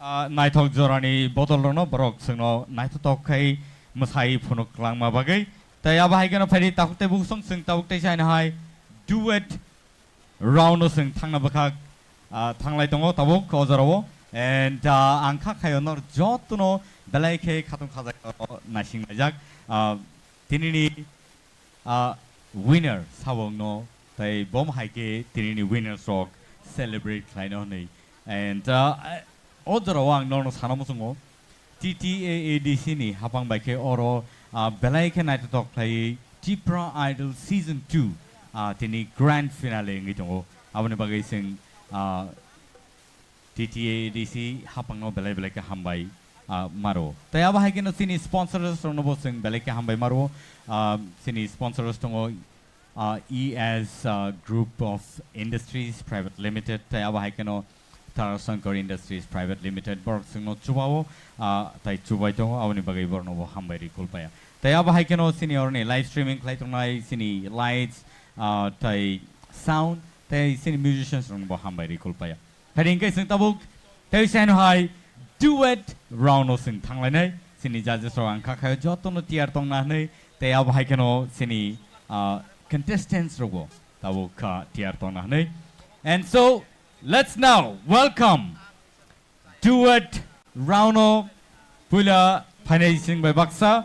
ah, naithok jorani bodol rokno borok chwngno naithotok khai mwsai phunuk langma bagwi. Tei abo hai kheno phaidi takhuk tei bukhuk song chwng tabuk tei saino hai duet round o chwng thangna bwkhak, ah, thanglai tongo tabuk o jorao. And, ah, ang kha khaio nor jotono belai khe khatung khajak naising laijak. Ah, tinini ah, winner sabo wngno, tei bom hai khe tinini winners rok celebrate khlaino hwnwi. And, ah, o jorao ang norno sana muchungo, T T A A D C ni hapang bai khe oro, ah, belai khe naithotok khlaiwi Tipra Idol Season two, ah, tini grand finale wngwi tongo. Aboni bagwi chwng, ah, T T A D C hapangno belai belai khe hambai, ah, maro. Tei abo hai kheno chini sponsors rokno bo chwng belai khe hambai maro. Ah, chini sponsors tongo, ah, E S, ah, Group of Industries Private Limited, tei abo hai kheno Tarashankar Industries Private Limited, borok chwngno chubao, ah, tei chubai tongo, aboni bagwi borokno bo hambai rwi kulpaya. Tei abo hai kheno chini oroni live streaming khlai tongnai chini lights, ah, tei sound, tei chini musicians rokno bo hambai rwi kulpaya. Phaidi hwnkhe chwng tabuk tei saino hai duet round o chwng thanglainai. Chini judges rok ang kha khayo jotono tiyar tongna hwnwi, tei abo hai kheno chini, ah, contestants rokbo tabuk kha tiyar tongna hwnwi. And so, let's now welcome duet round o puila phainai chwng bai baksa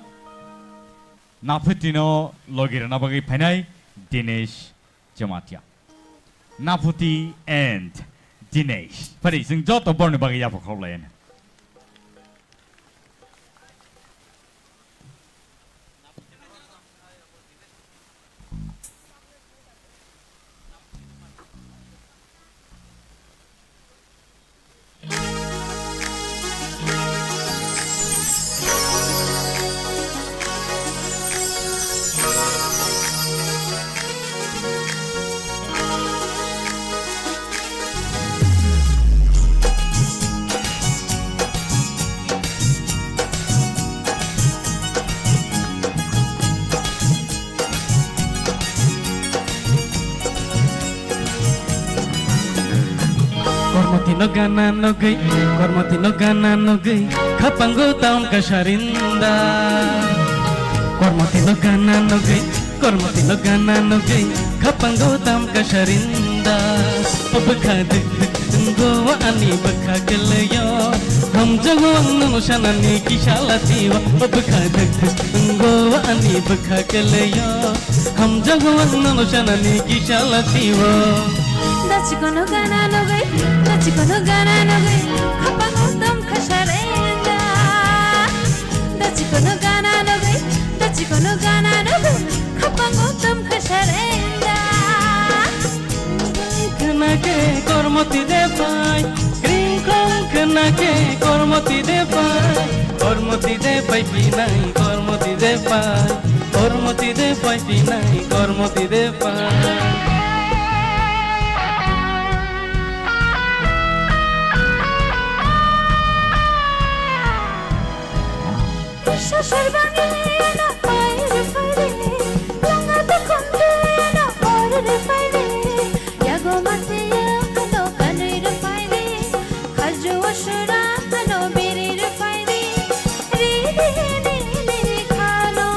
Naphutino logi rwna bagwi phainai Dinesh Jamatia. Naphuti and Dinesh. Phaidi chwng joto borni bagwi yapha khoroklayani. Kormoti no gana nogwi, kormoti no gana nogwi, khapango taun kasarinda. Kormoti no gana nogwi, kormoti no gana nogwi, khapango taun kasarinda. O bwkha dik dik wnggo ani bwkha kwlwio, hamjago ang nono sanani kisa latio. O bwkha dik dik wnggo ani bwkha kwlwio, hamjago ang nono sanani kisa latio. Dachikono gana nogwi, dachikono gana nogwi, khapango tom khasarenda. Dachikono gana nogwi, dachikono gana nogwi, khapango tom khasarenda. Khna khe kormoti de pai, kring krong khna khe kormoti de pai, kormoti de pai pinai, kormoti de pai, kormoti de pai pinai, kormoti de pai. Sasar bangino pair paire, langa takhunde no pair paire, yago mate ano kanui paire, khaju asura ano biri paire, ri ri ni ni khano.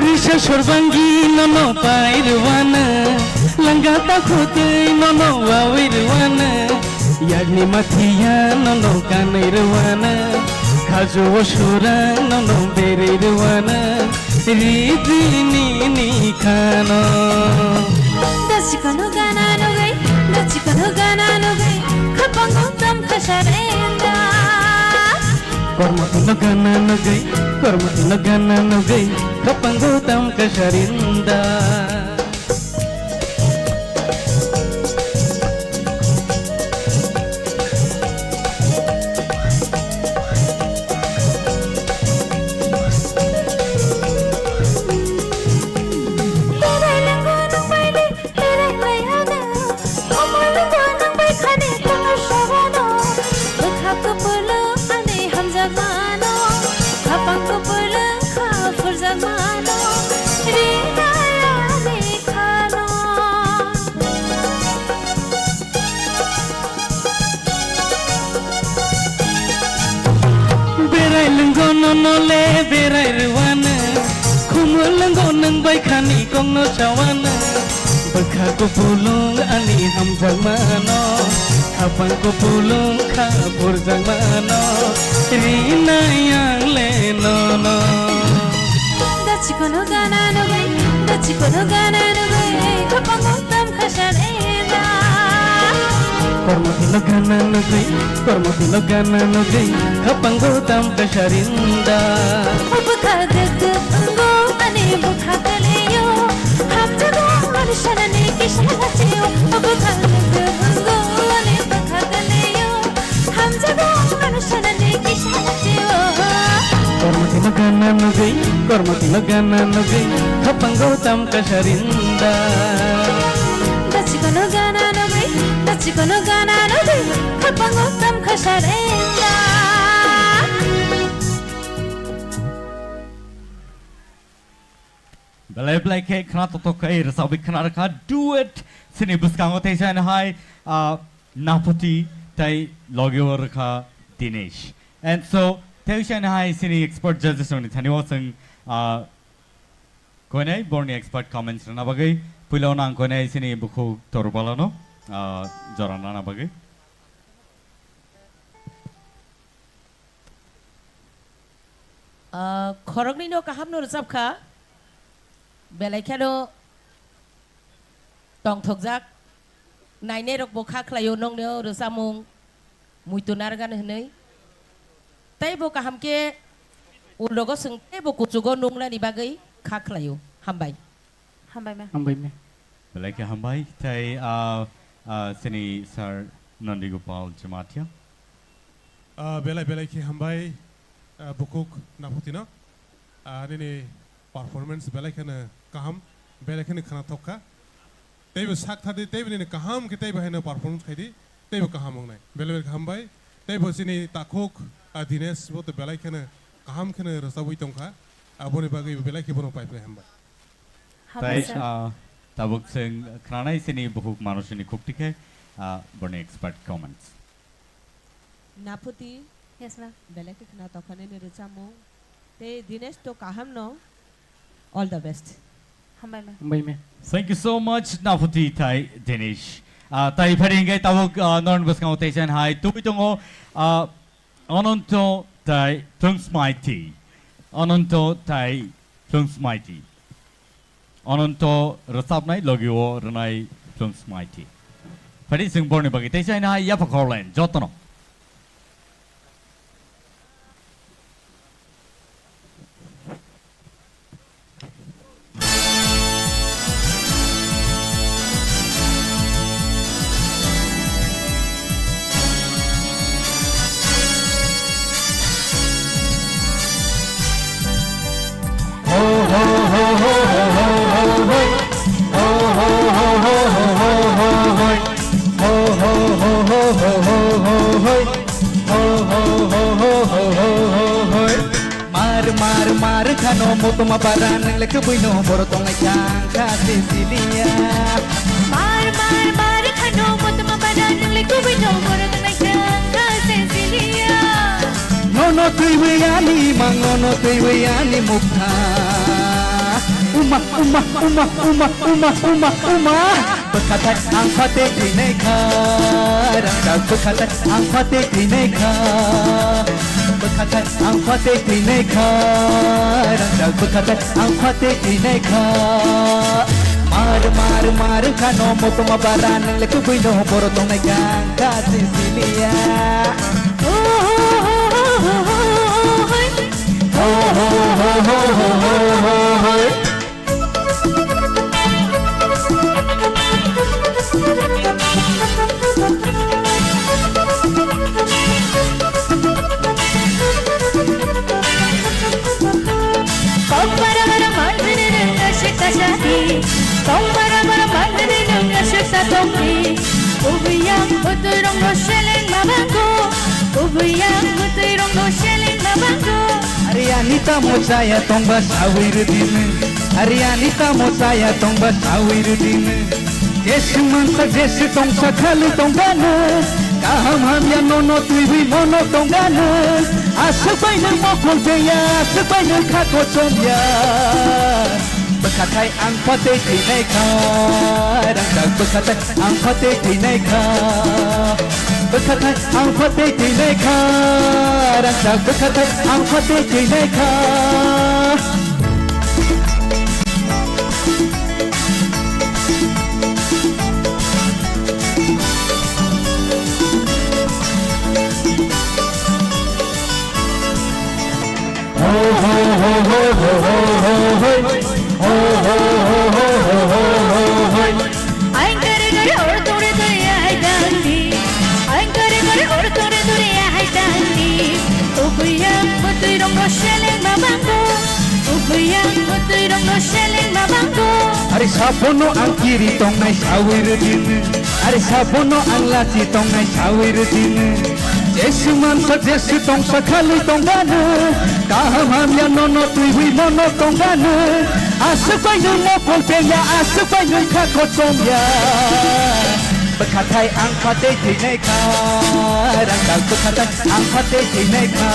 Risa sorbangi nono pairwana, langa takhutui nono wawirwana, yarni mathiya nono kanairwana, khaju osura nono berirwana, ridini ni khano. Dachikono gana nogwi, dachikono gana nogwi, khapango tam khasarenda. Kormoti no gana nogwi, kormoti no gana nogwi, khapango tam kasarinda. Nole berai rwano, khumulwngo nwng bai khani kokno sawano. Bwkha kupulung ani hamjakmano, khapang kupulung kha purjakmano, rinai ang le nono. Da chikono gana nugwi, da chikono gana nugwi, khapang tam khasar ena. Kormo tilo gana nugwi, kormo tilo gana nugwi, khapango tam kasarinda. Bwkha gagwk wngo ani bwkha kwlwio, hamjago ani sanani kisa lachio. Bwkha gagwk wngo ani bwkha kwlwio, hamjago ani sanani kisa lachio. Kormo tilo gana nugwi, kormo tilo gana nugwi, khapango tam kasarinda. Da chikono gana nugwi, da chikono gana nugwi, khapango tam kasarinda. Belai belai khe khna totok khe rwchapwi khna rwkha duet sini bwskango teisa hai, ah, Naphuti tei logio rwkha Dinesh. And so teisa hai sini expert judges rokni thani o chwng, ah, koinai borni expert comments rwna bagwi puila o nang koinai sini bukhuk Torupalano, ah, jora nana bagwi. Ah, khoroknwino kahamno rwchapkha, belai kheno tongthokjak, nainairokbo kha khlaio nongno rwchapmung muitu narwgani hwnwi. Teibo kaham khe ulrogo chwng teibo kuchugo nuknani bagwi kha khlaio. Hambai. Hambai me. Hambai me. Belai khe hambai. Tei, ah, ah, sini Sir Nandi Gopal Jamatia. Ah, belai belai khe hambai, ah, bukhuk Naphutino. Ah, nini performance belai kheno kaham, belai kheno khna thok kha. Teibo sak thadi, teibo nini kaham khe teibo haino performance khaidi, teibo kaham wngnai. Belai belai khe hambai. Teibo chini takhuk, ah, Dinesh bo to belai kheno kaham kheno rwchabwi tongkha. Aboni bagwi belai khe bono pai pai hambai. Hambai tei, sir. Ah, tabuk chwng khwnanai chini bukhuk Manusini khukti khe, ah, borni expert comments. Naphuti. Yes, ma'am. Belai khe khna tokha nini rwchapmung. Tei Dinesh to kaham no. All the best. Hambai, ma'am. Hambai, ma'am. Thank you so much, Naphuti tei Dinesh. Ah, tei phari hingke tabuk, ah, norni bwskango teisa hai tubui tongo, ah, Ananto tei Plungsmaiti. Ananto tei Plungsmaiti. Ananto rwchapnai logi o rwnai Plungsmaiti. Phadi chwng borni bagwi teisa hai yapha khorlen jotono. Mar, mar, mar khano motoma bara nang le kubui no boro tongnai kha kha se siliya. Mar, mar, mar khano motoma bara nang le kubui no boro tongnai kha kha se siliya. Nono twiwi ani mang, nono twiwi ani mukha. Uma, uma, uma, uma, uma, uma, uma. Bwkhathai ang phatik thwinai kha, rangchak bwkhathai ang phatik thwinai kha. Bwkhathai ang phatik thwinai kha, rangchak bwkhathai ang phatik thwinai kha. Mar, mar, mar khano motoma bara nang le kubui no boro tongnai kha, kha sisiliya. Oh, oh, oh, oh, oh, oh, oh, oh. Kokbarabara manjini nung aswk kasadi, kokbarabara manjini nung aswk satokdi. Kubuyang bwtwirokno seleng mabango, kubuyang bwtwirokno seleng mabango. Ari ani tamo chaya tongba sawi rwdini. Ari ani tamo chaya tongba sawi rwdini. Jesu mansa jesu tongsa khali tongdano. Kaham hamya nono twiwi mono tongganw. Aswk bai nwng mokol beya, aswk bai nwng kha kochomya. Bwkhathai ang phatwi thwinai kha, rangchak bwkhathai ang phatwi thwinai kha. Bwkhathai ang phatwi thwinai kha, rangchak bwkhathai ang phatwi thwinai kha. Ang kare kare or tore tore ya hai tangdi. Ang kare kare or tore tore ya hai tangdi. Ubuyang mutui rong no seleng ma bangko. Ubuyang mutui rong no seleng ma bangko. Are sabono ang kiri tongnai sawi rwdin. Are sabono ang lachi tongnai sawi rwdin. Jesu mansa, Jesu tongsa khalwi tongganw. Kaham hamya nono twiwi mono tongganw. Aswk bai nwng mokol pengya, aswk bai nwng kha kochomya. Bwkhathai ang phatwi thwinai kha, rangchak bwkhathai ang phatwi thwinai kha.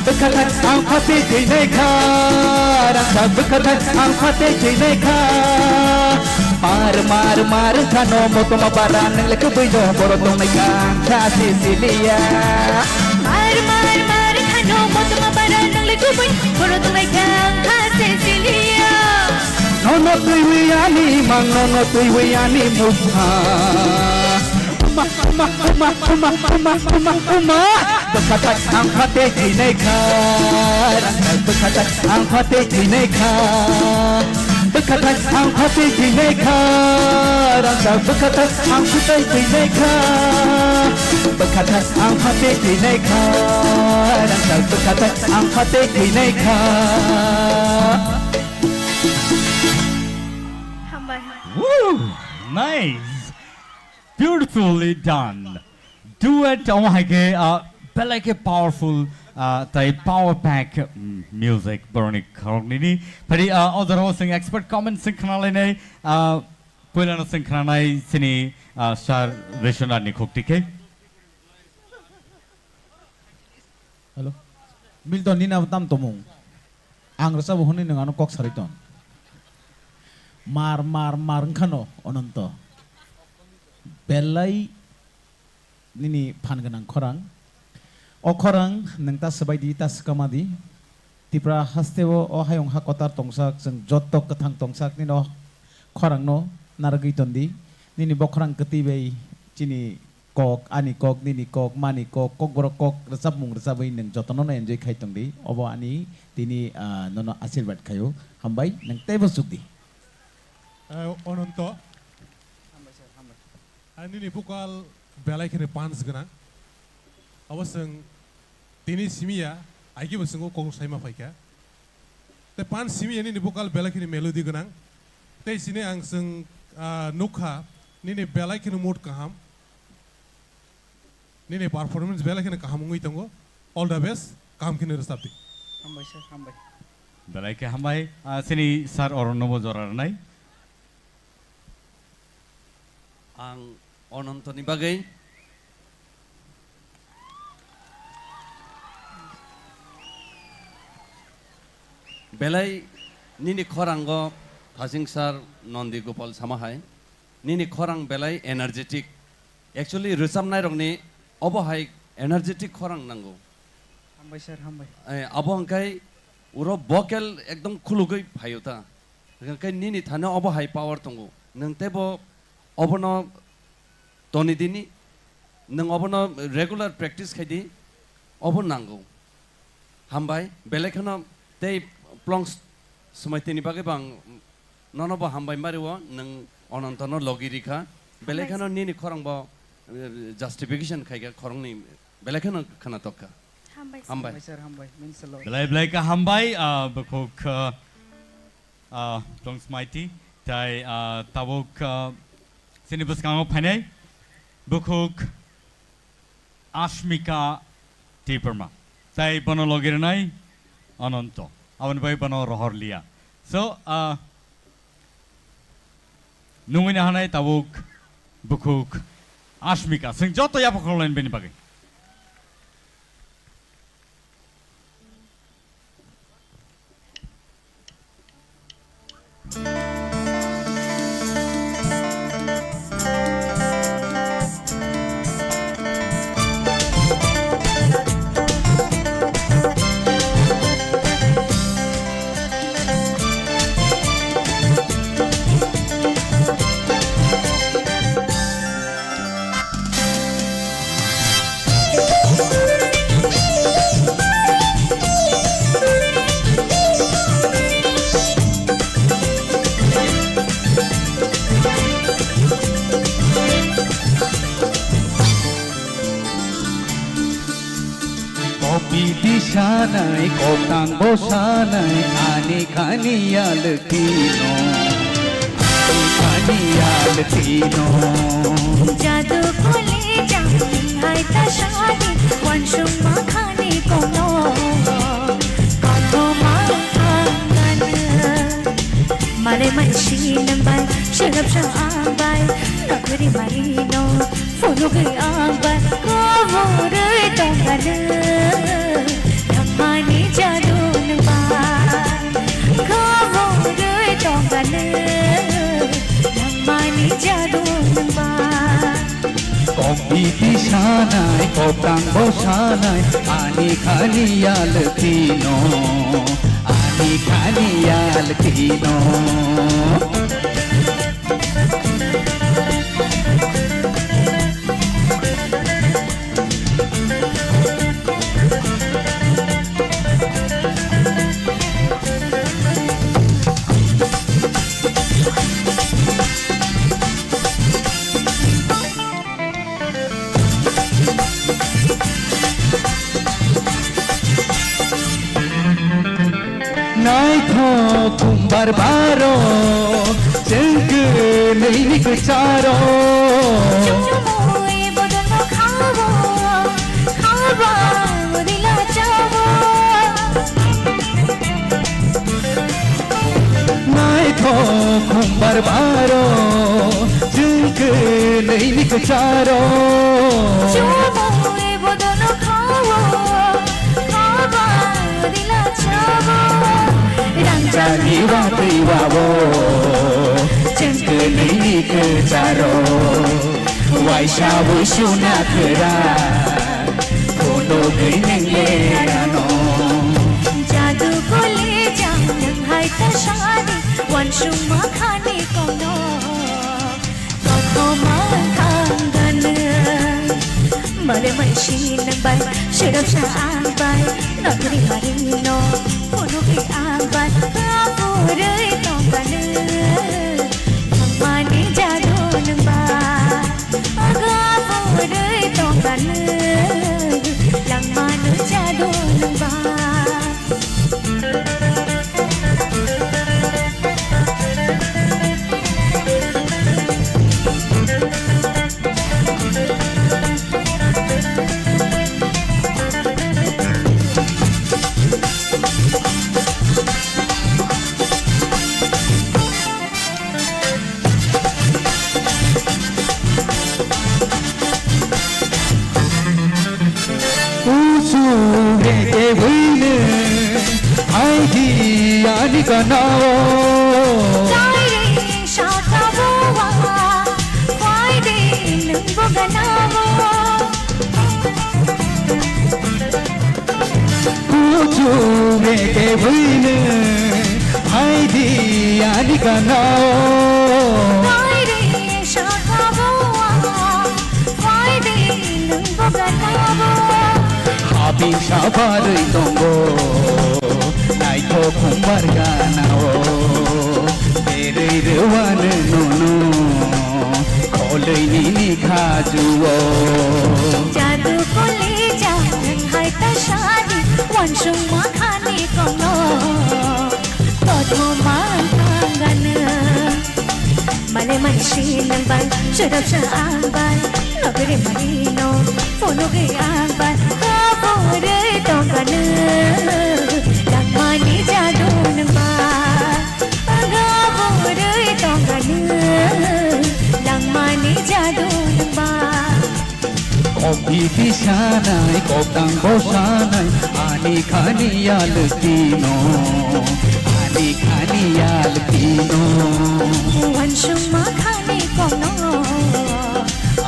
Bwkhathai ang phatwi thwinai kha, rangchak bwkhathai ang phatwi thwinai kha. Mar, mar, mar wngkha no motoma bara, nwng le kwbwi no borok tongnai kha, ang kha se siliya. Mar, mar, mar wngkha no motoma bara, nwng le kwbwi borok tongnai kha, ang kha se siliya. Nono twiwi ani mang, nono twiwi ani mukha. Uma, uma, uma. Bwkhathai ang phatwi thwinai kha, rangchak bwkhathai ang phatwi thwinai kha. Bwkhathai ang phatwi thwinai kha, rangchak bwkhathai ang phatwi thwinai kha. Bwkhathai ang phatwi thwinai kha, rangchak bwkhathai ang phatwi thwinai kha. Hambai. Woo! Nice! Beautifully done. Duet omo hai khe, ah, belai khe powerful, ah, tai power pack, mm, music boroni khoroknwini. Phari, ah, o jorao chwng expert comment chwng khna lainai, ah, puilano chwng khnanai chini, ah, Sir Vishwanath ni khukti khe. Hello. Milton, nini abo tam tomung. Ang rwchabo hwnwi nwng ano kok sarwi tong. Mar, mar, mar wngkhano, Ononto. Belai nini phan gwnang khorang. O khorang nwng ta swbai di, ta swkama di. Tipra hasteo o hayung ha kotor tongsak, chwng jotto kwthang tongsak nini o khorangno narwgwi ton di. Nini bokhorang kwtwi bai chini kok, ani kok, nini kok, mani kok, kokborok kok rwchapmung rwchabwi nwng jotono no enjoy khai tong di. Obo ani tini, ah, nono asirwad khaio. Hambai, nwng teibo chuk di. Eh, Ononto. Hambai sir, hambai. Ah, nini vocal belai kheno punch gwnang. Obo chwng tini simi ya, aigebo chwng o kok saima phaikha. Tei punch simi ya nini vocal belai kheno melody gwnang. Tei sini ang chwng, ah, nukha nini belai kheno mood kaham. Nini performance belai kheno kaham wngwi tongo. All the best. Kaham kheno rwchap di. Hambai sir, hambai. Belai khe hambai. Ah, chini sir Oronno bo jora rwnai. Ang Onontoni bagwi belai nini khorango Thasing sir Nondi Gopal sama hai, nini khorang belai energetic. Actually, rwchapnairokni obo hai energetic khorang nango. Hambai sir, hambai. Eh, abo hwnkhe uro vocal ekdom khulugwi phaio ta. Hwnkhe nini thani obo hai power tongo. Nwng teibo obono toni dini, nwng obono regular practice khai di, obo nango. Hambai, belai kheno tei plongs swmai tini bagwi bo ang nono bo hambai mari o, nwng Onontono logi rikha. Belai kheno nini khorang bo, eh, justification khaikha khorangni, belai kheno khwnatok kha. Hambai sir. Hambai. Hambai sir, hambai. Means a lot. Belai belai kha hambai, ah, bukhuk, ah, ah, Plongs Mighty, tai, ah, tabuk, ah, chini bwskango phainai bukhuk Ashmika Debbarma. Tai bono logi rwnai Ananto. Aboni bai bono rohor liya. So, ah, nungwi nahanai tabuk bukhuk Ashmika, chwng joto yapha khoroknai bini bagwi. Kopiti sanai, kotang bo sanai, ani khani yaltino, ani khani yaltino. Jadu kuli jang hai ta shadi, wansung ma khani kono, kono ma khangana. Mare mansi nang bai, sharap sa ang bai, nokri mari no. Phunugwi ang bai kaborwi tongkha nw, nangmani jadu nwng bai. Kaborwi tongkha nw, nangmani jadu nwng bai. Kok biti sanai, kok tangbo sanai, ani khani yaltino, ani khani yaltino. Naithok khumbar baro, chwng kwnwi ni kwcharo. Chumui bodolno khawo, khawa udila chawo. Naithok khumbar baro, chwng kwnwi ni kwcharo. Chumui bodolno khawo, khawa udila chawo. Rangjani watwi wawo, chwng kwnwi ni kwcharo. Waisa wisuna kwra, phunugwi nwng lerano. Jadu kuli jang nwng hai ta sadi, wansung ma khani kono. Kothoma thangganw, mare mansi nang bai, sharap sa ang bai, nokri mari no, phunugwi ang bai, kaborwi tongganw, thangmani jadu nwng bai, kaborwi tongganw, langmani jadu nwng bai. Kuchu reke buine, hai di ani kanao. Kairi saka bowa, kwai di nungbo ganao. Kuchu reke buine, hai di ani kanao. Kairi saka bowa, kwai di nungbo ganao. Habing sabarwi tongo, naithok khumbar ganao. Berwi rwano nono, kholwi nini khajuo. Jadu kuli jang hai ta sadi, wansung ma khani kono. Kothoma thangganw, male mansi nang bai, sharap sa ang bai, nokri mari no, phunugwi ang bai, kaborwi tongganw, langmani jadu nwng bai, kaborwi tongganw, langmani jadu nwng bai. Iti sanai, koktang bo sanai, ani khani yaltino, ani khani yaltino. Wansukma khani kono.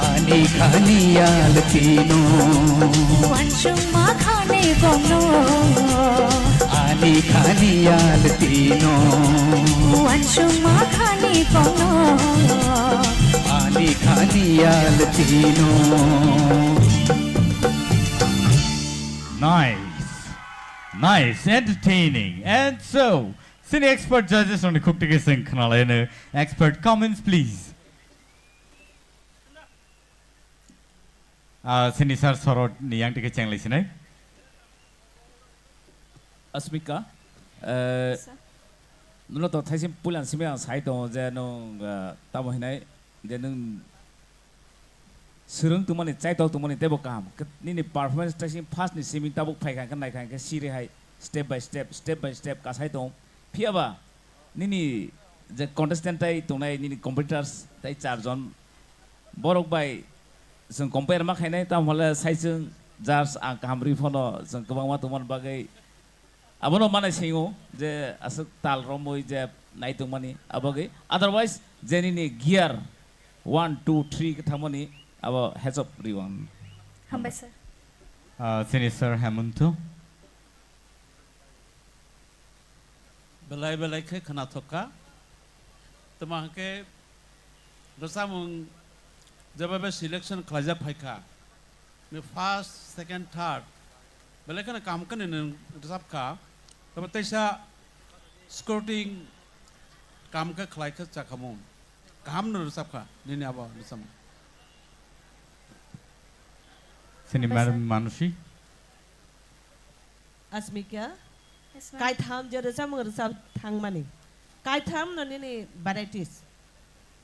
Ani khani yaltino. Wansukma khani kono. Ani khani yaltino. Wansukma khani kono. Ani khani yaltino. Nice. Nice. Entertaining. And so, sini expert judges rokni khuk tiki sing khnalaino. Expert comments, please. Ah, sini sir sorot ni yang tiki chenglai sinai. Asmika, eh, Sir. Nono to thaising puilan simi ang sai tongo je nwng, eh, tamo hinai je nwng swrwng tongmani, chaitol tongmani teibo kaham. Ke-, nini performance thaising first ni simi tabuk phaikha hwnkhe naikha hwnkhe siri hai step by step, step by step kasai tongo. Phiyaba nini je contestant tai tongnai nini competitors tai char jon borok bai chwng compare ma khainai, tamo hwnle sai chwng judge ang kaham rwi phano chwng kwbangma tongmani bagwi abono manai singo je aswk tal romwi je nai tongmani abagwi, otherwise je nini gear one, two, three khe thangmani abo heads up rwi ang. Hambai sir. Ah, sini sir Hemanto. Belai belai khe khwnathok kha. Tamo hwnkhe rwchapmung jeba be selection khlaijak phai kha. Ni first, second, third belai kheno kaham khe nwng rwchap kha. Tamo teisa scouting kaham khe khlai khe cha kha mung. Kaham no rwchap kha nini abo rwchapmung. Sini Madam Manushi. Asmika, Yes, ma'am. Kaitham je rwchapmung rwchap thangmani. Kaitham no nini varieties,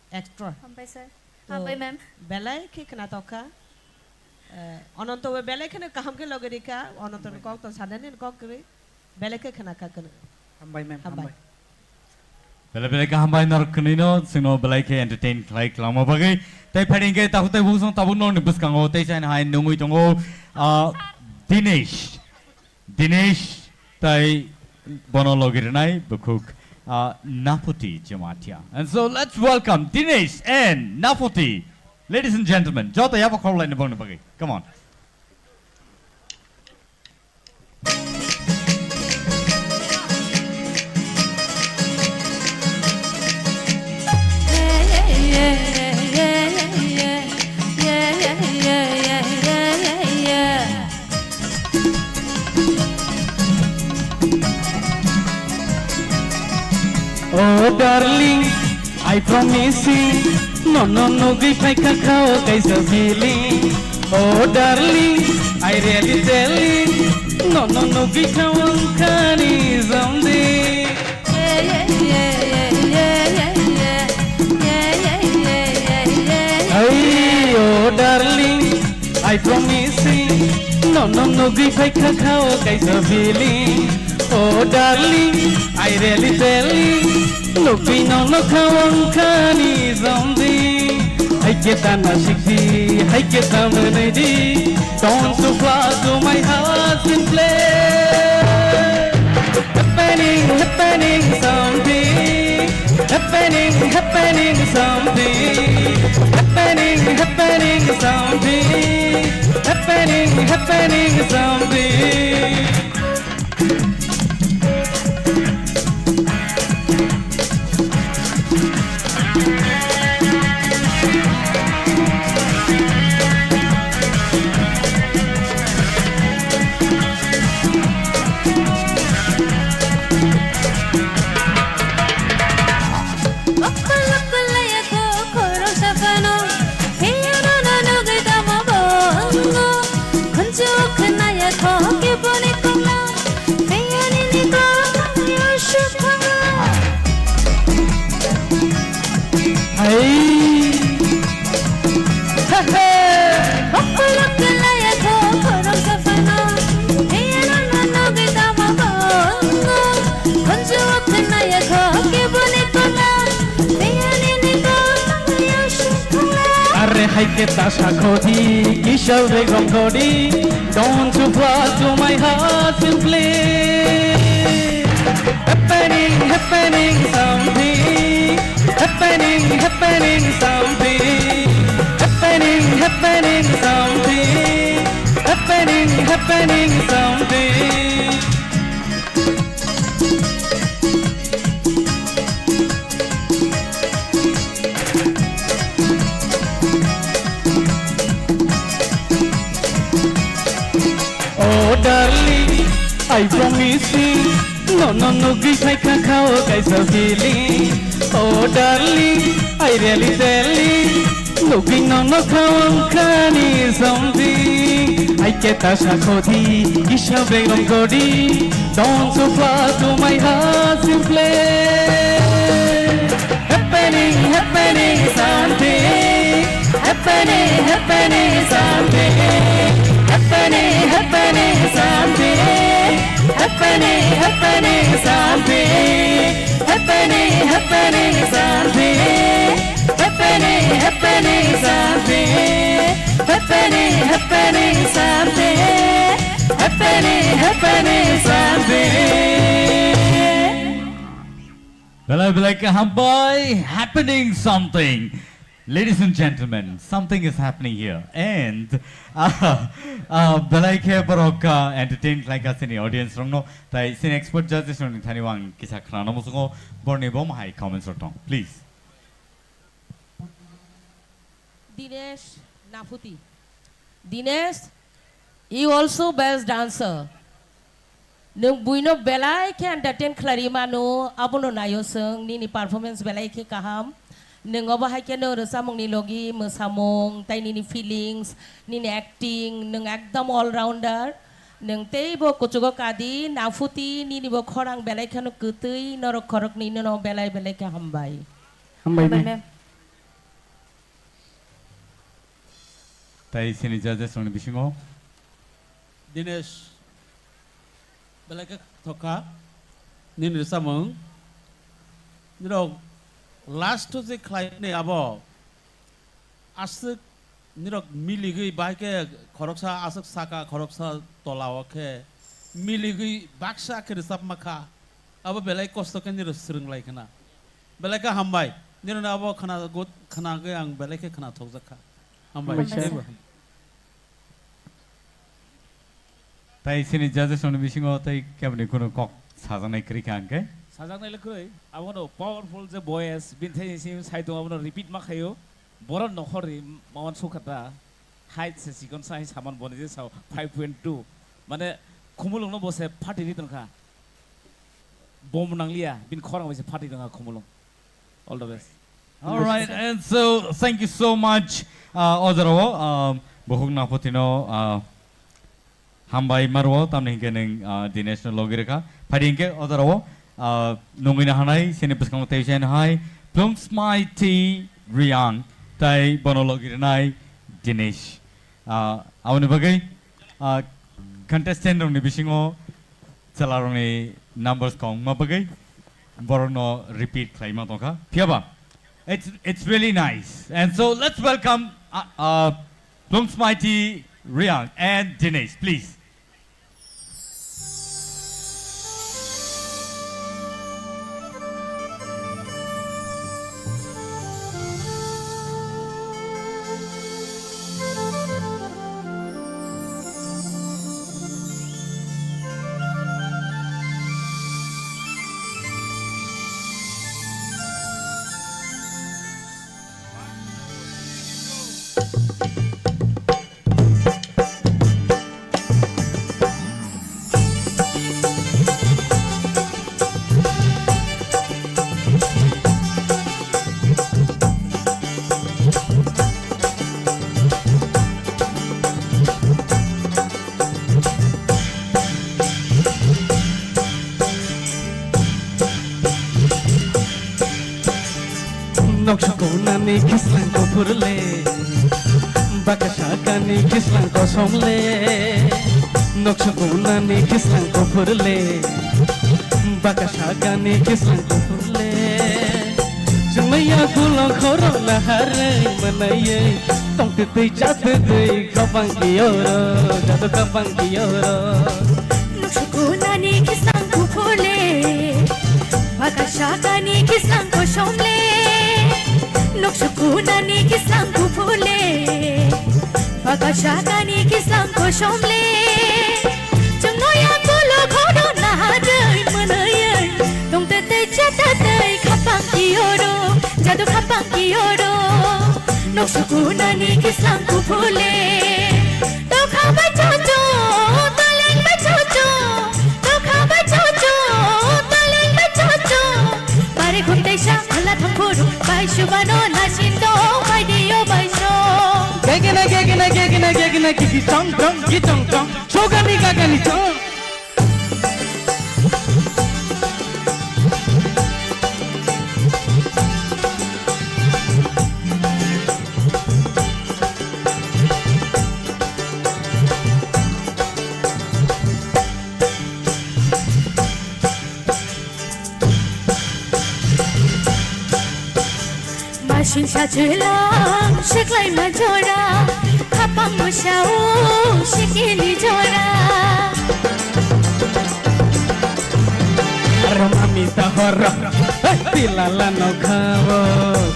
extra. Hambai, sir. To, Hambai, ma'am. Belai khe khwnathok kha. Eh, Ononto bo belai kheno kaham khe logi rikha. Ononto ni kok to sanani kok kwrwi. Belai khe khwna kha kwrwi. Hambai, ma'am. Hambai. Hambai. Belai belai khe hambai norok kwnwino, chwngno belai khe entertain khlai kwlangma bagwi. Tei phaidi hwnkhe takhuk tei bukhuk song tabuk norokni bwskango tei saini hai nungwi tongo, ah, Dinesh. Dinesh tei bono logi rwnai bukhuk, ah, Naphuti Jamatia. And so let's welcome Dinesh and Naphuti. Ladies and gentlemen, joto yapha khorlaini bongni bagwi. Come on. Oh darling, I promising, nono nugwi phaikha khao kaisa feeling. Oh darling, I really telling, nono nugwi khao wngkhani something. Hey, oh darling, I promising, nono nugwi phaikha khao kaisa feeling. Oh darling, I really telling, nugwi nono khao wngkhani something. Hai khe tana sikdi, hai khe tana naidi, don't you fly to my heart and play. Happening, happening something. Happening, happening something. Happening, happening something. Happening, happening something. Okol okol laya ko khoroksa phano, phiyano no nugwi tamo bo wngo. Khunju khwnaya kho kiboni kok Keta sakhodi, kisa begom khodi, don't you fly to my heart simply. Happening, happening something, happening, happening something, happening, happening something, happening, happening something. Oh darling, I promise you, no, no, no, gwi phaikha khao kaisa feeling. Oh darling, I really tell you, looking on the ground, kani something. I get a sakoti, isha begom godi. Don't you fly to my heart simply. Happening, happening something. Happening, happening something. Happening, happening something. Happening, happening something. Happening, happening something. Happening, happening something. Happening, happening something. Happening, happening something. Belai belai khe hambai, happening something. Ladies and gentlemen, something is happening here. And uh, uh, belai khe borok uh, entertain khlai kha chini audience rokno. Tai chini expert judges rokni thani ang kisa khnana muchungo, borni bo mahai comments rok tong. Please. Dinesh Nafuti. Dinesh, you also best dancer. Nwng buino belai khe entertain khlai mano, abono naio chwng, nini performance belai khe kaham. Nwng obo hai khe nwng rwchapmungni logi mwsamung, tai nini feelings, nini acting, nwng ekdom all rounder. Nwng teibo kuchugo kadi, Nafuti, nini bo khorang belai kheno kwtwi, norok khoroknwi nono belai belai khe hambai. Hambai, ma'am. Tai chini judges rokni bisingo. Dinesh, belai khe thokha nini rwchapmung. Nirok last o je khlaimani abo aswk nirok miligwi bahai khe khoroksa aswk saka khoroksa tola o khe miligwi baksa khe rwchapma kha. Abo belai kosto khe nirok swrwng lai khna. Belai khe hambai. Nirokni abo khna gut, khna khe ang belai khe khna thokjak kha. Hambai. Hambai, sir. Teibo hambai. Tai chini judges rokni bisingo tei keboni kunu kok sajaknai kwrwi kha hwnkhe? Sajaknai le kwrwi. Abono powerful je voice, bini thani simi sai tongo, abono repeat ma khaio. Borok nokhorni mawan sukha ta. Height se chikon sa, hai saman boni je sao five point two. Mane khumulwngno bo se phatiri tongkha. Bom nangliya, bini khorang bai se phatiri tongkha khumulwng. All the best. All right, and so thank you so much, uh, o jorao, um, Bukhuk Naputino, uh, hambai marwo, tamni hinkhe nwng, uh, Dinesh no logi rwkha. Phai di hinkhe o jorao, uh, nungwi nahanai, sini bwskango tei usaino hai, Plungsmai T Riang, tai bono logi rwnai Dinesh. Uh, aboni bagwi, uh, contestant rokni bisingo chwlarokni numbers kong wngma bagwi borokno repeat khlaima tongkha. Phiyaba, it's, it's really nice. And so let's welcome, uh, uh, Plungsmai T Riang and Dinesh, please. Noksa konani kislang kuphur le, baksa sakani kislang kosom le. Noksa konani kislang kuphur le, baksa sakani kislang kuphur le. Chwngmaya gulo khorok naharwi mwnaiwi, Tongtwtwi chatwtwi khapang kiyoro, jado khapang kiyoro. Nuksukunani kisang kuphule, bakasakani kisang kosomle. Nuksukunani kisang kuphule, bakasakani kisang kosomle. Chwngno yakulo khodo naharwi mwnwi, tongtwtwi chatwtwi khapang kiyoro, jado khapang kiyoro. Nuksukunani kisang kuphule. Tokha bai chocho, taleng bai chocho. Tokha bai chocho, taleng bai chocho. Pare khuntaisa, khula thangphuru, bai subano, nasin dong, bai dio, bai song. Gegena, gegena, gegena, gegena, gigi chong chong, gi chong chong. Sogani gagani chong. Masin sachilang siklai majora, khapang musao sikili jora. Romami tahor, hey, tilala no khabo,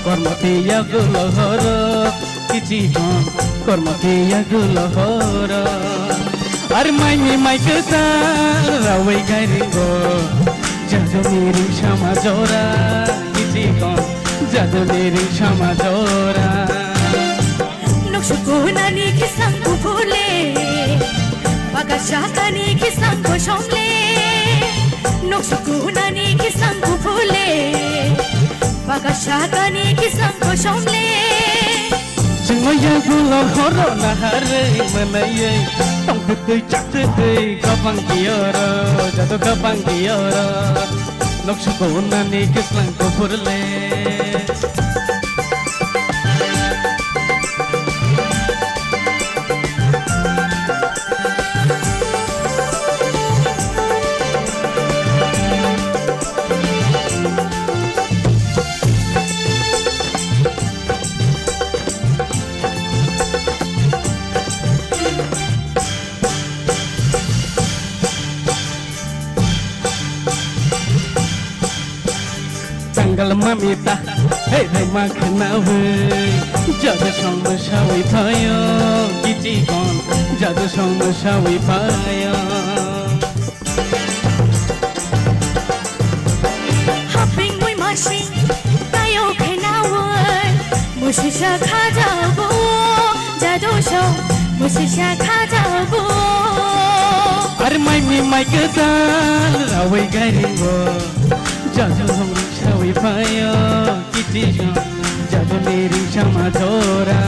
kormo tiya gulo horo, kichi hon, kormo tiya gulo horo. Ar mai mi mai kwtal, rawai gairingo, jaduni ring sama jora, kichi hon, jaduni ring sama jora. Nuksukunani kisang kuphule, bakasakani kisang kosomle. Nuksukunani kisang kuphule, bakasakani kisang kosomle. Chwngno yagulo horo naharwi mwnwi, tongtwtwi chatwtwi khapang kiyoro, jado khapang kiyoro. Nuksukunani kisang kuphule. Tangal mamita, hey, hey, ma khnawi. Jadu song ma sawi phayo, kiti kon. Jadu song ma sawi phayo. Haping mui masing, tayo khnawi. Musisa khajabo, jadu song, musisa khajabo. Ar mai mi mai kedal, rawi gairingo. Jadu hong sawi phayo, kiti song. Jadu ni ring sama jora.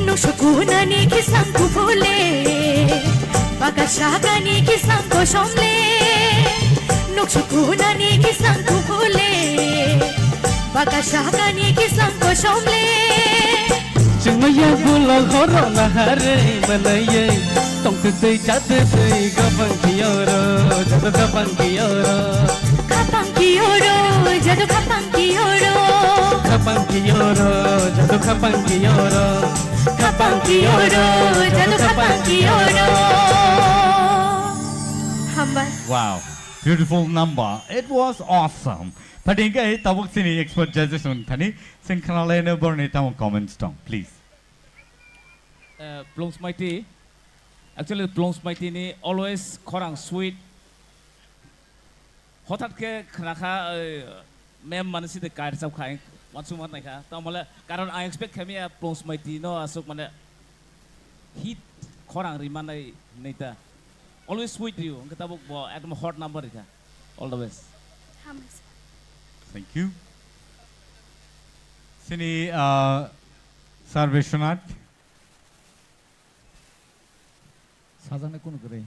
Nuksukunani kisang kuphule, bakasakani kisang kosomle. Nuksukunani kisang kuphule, bakasakani kisang kosomle. Chwngno yagulo horo naharwi mwnwi, tongtwtwi chatwtwi gabang kiyoro, jadu gabang kiyoro. Khapang kiyoro, jadu khapang kiyoro. Khapang kiyoro, jadu khapang kiyoro. Khapang kiyoro, jadu khapang kiyoro. Hambai. Wow, beautiful number. It was awesome. Phaidi hwnkhe tabuk chini expert judges wng thani, chwng khnalaino borni tamo comments tong, please. Eh, Plungsmaiti, actually Plungsmaiti ni always khorang sweet. Hothat khe khna kha, eh, mem mane side kair chap kha, wansuk ma nai kha. Tamo le karon ang expect kha mia Plungsmaiti no aswk mane hit khorang ri manai nai ta. Always sweet rio, hwnkhe tabuk bo ekdom hot number ri kha. All the best. Hambai sir. Thank you. Chini, ah, Sir Biswanath. Sajani kunu kwrwi.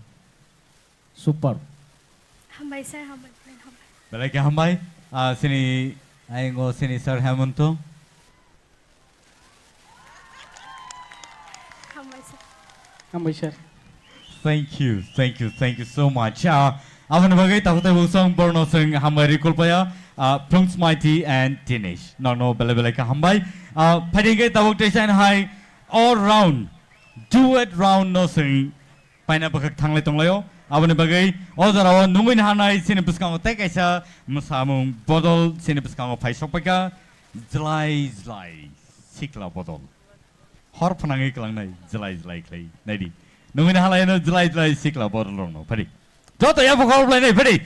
Super. Hambai sir, hambai, hambai. Belai khe hambai. Ah, chini, aingo chini Sir Hemonto. Hambai sir. Hambai sir. Thank you, thank you, thank you so much. Ah, Aboni bagwi tabuk tei buksong borno swng hambai ri kulpaya, ah, Plungsmaiti and Dinesh. Nokno belai belai khe hambai. Ah, phaidi hwnkhe tabuk teisa hai all round, duet round no swng paina bwkhak thanglai tonglaio. Aboni bagwi o jorao nungwi naharnai chini bwskango tei kaisa mwsamung bodol chini bwskango phai sokpaikha. Jlai jlai sikla bodol. Hor phnangwi klangnai jlai jlai khlai. Naidi. Nungwi naharlaino jlai jlai sikla bodol rokno. Phadi. Joto yapha khor blainai phadi.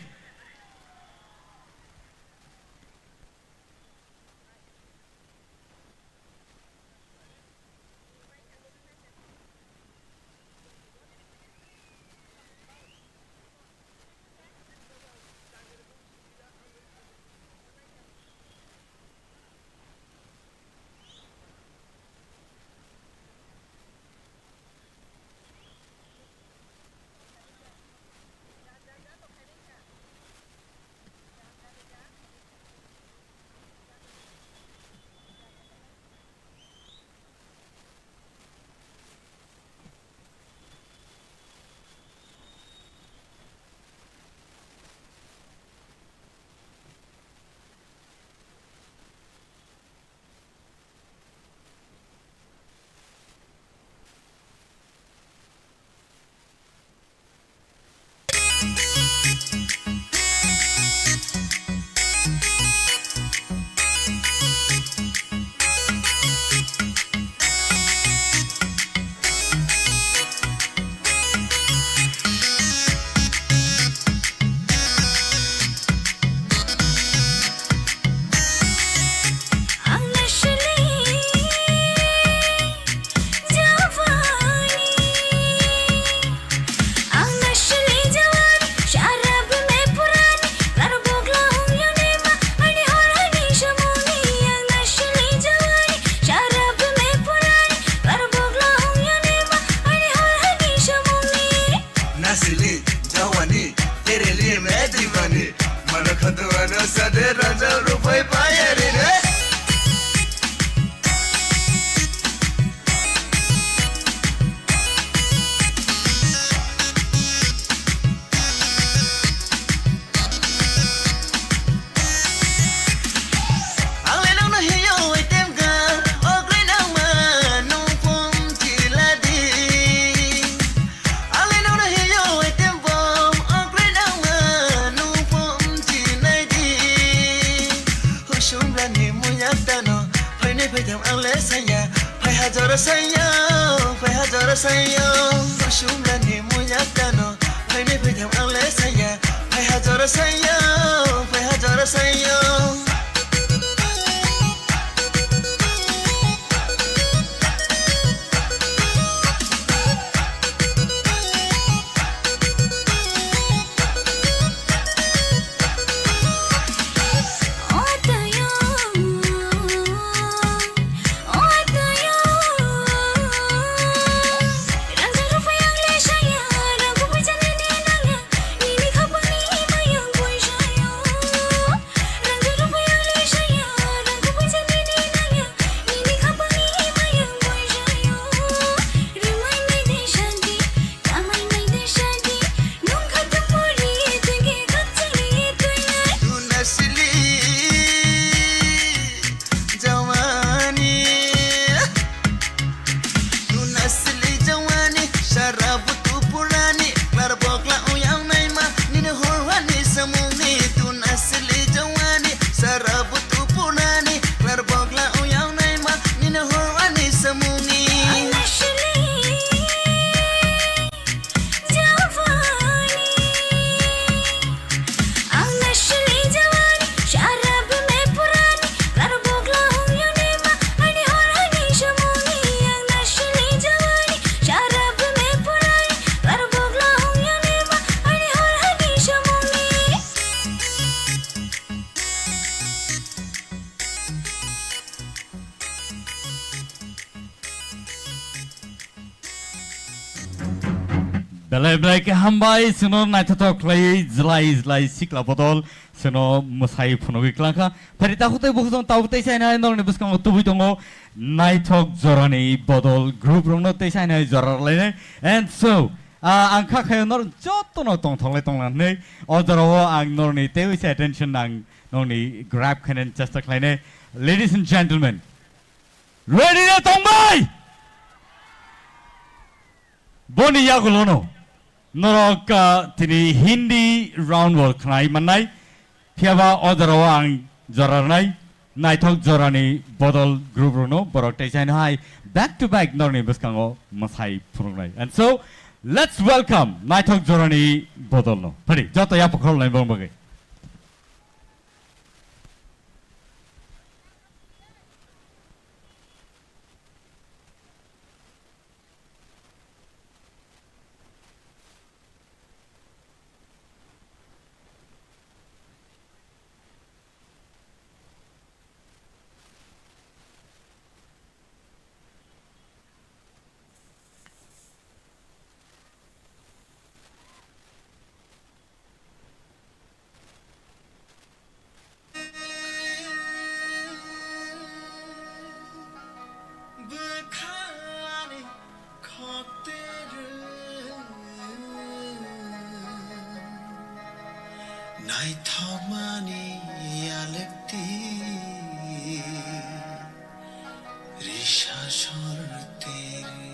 Nasili jawani, tereli me divani. Mano khatuano sade raja rupai payari re. Ang le nang no hiyo item ka, ok le nang ma nung pom chila di. Ang le nang no hiyo item bom, ok le nang ma nung pom chinai di. Husum rani muyak tano, phai ni phai thang ang le saya, phai hajar saya, phai hajar saya. Husum rani muyak tano, phai ni phai thang ang le saya. Phai hajar saya, phai hajar saya. Jawani. Tun asli jawani, sara butu purani, lar bokla uyang naima, nini horwani samungni. Tun asli jawani, sara butu purani, lar bokla uyang naima, nini horwani samungni. Belai belai khe hambai, chwngno naithothok khlaiwi jlai jlai sikla bodol chwngno mwsai phunugwi klangkha. Phari takhuk tei bukhuk jong tabuk tei sainai nokni bwskango tubui tongo naithok jorani bodol group rokno tei sainai jora rwlainai. And so, Ah, ang kha khayo nor jotono tongthoklai tonglang hinwi. O jorao ang norni teiwi se attention ang norni grab khainani chesta khlainai. Ladies and gentlemen, ready na tongbai? Boni yagulono norok, ah, tini Hindi round world khnai mannai. Phiyaba o jorao ang jora rwnai, naithok jorani bodol group rokno borok tei jaino hai back to back norni bwskango mwsai phunuknai. And so, let's welcome naithok jorani bodolno. Phadi, joto yapha khoroknai borok bagwi. Bwkhani khokterwi naithokmani yalwkti risa sorterwi.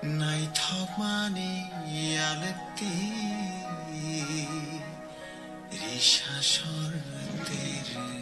Naithokmani yalwkti risa sorterwi.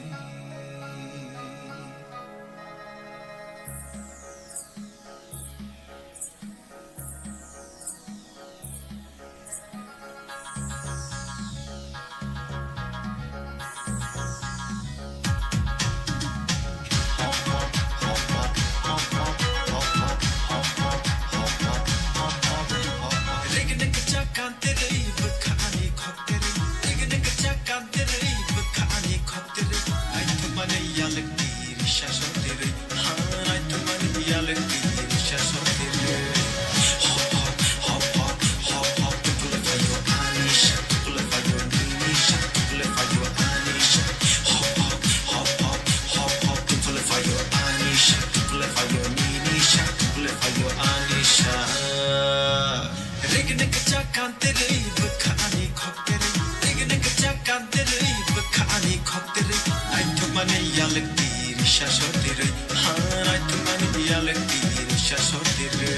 Rigini kicha kantirwi bwkha ani khokterwi. Rigini kicha kantirwi bwkha ani khokterwi. Naithokmani yalwkti risa sortirwi. Ha, naithokmani yalwkti risa sortirwi.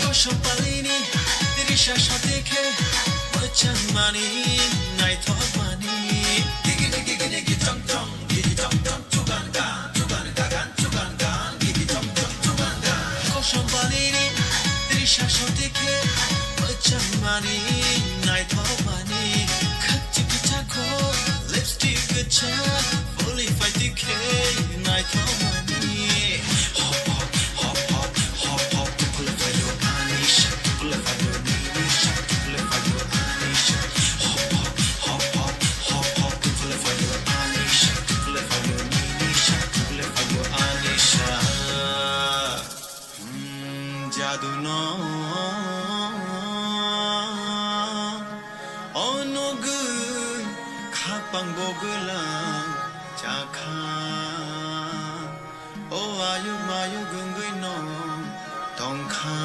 Kosom palini risa sate khe mwchangmani naithokmani. Gigini gigini gitong tong gigi tong tong chugan gan chugan gagan chugan gan gigi tong tong chugan gan. Kosom palini risa sate khe mwchangmani naithokmani. Khakchi kichak kho lipstick kichak. Fully fight khe naithokmani. Hop hop hop hop hop hop. Tupule fayo ani sha, tupule fayo nini sha, tupule fayo ani sha. Hop hop hop hop hop hop. Tupule fayo ani sha, tupule fayo nini sha, tupule fayo ani sha. Hmm, jadu no onogwi khapang bogwlang chakha. O ayuk mayuk wngwi no tongkha.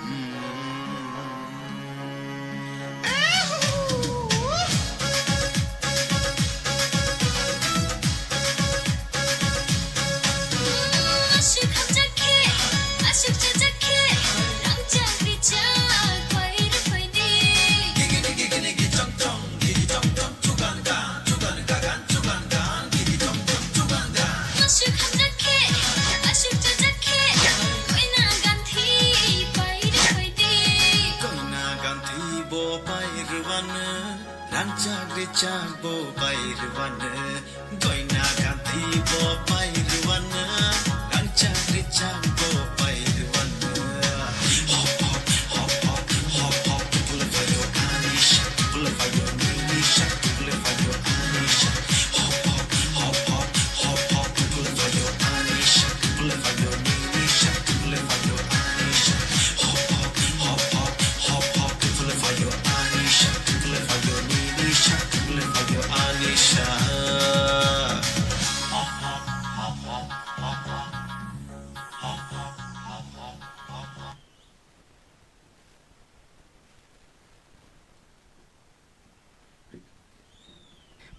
Hmm. Aswk hamjak khe, aswk chajak khe, rangchak rijak bai rwphai di. Gigini gigini gichong chong, gigi chong chong, chugan gan, chugan gagan, chugan gan, gigi chong chong, chugan gan. Aswk hamjak khe, aswk chajak khe, koina ganthi bai rwphai di. Koina ganthi bo bai rwano. Rangchak rijak bo bai rwano, goina ganthi bo bai rwano, rangchak rijak bo bai rwano. Hop hop hop hop hop hop, tupule fayo ani sha, tupule fayo nini sha, tupule fayo ani sha. Hop hop hop hop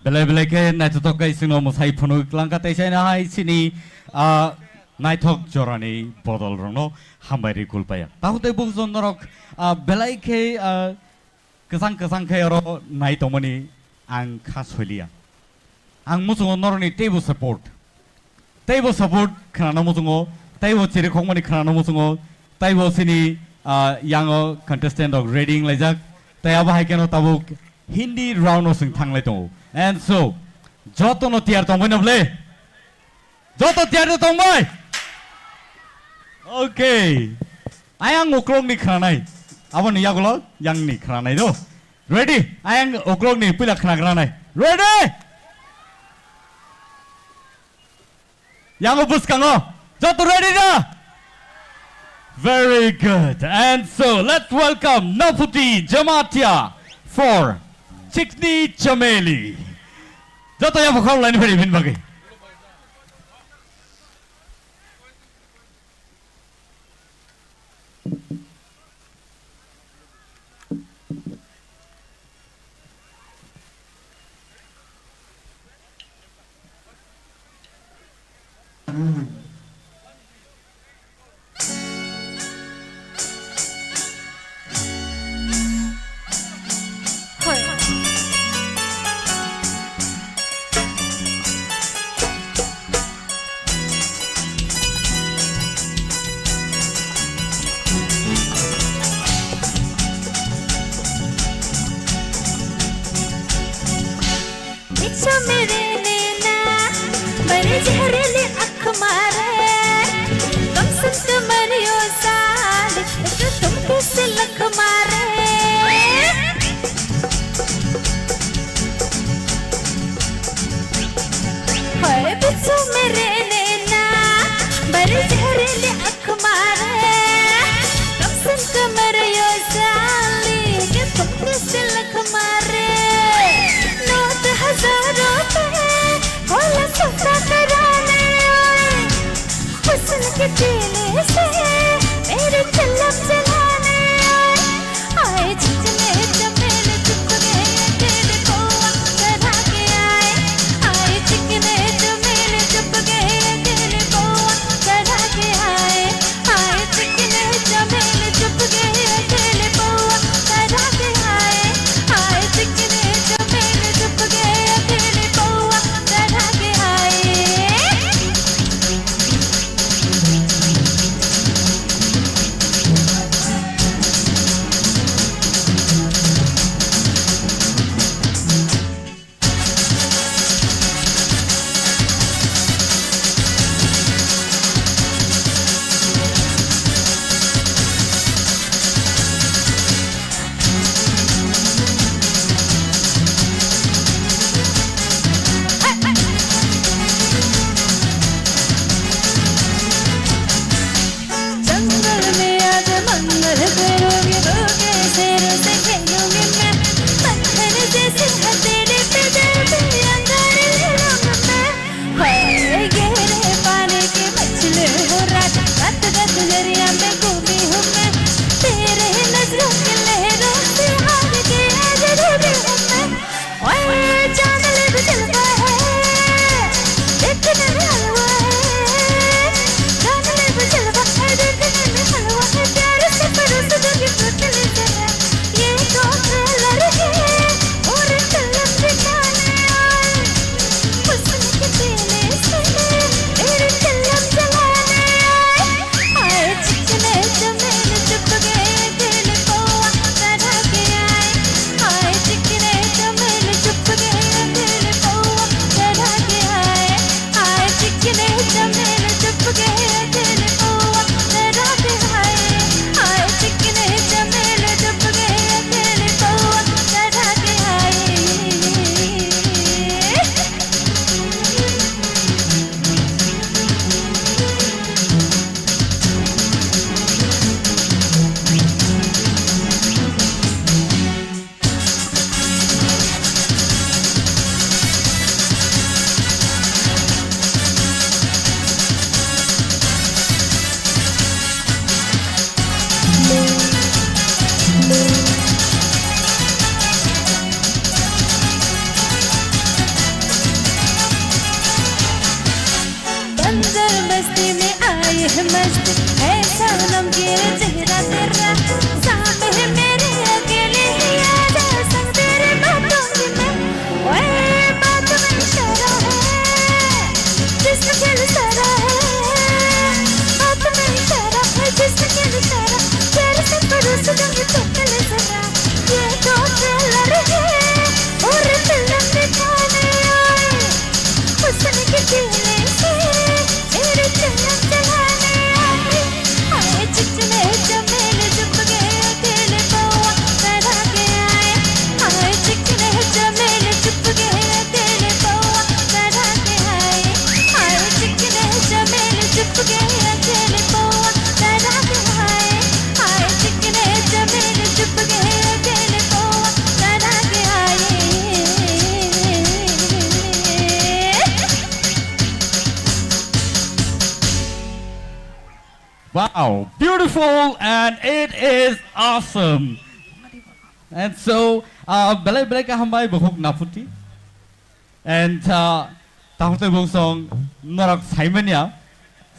Belai belai khe naithothok khe chwngno mwsai phunuk langkha tei chaina hai chini, ah, naithok jorani bodol rokno hambai ri kulpaya. Tahu tei bujon norok, ah, belai khe, ah, kwchang kwchang khe oro nai tongmani ang kha soiliya. Ang muchungo norokni teibo support. Teibo support khwnano muchungo, teibo chirikhokmani khwnano muchungo, teibo chini, ah, yango contestant rok ready wnglaijak, tei abo hai kheno tabuk Hindi round o chwng thanglai tongo. And so, jotono tiyar tongbai na ble? Joto tiyar tongbai? Okay. Ayang uklokni khwnanai. Aboni yagulo yangni khwnanai do. Ready? Ayang uklokni puila khwnagranai. Ready? Yango bwskango. Joto ready da? Very good. And so let's welcome Naputi Jamatia for Chikni Chameli. Joto yabo khawlai ni phari bin bagwi. पीछा मेरे नैना, बड़े जहरीले आँख मारे, कम सुन के मरियो साली, तो तुम पे से लख मारे। हाय पीछा मेरे नैना, बड़े जहरीले आँख मारे, कम सुन के मरियो साली, के तुम पे से लख मारे। नोट हजारों पे होला सौदा कराने आए, हुस्न के चेले से मेरे चलम चलाने आए। आए चिकने चमेल चुप गए तेरे पौआ चढ़ा के आए। आए चिकने चमेल चुप गए तेरे पौआ चढ़ा के आए। आए चिकने चमेल चुप गए तेरे पौआ चढ़ा के आए। आए चिकने चमेल चुप गए तेरे पौआ चढ़ा के आए। है सनम ये चेहरा तेरा, सामने मेरे अकेले ही आ जा, संग तेरे बातों की मैं, ओए बात में इशारा है, जिसमें दिल सारा है, बात में इशारा है, जिसमें दिल सारा, प्यार से परोस दूंगी चप्पल जरा, ये तो ट्रेलर है और फिल्म दिखाने आए, हुस्न के जिले से मेरे चलम चलाने आए। आए चिकने चमेल चुप गए अकेले पौआ करा के आए। आए चिकने चमेल चुप गए अकेले पौआ करा के आए। आए चिकने चमेल चुप गए अकेले पौआ करा के आए। आए चिकने चमेल चुप गए अकेले पौआ करा के आए। Wow, beautiful and it is awesome. And so, uh, belai belai ka hambai bukhuk naputi. And uh, tahortei bungsong norok saimanya,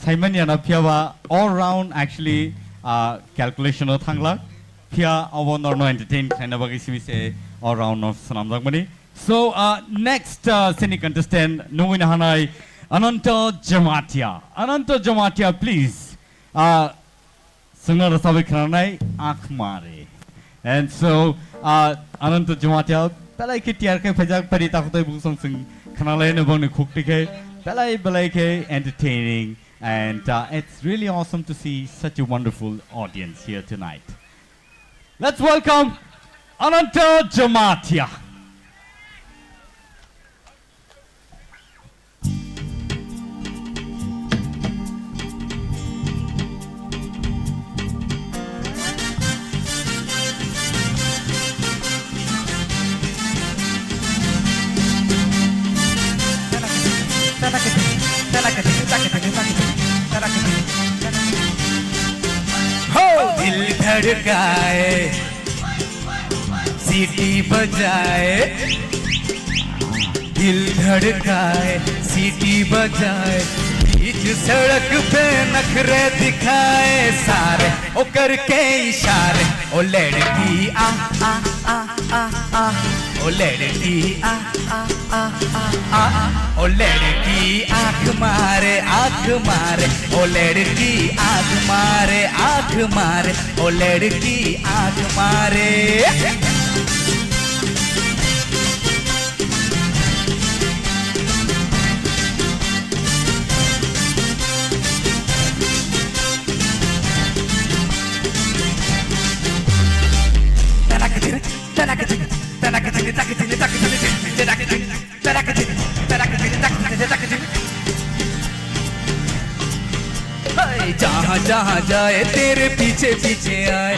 saimanya na phiya ba all round actually uh, calculation o thanglak. Phiya abo norno entertain khlaina bagwi simi se all round no swnamjakmani. So, uh, next uh, sini contestant nungwi na hanai Ananta Jamatia. Ananta Jamatia, please. Uh, sungna rasabai khananai Akhmare. And so, uh, Ananta Jamatia, belai ke tiar ke phajak pari takhtai bungsong sung khanalai no bangni khukti ke, belai belai ke entertaining. And uh, it's really awesome to see such a wonderful audience here tonight. Let's welcome Ananta Jamatia. हो दिल धड़काए, सीटी बजाए, दिल धड़काए, सीटी बजाए, बीच सड़क पे नखरे दिखाए सारे, ओ करके इशारे, ओ लड़की आ, आ, आ, आ, आ, ओ लड़की आ, आ, आ, आ, आ, ओ लड़की आंख मारे, आंख मारे, ओ लड़की आंख मारे, आंख मारे, ओ लड़की आंख मारे। हाय, जहाँ जहाँ जाए तेरे पीछे पीछे आए,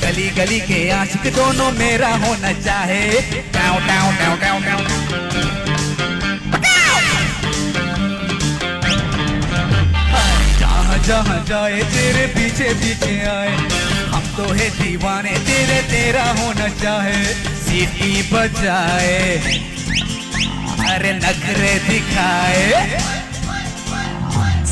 गली गली के आशिक दोनों मेरा होना चाहे। टाउ, टाउ, टाउ, टाउ, टाउ। हाय, जहाँ जहाँ जाए तेरे पीछे पीछे आए, हम तो है दीवाने तेरे, तेरा होना चाहे। सीटी बजाए, अरे नखरे दिखाए,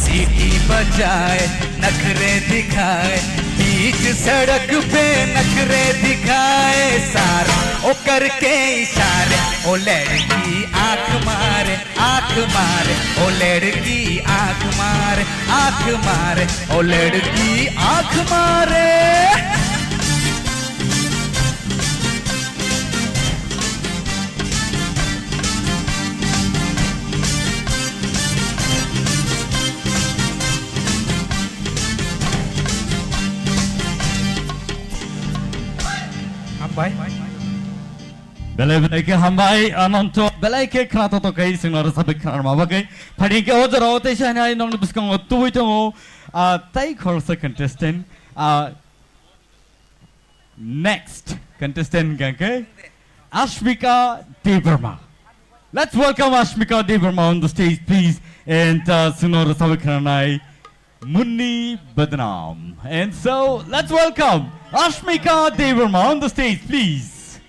सीटी बजाए, नखरे दिखाए, बीच सड़क पे नखरे दिखाए सारे, ओ करके इशारे, ओ लड़की आंख मारे, आंख मारे, ओ लड़की आंख मारे, आंख मारे, ओ लड़की आंख मारे। Hambai. Belai belai khe hambai, Ananto. Belai khe khna to to kai singno rwchapwi khna rwma bagwi. Phaidi khe o jora o teisa hinai nokni bwskango tubui tongo, ah, tai khoroksa contestant. Ah, Next contestant hingkha khe Ashmika Debbarma. Let's welcome Ashmika Debbarma on the stage, please. And, uh, singno rwchapwi khna rwnai Munni Badnam. And so, let's welcome Ashmika Debbarma on the stage, please.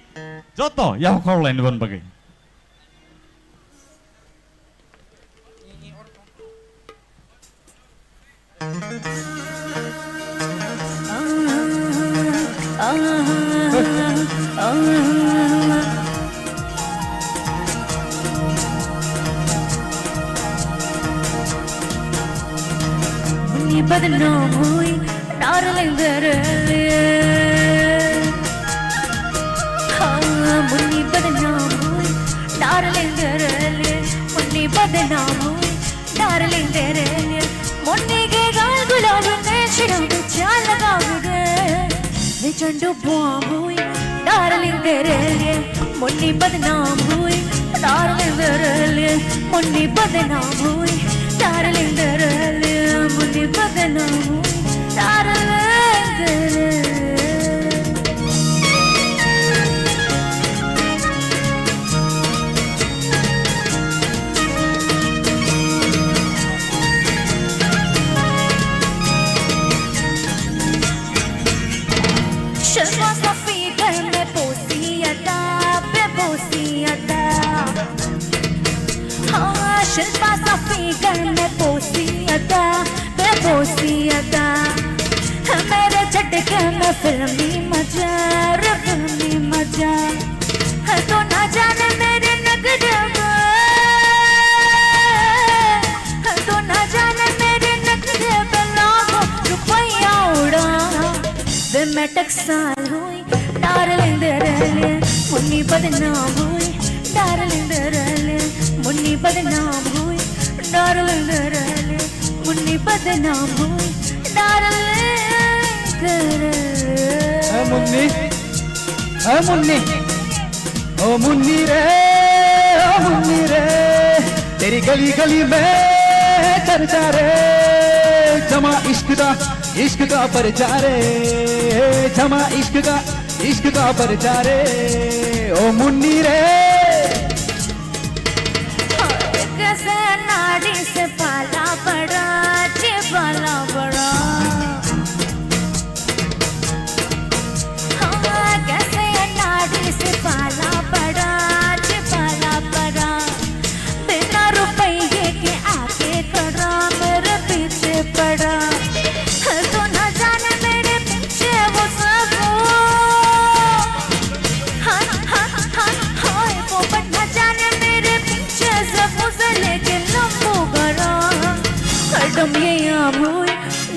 Joto yaphak khorok laini bon bagwi. Muni badnaam hui, darling, tere liye. Haan, muni badnaam hui, darling, tere liye. Muni badnaam hui, darling, tere liye. Muni ke gaal gulaab ne chhida mein jaan lagao de. Ye chandu bomb hui, darling, tere liye. Muni badnaam hui, darling, tere liye. Muni badnaam hui, darling, tere liye. Muni badnaam hui, darling, tere liye. Shilpa sa figure mein posi ada, bebosi ada. Haan, Shilpa sa figure mein posi ada, bebosi ada. Mere jhatke mein filmi maza, re filmi maza. Haan, tu na jaane mere nakhre mein, haan, tu na jaane mere nakhre mein lakhon rupaiya uda de. Main taksal hui, darling, tere liye. Muni badnaam hui, darling, tere liye. Muni badnaam hui, darling, tere liye. Muni badnaam hui, darling, tere liye. Hey, Munni. Hey, Munni. ओ मुन्नी रे, ओ मुन्नी रे, तेरी गली गली में चर्चा रे, जमा इश्क का, इश्क का पर्चा रे, जमा इश्क का, इश्क का पर्चा रे, ओ मुन्नी रे। Kaise naari se paala pada, ji paala pada. Haan, kaise naari se paala pada, ji paala pada. Bina rupaiye ke aage khada, mere piche pada. Haan, tu na jaane mere piche wo sab. Haan, haan, haan, hoi, popat na jaane mere piche sab, mujhe leke lambu ghara. Hardam ye yaad hui,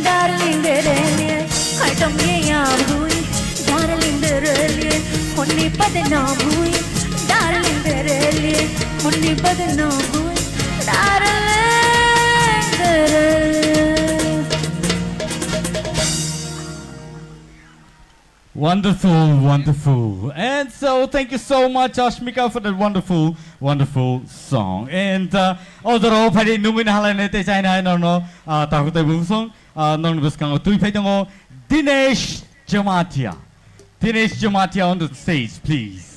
darling, tere liye. Hardam ye yaad hui, darling, tere liye. Munni badnaam hui, darling, tere liye. Munni badnaam hui, darling, tere liye. Wonderful, wonderful. And so, thank you so much, Ashmika, for that wonderful, wonderful song. And, uh, o jorao phaidi nungwi nahalainai tei chainai norno, uh, takhuk tei buphusong, uh, norni bwskango twi phai tongo Dinesh Jamatia. Dinesh Jamatia on the stage, please.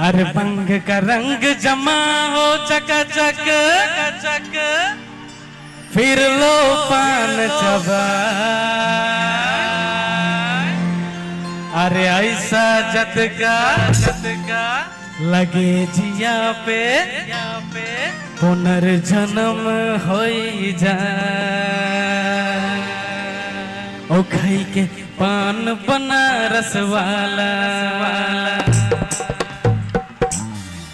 अरे बंग का रंग जमा हो चकाचक, फिर लो पान चबा। अरे ऐसा झटका, झटका लगे जिया पे, जिया पे पुनर्जन्म होई जा। ओ खाई के पान बनारस वाला,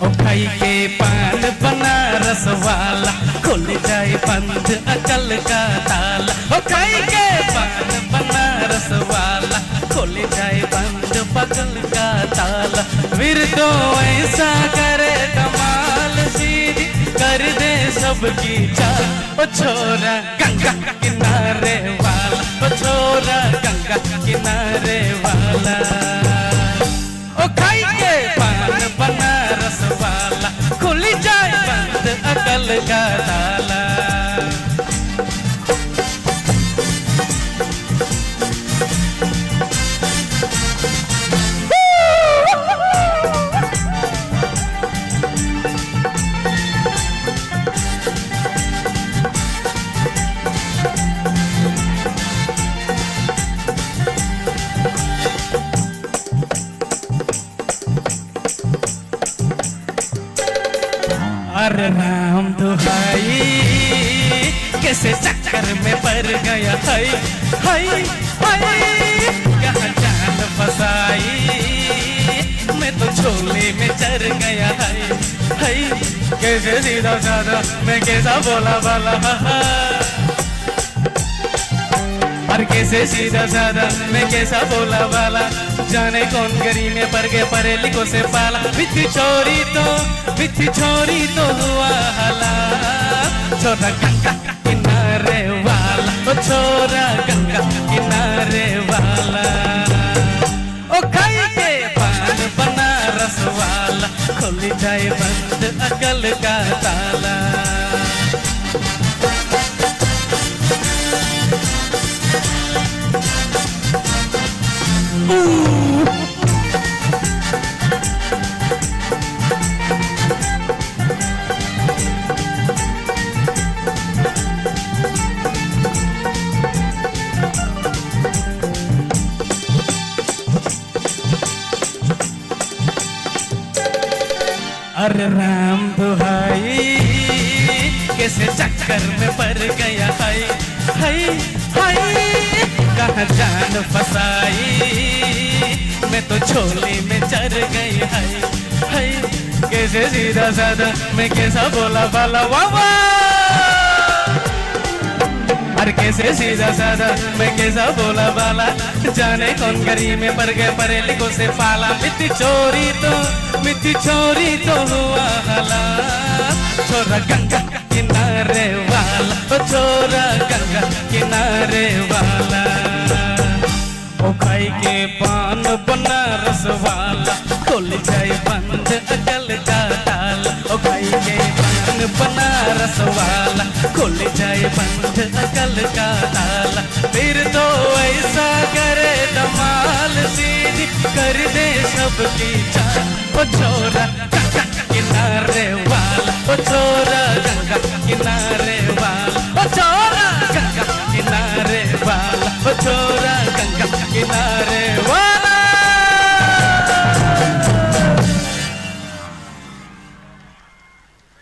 ओ खाई के पान बनारस वाला, खुल जाए बंद अकल का ताला। ओ खाई के पान बनारस वाला, खुल जाए बंद पगल का ताला। फिर तो ऐसा करे कमाल, सीधी कर दे सबकी चाल। ओ छोरा गंगा किनारे वाला, ओ छोरा गंगा किनारे वाला। ओ खाई के पान बनारस वाला, खुल जाए बंद अकल का ताला। ऐसे चक्कर में पड़ गया है, है, है। कहाँ जान फंसाई, मैं तो झोले में चढ़ गया है, है। कैसे सीधा साधा, मैं कैसा भोला भाला। और कैसे सीधा साधा, मैं कैसा भोला भाला। जाने कौन गली में पड़ गए पढ़े लिखो से पाला। मिठी छोरी तो, मिठी छोरी तो हुआ हला। छोरा गंगा किनारे वाला, ओ छोरा गंगा किनारे वाला। ओ खाई के पान बनारस वाला, खुल जाए बंद अकल का ताला। अरे राम दुहाई, कैसे चक्कर में पड़ गया है, है, है। कहाँ जान फंसाई, मैं तो झोले में चढ़ गई है, है। कैसे सीधा साधा, मैं कैसा भोला भाला, वाह, वाह। अरे कैसे सीधा साधा, मैं कैसा भोला भाला। जाने कौन गली में पड़ गए पढ़े लिखो से पाला। मिठी छोरी तो, मिठी छोरी तो हुआ हला। छोरा गंगा किनारे वाला, ओ छोरा गंगा किनारे वाला। ओ खाई के पान बनारस वाला, खुल जाए बंद अकल का ताला। ओ खाई के पान बनारस वाला, खुल जाए बंद अकल का ताला। फिर तो ऐसा करे धमाल सीधी, कर दे सबकी चाल। ओ छोरा गंगा किनारे वाला, ओ छोरा गंगा किनारे वाला, ओ छोरा गंगा किनारे वाला, ओ छोरा गंगा किनारे वाला।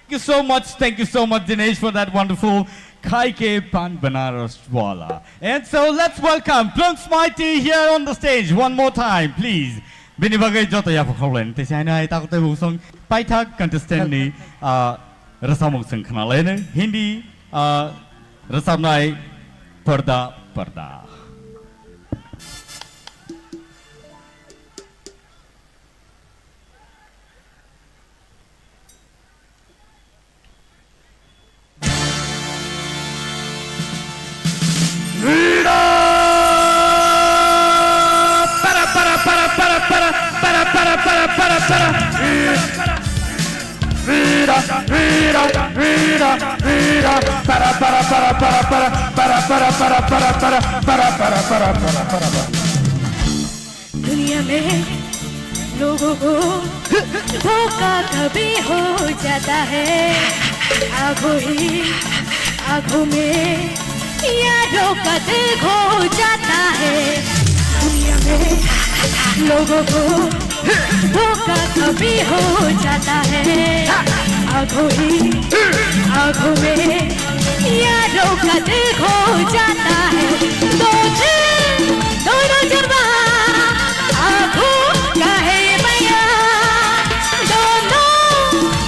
Thank you so much, thank you so much, Dinesh, for that wonderful Khai Ke Pan Banaras Wala. And so let's welcome Plunks Mighty here on the stage one more time, please. Bini bagwi joto yapha khaulai. Tei sai nai takhuk tei bwsong paithak contestant ni, ah, rwchapmung chwng khna lai nw. Hindi, ah, rwchapnai Parda Parda. दुनिया में लोगों को धोखा कभी हो जाता है, आंखों ही आंखों में यारों का दिल खो जाता है। दुनिया में लोगों को धोखा कभी हो जाता है, आंखों ही आंखों में यारों का दिल खो जाता है। दो दिल, दोनों जलवा, आंखों का है बयां, दोनों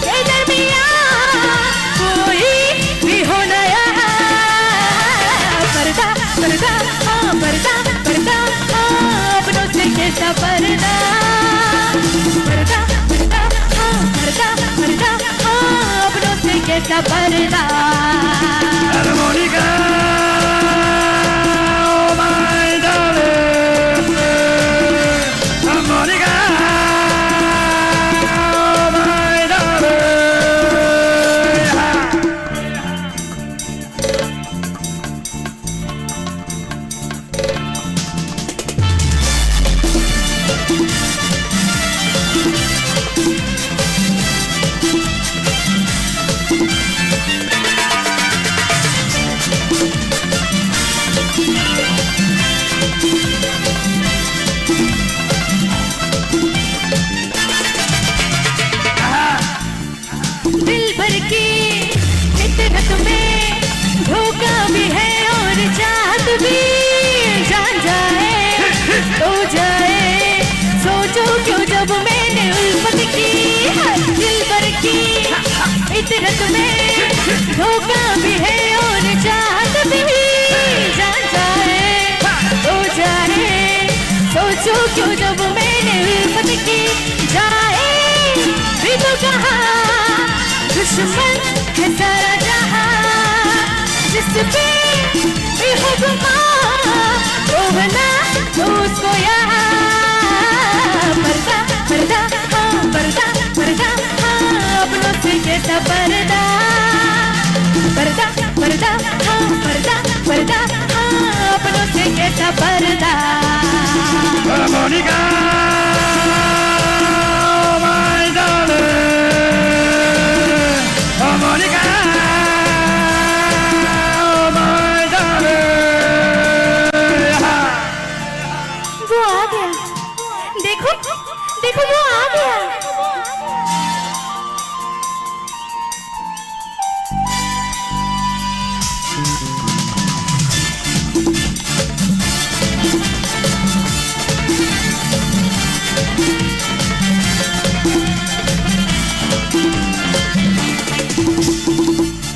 के दरमियां कोई भी हो नया। पर्दा, पर्दा, हाँ, पर्दा, पर्दा, हाँ, अपनों से कैसा पर्दा? पर्दा, पर्दा, हाँ, पर्दा, पर्दा, हाँ, अपनों से कैसा पर्दा? Armónica, oh my darling, armónica, oh my darling. मौका भी है और चाहत भी, जान जाए तो जाए, सोचो क्यों जब मैंने उल्फत की, जाए भी तो कहा, दुश्मन है सारा जहां, जिस पे भी हो गुमां, रोना तो उसको यहाँ। पर्दा, पर्दा, हाँ, पर्दा, पर्दा, हाँ, अपनों से कैसा पर्दा। पर्दा, पर्दा, हाँ, पर्दा, पर्दा, हाँ, अपनों से कैसा पर्दा। Monica, oh my darling, oh Monica, oh my darling. वो आ गया। देखो, देखो, वो आ गया।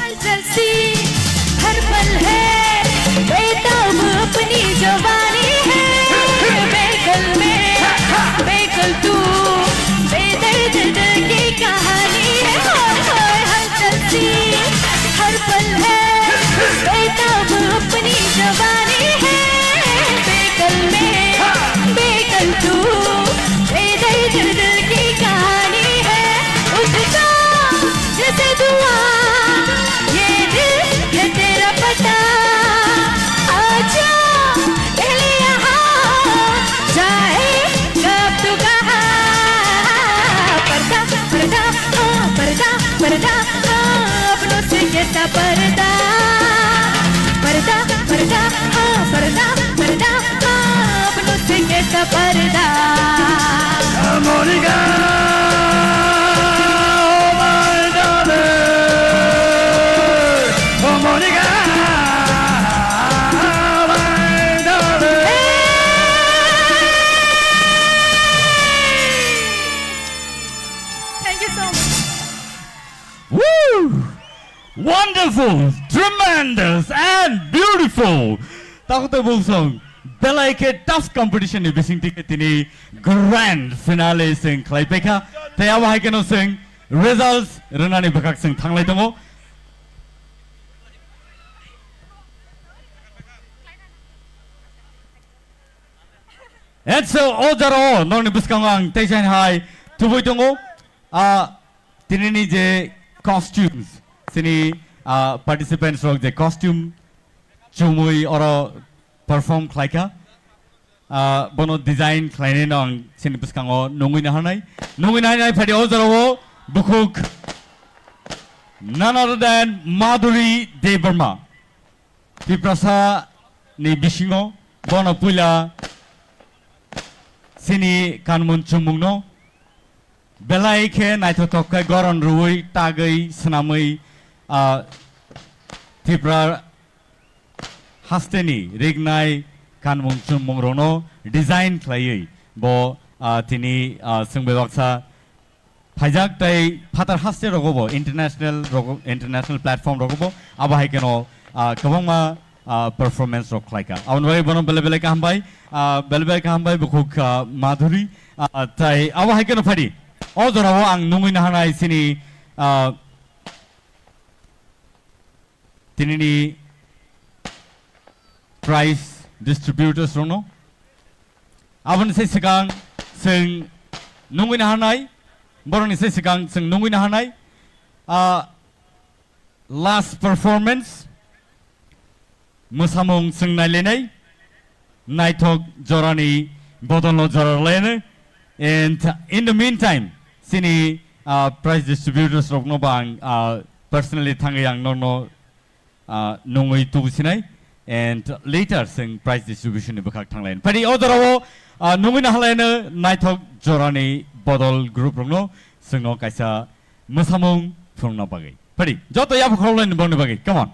हलचल सी हर पल है, बेताब अपनी जवानी है। बेकल में, बेकल तू, बेदर्द दिल की कहानी है। हाय, हाय, हलचल सी हर पल है, बेताब अपनी जवानी है। बेकल में, बेकल तू, बेदर्द दिल की कहानी है। उठता जैसे धुआं, ये दिल है तेरा पता। आजा, पहले यहाँ जाए, कब तू कहाँ? पर्दा, पर्दा, हाँ, पर्दा, पर्दा, हाँ, अपनों से कैसा पर्दा? पर्दा, पर्दा, हाँ, पर्दा, पर्दा, हाँ, अपनों से कैसा पर्दा? Monica, oh my darling, oh Monica, oh my darling. Thank you so much. Woo! Wonderful, tremendous and beautiful. Takhuk tei bumsong, belai khe tough competition ni bisingtwi khe tini grand finale chwng khlai paikha. Tei abo hai kheno chwng results rwnani bwkhak chwng thanglai tongo. And so, o jora o nokni bwskango ang teisa hai tubui tongo. Ah, tinini je costumes, chini, ah, participants rok je costume chumui oro perform khlaikha, ah, bono design khlainai no ang chini bwskango nungui naharnai. Nungui naharnai phadi o jora o bukhuk none other than Madhuri Debbarma. Tiprasa ni bisingo bono puila chini kanmung chumungno belai khe naithothok khe goron rwui tagwi swnamwi, ah, Tripura hasteni rignai kanmung chumung rokno design khlaiwi bo, ah, tini, ah, chwng bai baksa phaijak tei phatar haste rogo bo international rogo, international platform rogo bo abo hai kheno, ah, kwbangma, ah, performance rok khlaikha. Aboni bagwi bono belai belai kaham bai, ah, belai belai kaham bai bukhuk, ah, Madhuri, ah, tei abo hai kheno phadi. O jorao ang nungui naharnai chini, ah, tinini prize distributors rokno. Aboni se swkang chwng nungui naharnai, borokni se swkang chwng nungui naharnai, ah, last performance, mwsamung chwng nailainai, naithok jorani bodolno jora rwlainai. And in the meantime, chini, ah, prize distributors rokno bo ang, ah, personally thangwi ang norokno, ah, nungwi tubu sinai, and later chwng prize distribution ni bwkhak thanglaini. Phadi o jorao, ah, nungwi naharlaino naithok jorani bodol group rokno chwngno kaisa mwsamung phunukna bagwi. Phadi joto yapha khoroknwi bongni bagwi. Come on.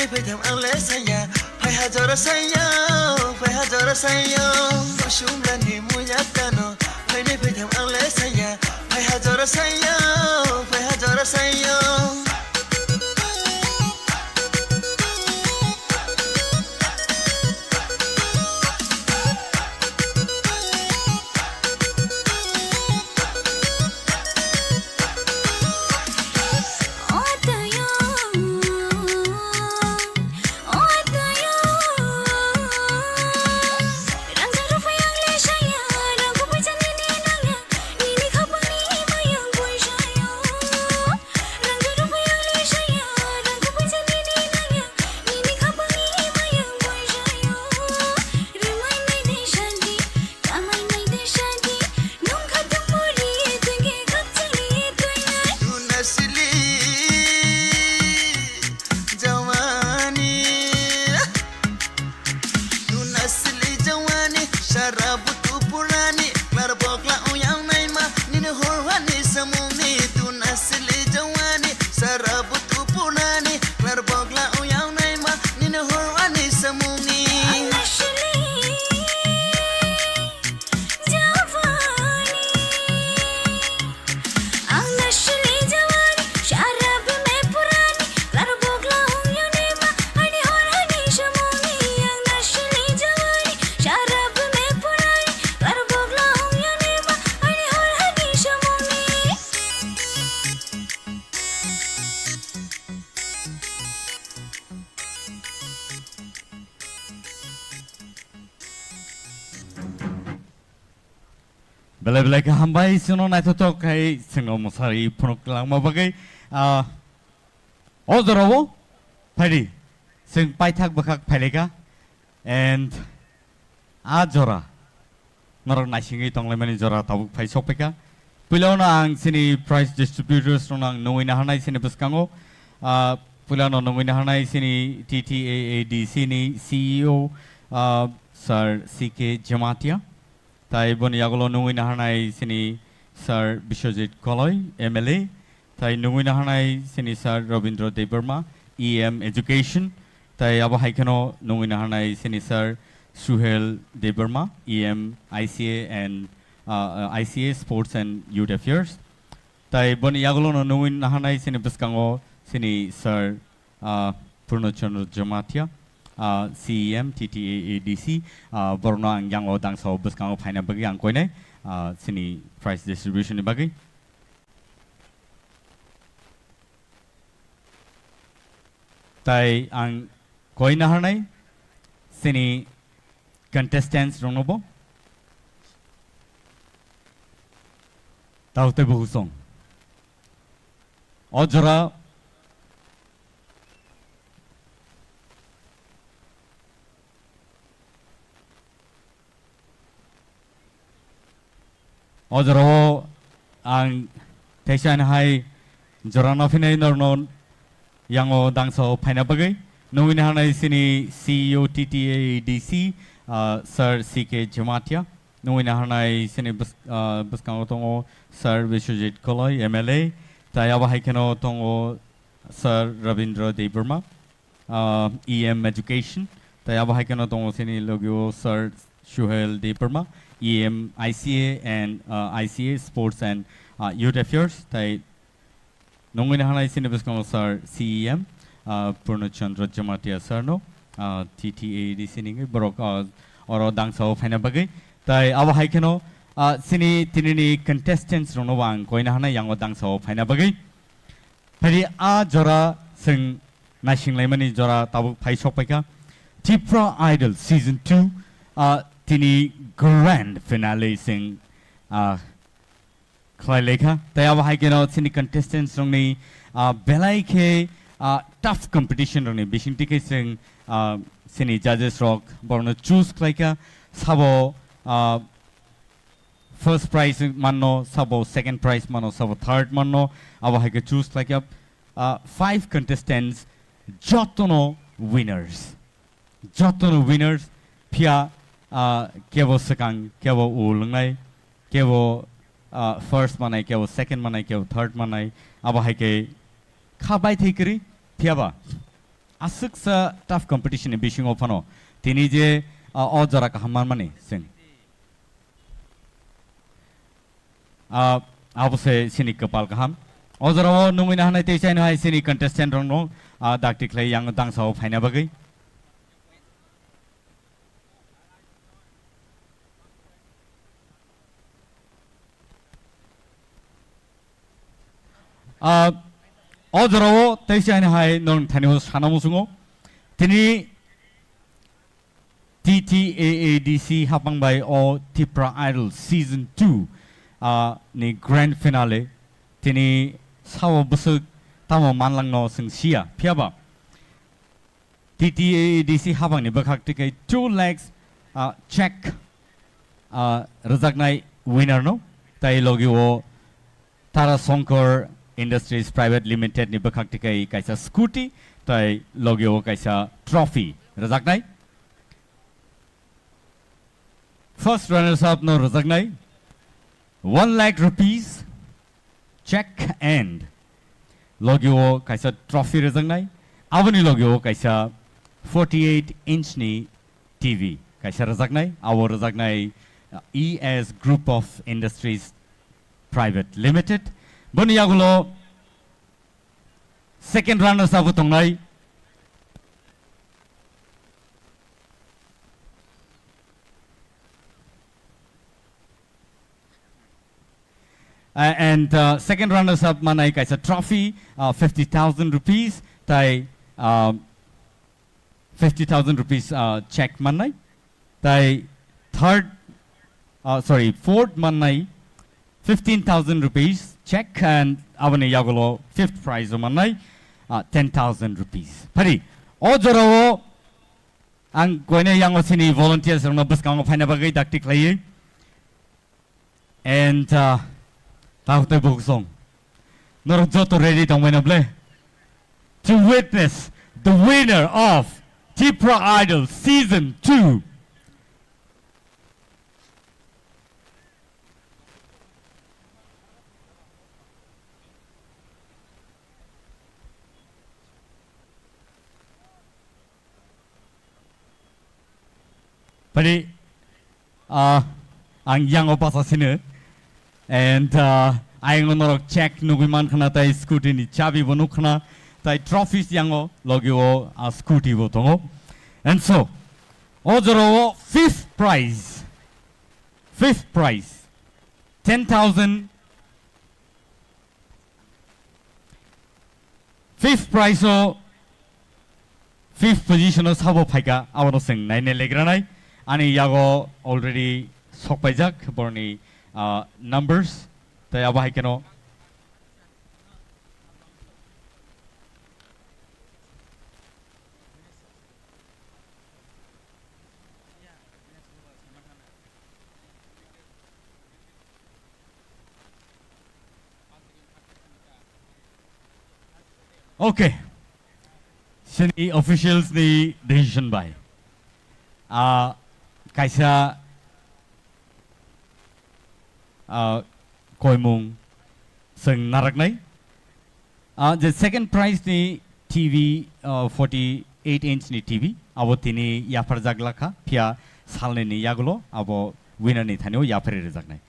Phaitham ang le saya, phai hajora saya, phai hajora saya. Kusum lani muya tano, phaini phaitham ang le saya, phai hajora saya, phai hajora saya. Tun asli jawani, sara butu purani, klar bokla uyang naima, nini horwani samungni. Tun asli jawani, sara butu purani, klar bokla uyang naima, nini horwani samungni. Ang asli jawani. Ang nasli jawani, sharab mein purani, klar bokla hung yunima, ani hor hani shamuni. Ang nasli jawani, sharab mein purani, klar bokla hung yunima, ani hor hani shamuni. Belai belai khe hambai, chwngno naithothok khai chwngno mwsari phunuk langma bagwi. Ah, o jorao phaidi, chwng paithak bwkhak phailaikha. And a jora norok naisingwi tonglaimani jora tabuk phai sokphaikha. Puilano ang chini prize distributors rokno ang nungwi naharnai chini bwskango. Ah, puilano nungwi naharnai chini T T A A D C ni C E O, ah, Sir C K Jamatia. Tai boni yagulo nungwi naharnai chini Sir Biswajit Koloi, M L A. Tai nungwi naharnai chini Sir Rabindra Debbarma, E M Education. Tai abo hai kheno nungwi naharnai chini Sir Suhel Debbarma, E M I C A and, uh, uh, I C A Sports and Youth Affairs. Tai boni yagulono nungwi naharnai chini bwskango chini Sir ah, Purno Chandra Jamatia, ah, C E M, T T A A D C, ah, borokno ang yango dangsa o bwskango phaina bagwi ang koinai, ah, chini prize distribution ni bagwi. Tai ang koi naharnai chini contestants rokno bo. Tao tei bo husong. O jora O jorao ang teisa hai jora no phinai norno yango dangsa o phaina bagwi. Nungwi naharnai chini C E O T T A A D C, ah, Sir C K Jamatia. Nungwi naharnai chini bws-, ah, bwskango tongo Sir Biswajit Koloi, M L A. Tai abo hai kheno tongo Sir Rabindra Debbarma, ah, E M Education. Tai abo hai kheno tongo chini logio Sir Suhel Debbarma, E M I C A and, ah, I C A Sports and, ah, Youth Affairs. Tai nungwi naharnai chini bwskango Sir C E M, ah, Purno Chandra Jamatia Sir no, ah, T T A A D C ni wngwi borok, ah, oro dangsa o phaina bagwi. Tai abo hai kheno, ah, chini tinini contestants rokno bo ang koi naharnai yango dangsa o phaina bagwi. Phaidi a jora chwng naisinglaimani jora tabuk phai sokpaikha. Tipra Idol Season two, ah, tini grand finale chwng, ah, khlai laikha. Tai abo hai kheno chini contestants rokni, ah, belai khe, ah, tough competition rokni bisingtwi khe chwng, ah, chini judges rok borokno choose khlaikha. Sabo, ah, first prize manno, sabo second prize manno, sabo third manno, abo hai khe choose khlaikha. Ah, five contestants jotono winners. Jotono winners, phiya, ah, kebo swkang, kebo ul wngnai, kebo, ah, first manai, kebo second manai, kebo third manai, abo hai khe kha bai thai kwrwi, phiyaba Aswksa tough competition ni bisingo phano tini je, ah, o jora kaham manmani chwng. Ah, abo se chini kwpal kaham. O jorao nungwi nahanai tei chaino hai chini contestant rokno, ah, dakti khlai yang dangsa o phaina bagwi. Ah, o jorao tei chaino hai nong thani o sana muchungo. Tini T T A A D C hapang bai o Tipra Idol Season two, ah, ni grand finale. Tini sao bwswk tamo manlangno chwng siya. Phiya ba T T A A D C hapang ni bwkhak twi kai two lakhs, ah, check, ah, rwjaknai winner no. Tai logi o Tara Shankar Industries Private Limited ni bwkhak twi kai kaisa scooty, tai logi o kaisa trophy rwjaknai. First runners up no rwjaknai one lakh rupees check and logi o kaisa trophy rwjaknai. Aboni logi o kaisa forty-eight inch ni T V kaisa rwjaknai. Abo rwjaknai, uh, E S Group of Industries Private Limited. Boni yagulo second runners up tongnai. Uh, and, uh, second runners up manai kaisa trophy, uh, fifty thousand rupees, tai, uh, fifty thousand rupees, uh, check manai. Tai third, uh, sorry, fourth manai fifteen thousand rupees check and aboni yagulo fifth prize o manai, uh, ten thousand rupees. Phari, o jorao ang koine yango sini volunteers rokno bwskango phaina bagwi dakti khlaiwi. And, uh, takhuk tei bukhuk song. Norok joto ready tongbai na ble? To witness the winner of Tipra Idol Season two. Phari, ah, ang yango basa sino. And, ah, ayang norok check nugui man khna, tai scooty ni chabi bo nuk khna, tai trophies yango logi o, ah, scooty bo tongo. And so, o jora o fifth prize, fifth prize, ten thousand. Fifth prize o, fifth position o sabo phaika, abono chwng naine legranai. Ani yago already sokpaijak borni, ah, numbers. Tai abo hai keno. Okay. Chini officials ni decision bai, ah, kaisa, ah, koimung chwng naraknai. Ah, je second prize ni T V, ah, forty-eight inch ni T V, abo tini yapharjak lakha, phiya salnwi ni yagulo abo winner ni thani o yapharwi rwjaknai.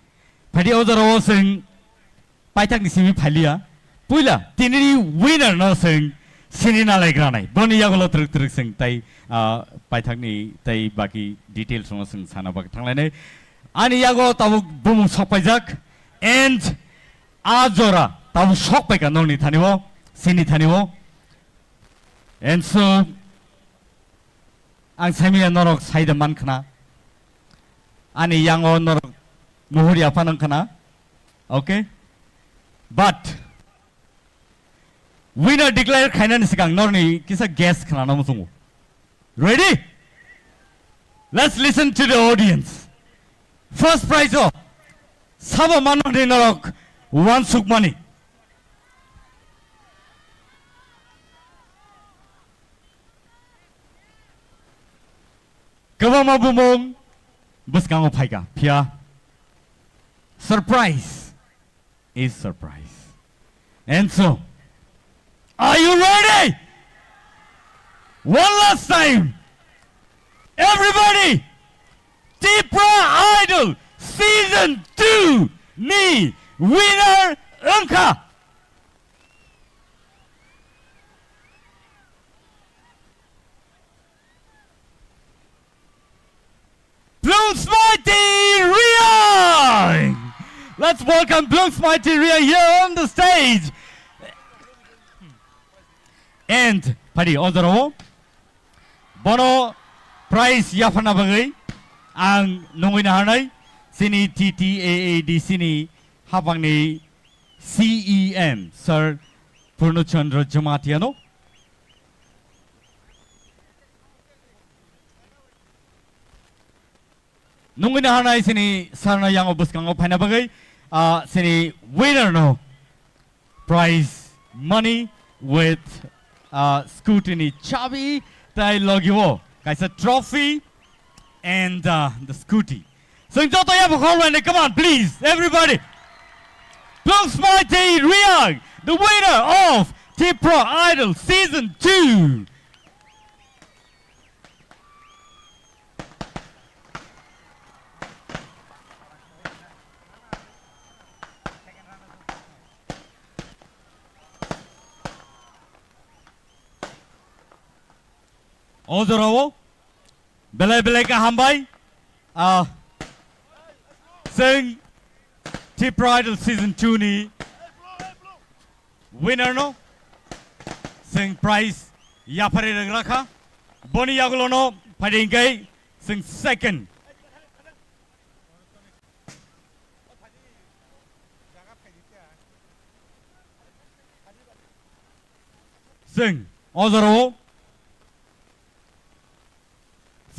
Phaidi o jora o chwng paithak ni simi phailiya. Puila tini ni winner no chwng sini nalai granai. Boni yagulo twrwk twrwk chwng tai, ah, paithak ni tai baki details no chwng sana bagwi thanglainai. Ani yago tabuk bumung sokpaijak and a jora tabuk sokpaika nokni thani o, sini thani o. And so, ang saimanya norok saida man khna. Ani yango norok muhur yapha nang khna. Okay? But winner declare khainani swkang norni kisa guess khna namu sungu. Ready? Let's listen to the audience. First prize o sabo manmani norok wansukmani. Kwbangma bumung bwskango phaika, phiya surprise is surprise. And so, are you ready? One last time, everybody, Tipra Idol Season two ni winner wngkha Blongsmaiti Riang. Let's welcome Blongsmaiti Riang here on the stage. And phaidi o jorao bono prize yapharna bagwi ang nungwi naharnai chini T T A A D C ni hapangni C E M Sir Purno Chandra Jamatia no. Nungwi naharnai chini sir no yango bwskango phaina bagwi, ah, chini winner no prize money with, uh, scooty ni chabi tai logi o kaisa trophy and, uh, the scooty. Chwng joto yapha khorlainai, come on, please, everybody. Blongsmaiti Riang, the winner of Tipra Idol Season two. O jorao belai belai khe hambai. Ah, chwng Tipra Idol Season two ni winner no chwng prize yapharwi rwgrakha. Boni yagulo no phaidi hwnkhe chwng second. Chwng o jorao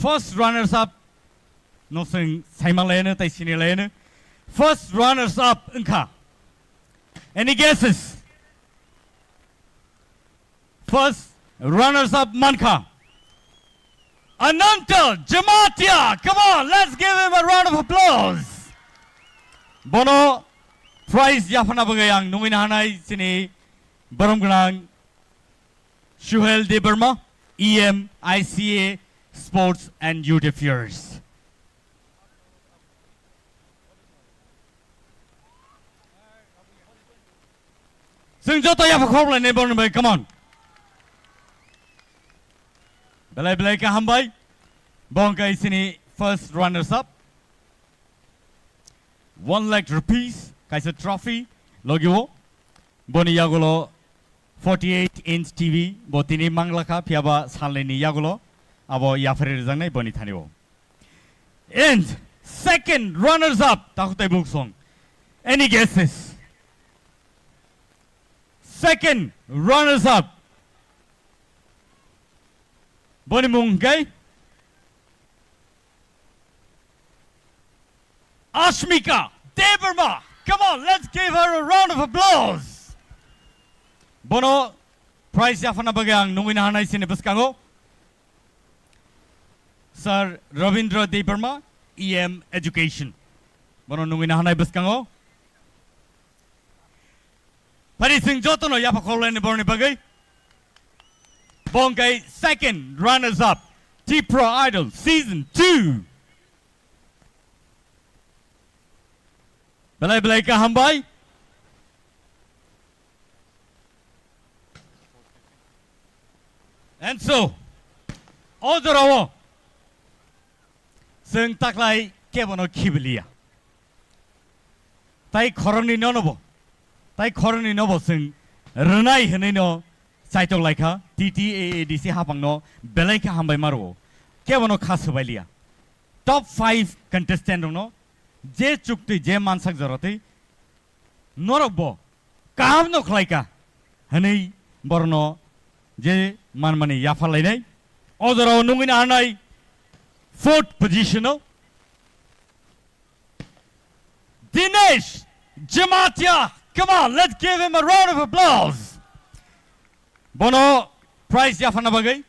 first runners up no chwng saima laino tei sini laino. First runners up wngkha. Any guesses? First runners up mankha Ananta Jamatia. Come on, let's give him a round of applause. Bono prize yaphana bagwi ang nungwi nahanai chini borom gwnang Suhel Debbarma, E M I C A Sports and Youth Affairs. Chwng joto yapha khorlainai borni bai, come on. Belai belai khe hambai. Bo hwnkhe chini first runners up. One lakh rupees kaisa trophy logio. Boni yagulo forty-eight inch T V bo tini manglakha, phiyaba salnini yagulo abo yapharwi rwjaknai boni thani o. And second runners up, takhuk tei buksong. Any guesses? Second runners up. Boni mung hwnkhe Ashmika Debbarma. Come on, let's give her a round of applause. Bono prize yaphana bagwi ang nungwi nahanai chini bwskango. Sir Rabindra Debbarma, E M Education. Bono nungwi nahanai bwskango. Phari chwng jotono yapha khorlaini borni bagwi. Bo hwnkhe second runners up, Tipra Idol Season two. Belai belai khe hambai. And so, o jorao chwng taklai kebono khibiliya. Tai khoroknwi nono bo, tai khoroknwi nobo chwng rwnai hwnwi no chaitok laikha, T T A A D C hapangno belai khe hambai ma rwo. Kebono kha swbailiya. Top five contestant rokno je chuktwi, je mansak joratwi norok bo kaham no khlai ka hwnwi borno je manmani yapha lainai. O jorao nungwi naharnai fourth position o Dinesh Jamatia. Come on, let's give him a round of applause. Bono prize yaphana bagwi,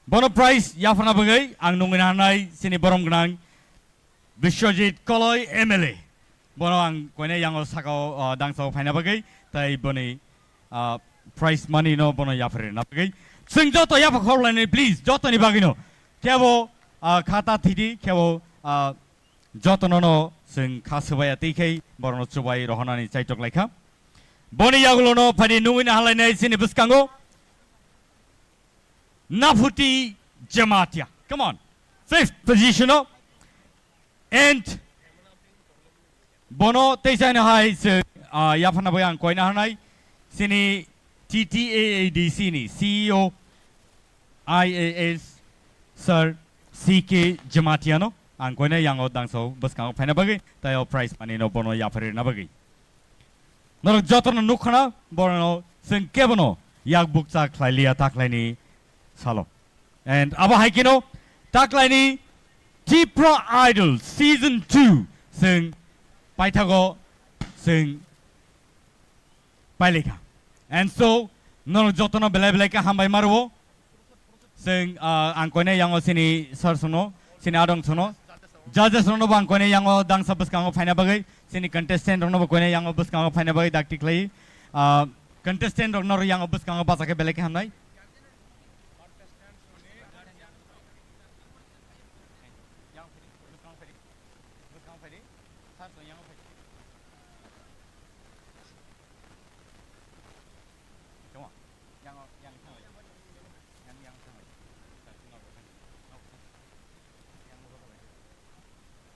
bono prize yaphana bagwi ang nungwi naharnai chini borom gwnang Biswajit Koloi M L A. Bono ang koine yango sakao, uh, dangsao phaina bagwi, tai boni, uh, prize money no bono yapharwi rwna bagwi. Chwng joto yapha khorlainai, please, jotoni bagwino. Khebo, ah, khata thidi, khebo, ah, jotono no chwng kha swbaiya tei khai borokno chubai rohornani chaitok laikha. Boni yagulono phadi nungwi nahalainai chini bwskango Naphuti Jamatia. Come on. Fifth position o. And bono teisa no hai se, ah, yaphana bai ang koina hanai. Chini T T A A D C ni C E O I A S Sir C K Jamatia no ang koina yango dangso bwskango phaina bagwi tei o prize money no bono yapharina bagwi. Norok jotono nukkhana, borokno chwng kebono yak bukcha khlai liya taklaini salo. And abo hai kheno taklaini Tipra Idol Season two chwng paithago chwng pailikha. And so, norok jotono belai belai khe hambai ma rwo. Chwng, ah, ang koine yango chini sir sono, chini adong sono. Judges rokno bo ang koine yango dangsa bwskango phaina bagwi, chini contestant rokno bo koine yango bwskango phaina bagwi dakti khlai. Ah, contestant rokno yango bwskango bacha khe belai khe hamnai. Yang phai di, bwskango phai di. Sir song yango phai di. Come on. Yang, yang thang lai. Yang, yang thang lai. Yang, yang thang lai.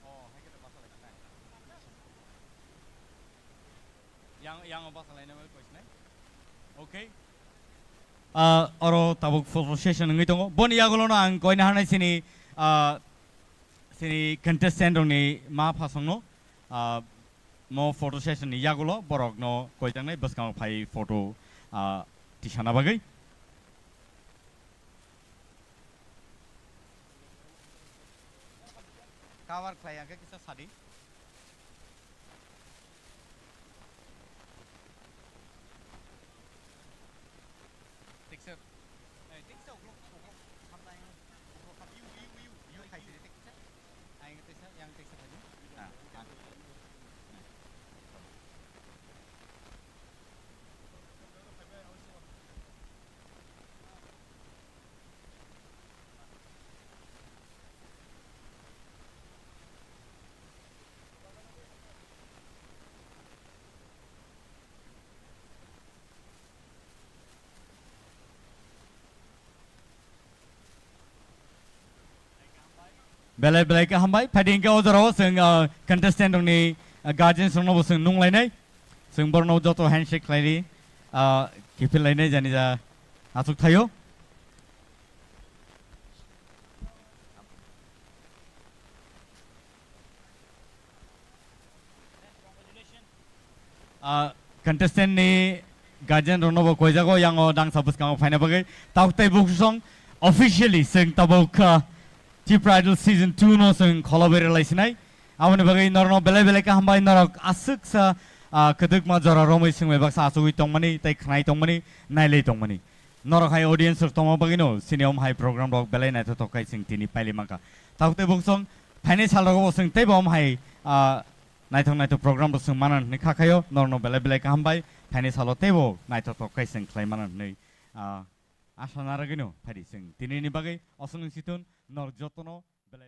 Oh, hai khe to basa lai. Yang, yang basa lai na question. Okay. Ah, oro tabuk photo session wngwi tongo. Boni yagulono ang koina hanai sini, ah, sini contestant rokni ma phasongno, ah, mo photo session ni yagulo borokno koijaknai bwskango phai photo, ah, tisana bagwi. Cover khlai ang khe kisa sadi. Teacher. Eh, teacher, uklok, uklok, hamnai. Uklok, ham, iu, iu, iu, iu, khai sini, teacher. Ang teacher, yang teacher tadi. Ah, ah. Belai belai khe hambai. Phaidi hwnkhe o jorao chwng, ah, contestant rokni, ah, guardians rokno bo chwng nunglainai. Chwng borokno joto handshake khlaidi, ah, kiphil lainai jani ja achuk thaio. Ah, contestant ni guardian rokno bo koijago yango dangsa bwskango phaina bagwi. Tabuk tei buksong officially chwng tabuk, ah, Tipra Idol season two no chwng kholo berwi lai sinai. Aboni bagwi norokno belai belai khe hambai, norok aswksa, ah, kwdwkma jora romwi swngbai baksa achugwi tongmani tei khnai tongmani, nailai tongmani. Norok hai audience rok tongma bagwino chini om hai program rok belai naithothok khai chwng tini pailai mankha. Tabuk tei buksong phainai sal rogo bo chwng teibo om hai, ah, naithok naithok program rok chwng mana hwnwi kha khaio, norokno belai belai khe hambai, phainai salo teibo naithothok khai chwng khlai mana hwnwi, ah, asa narwgwino phaidi chwng tinini bagwi osonwi sithun norok jotono belai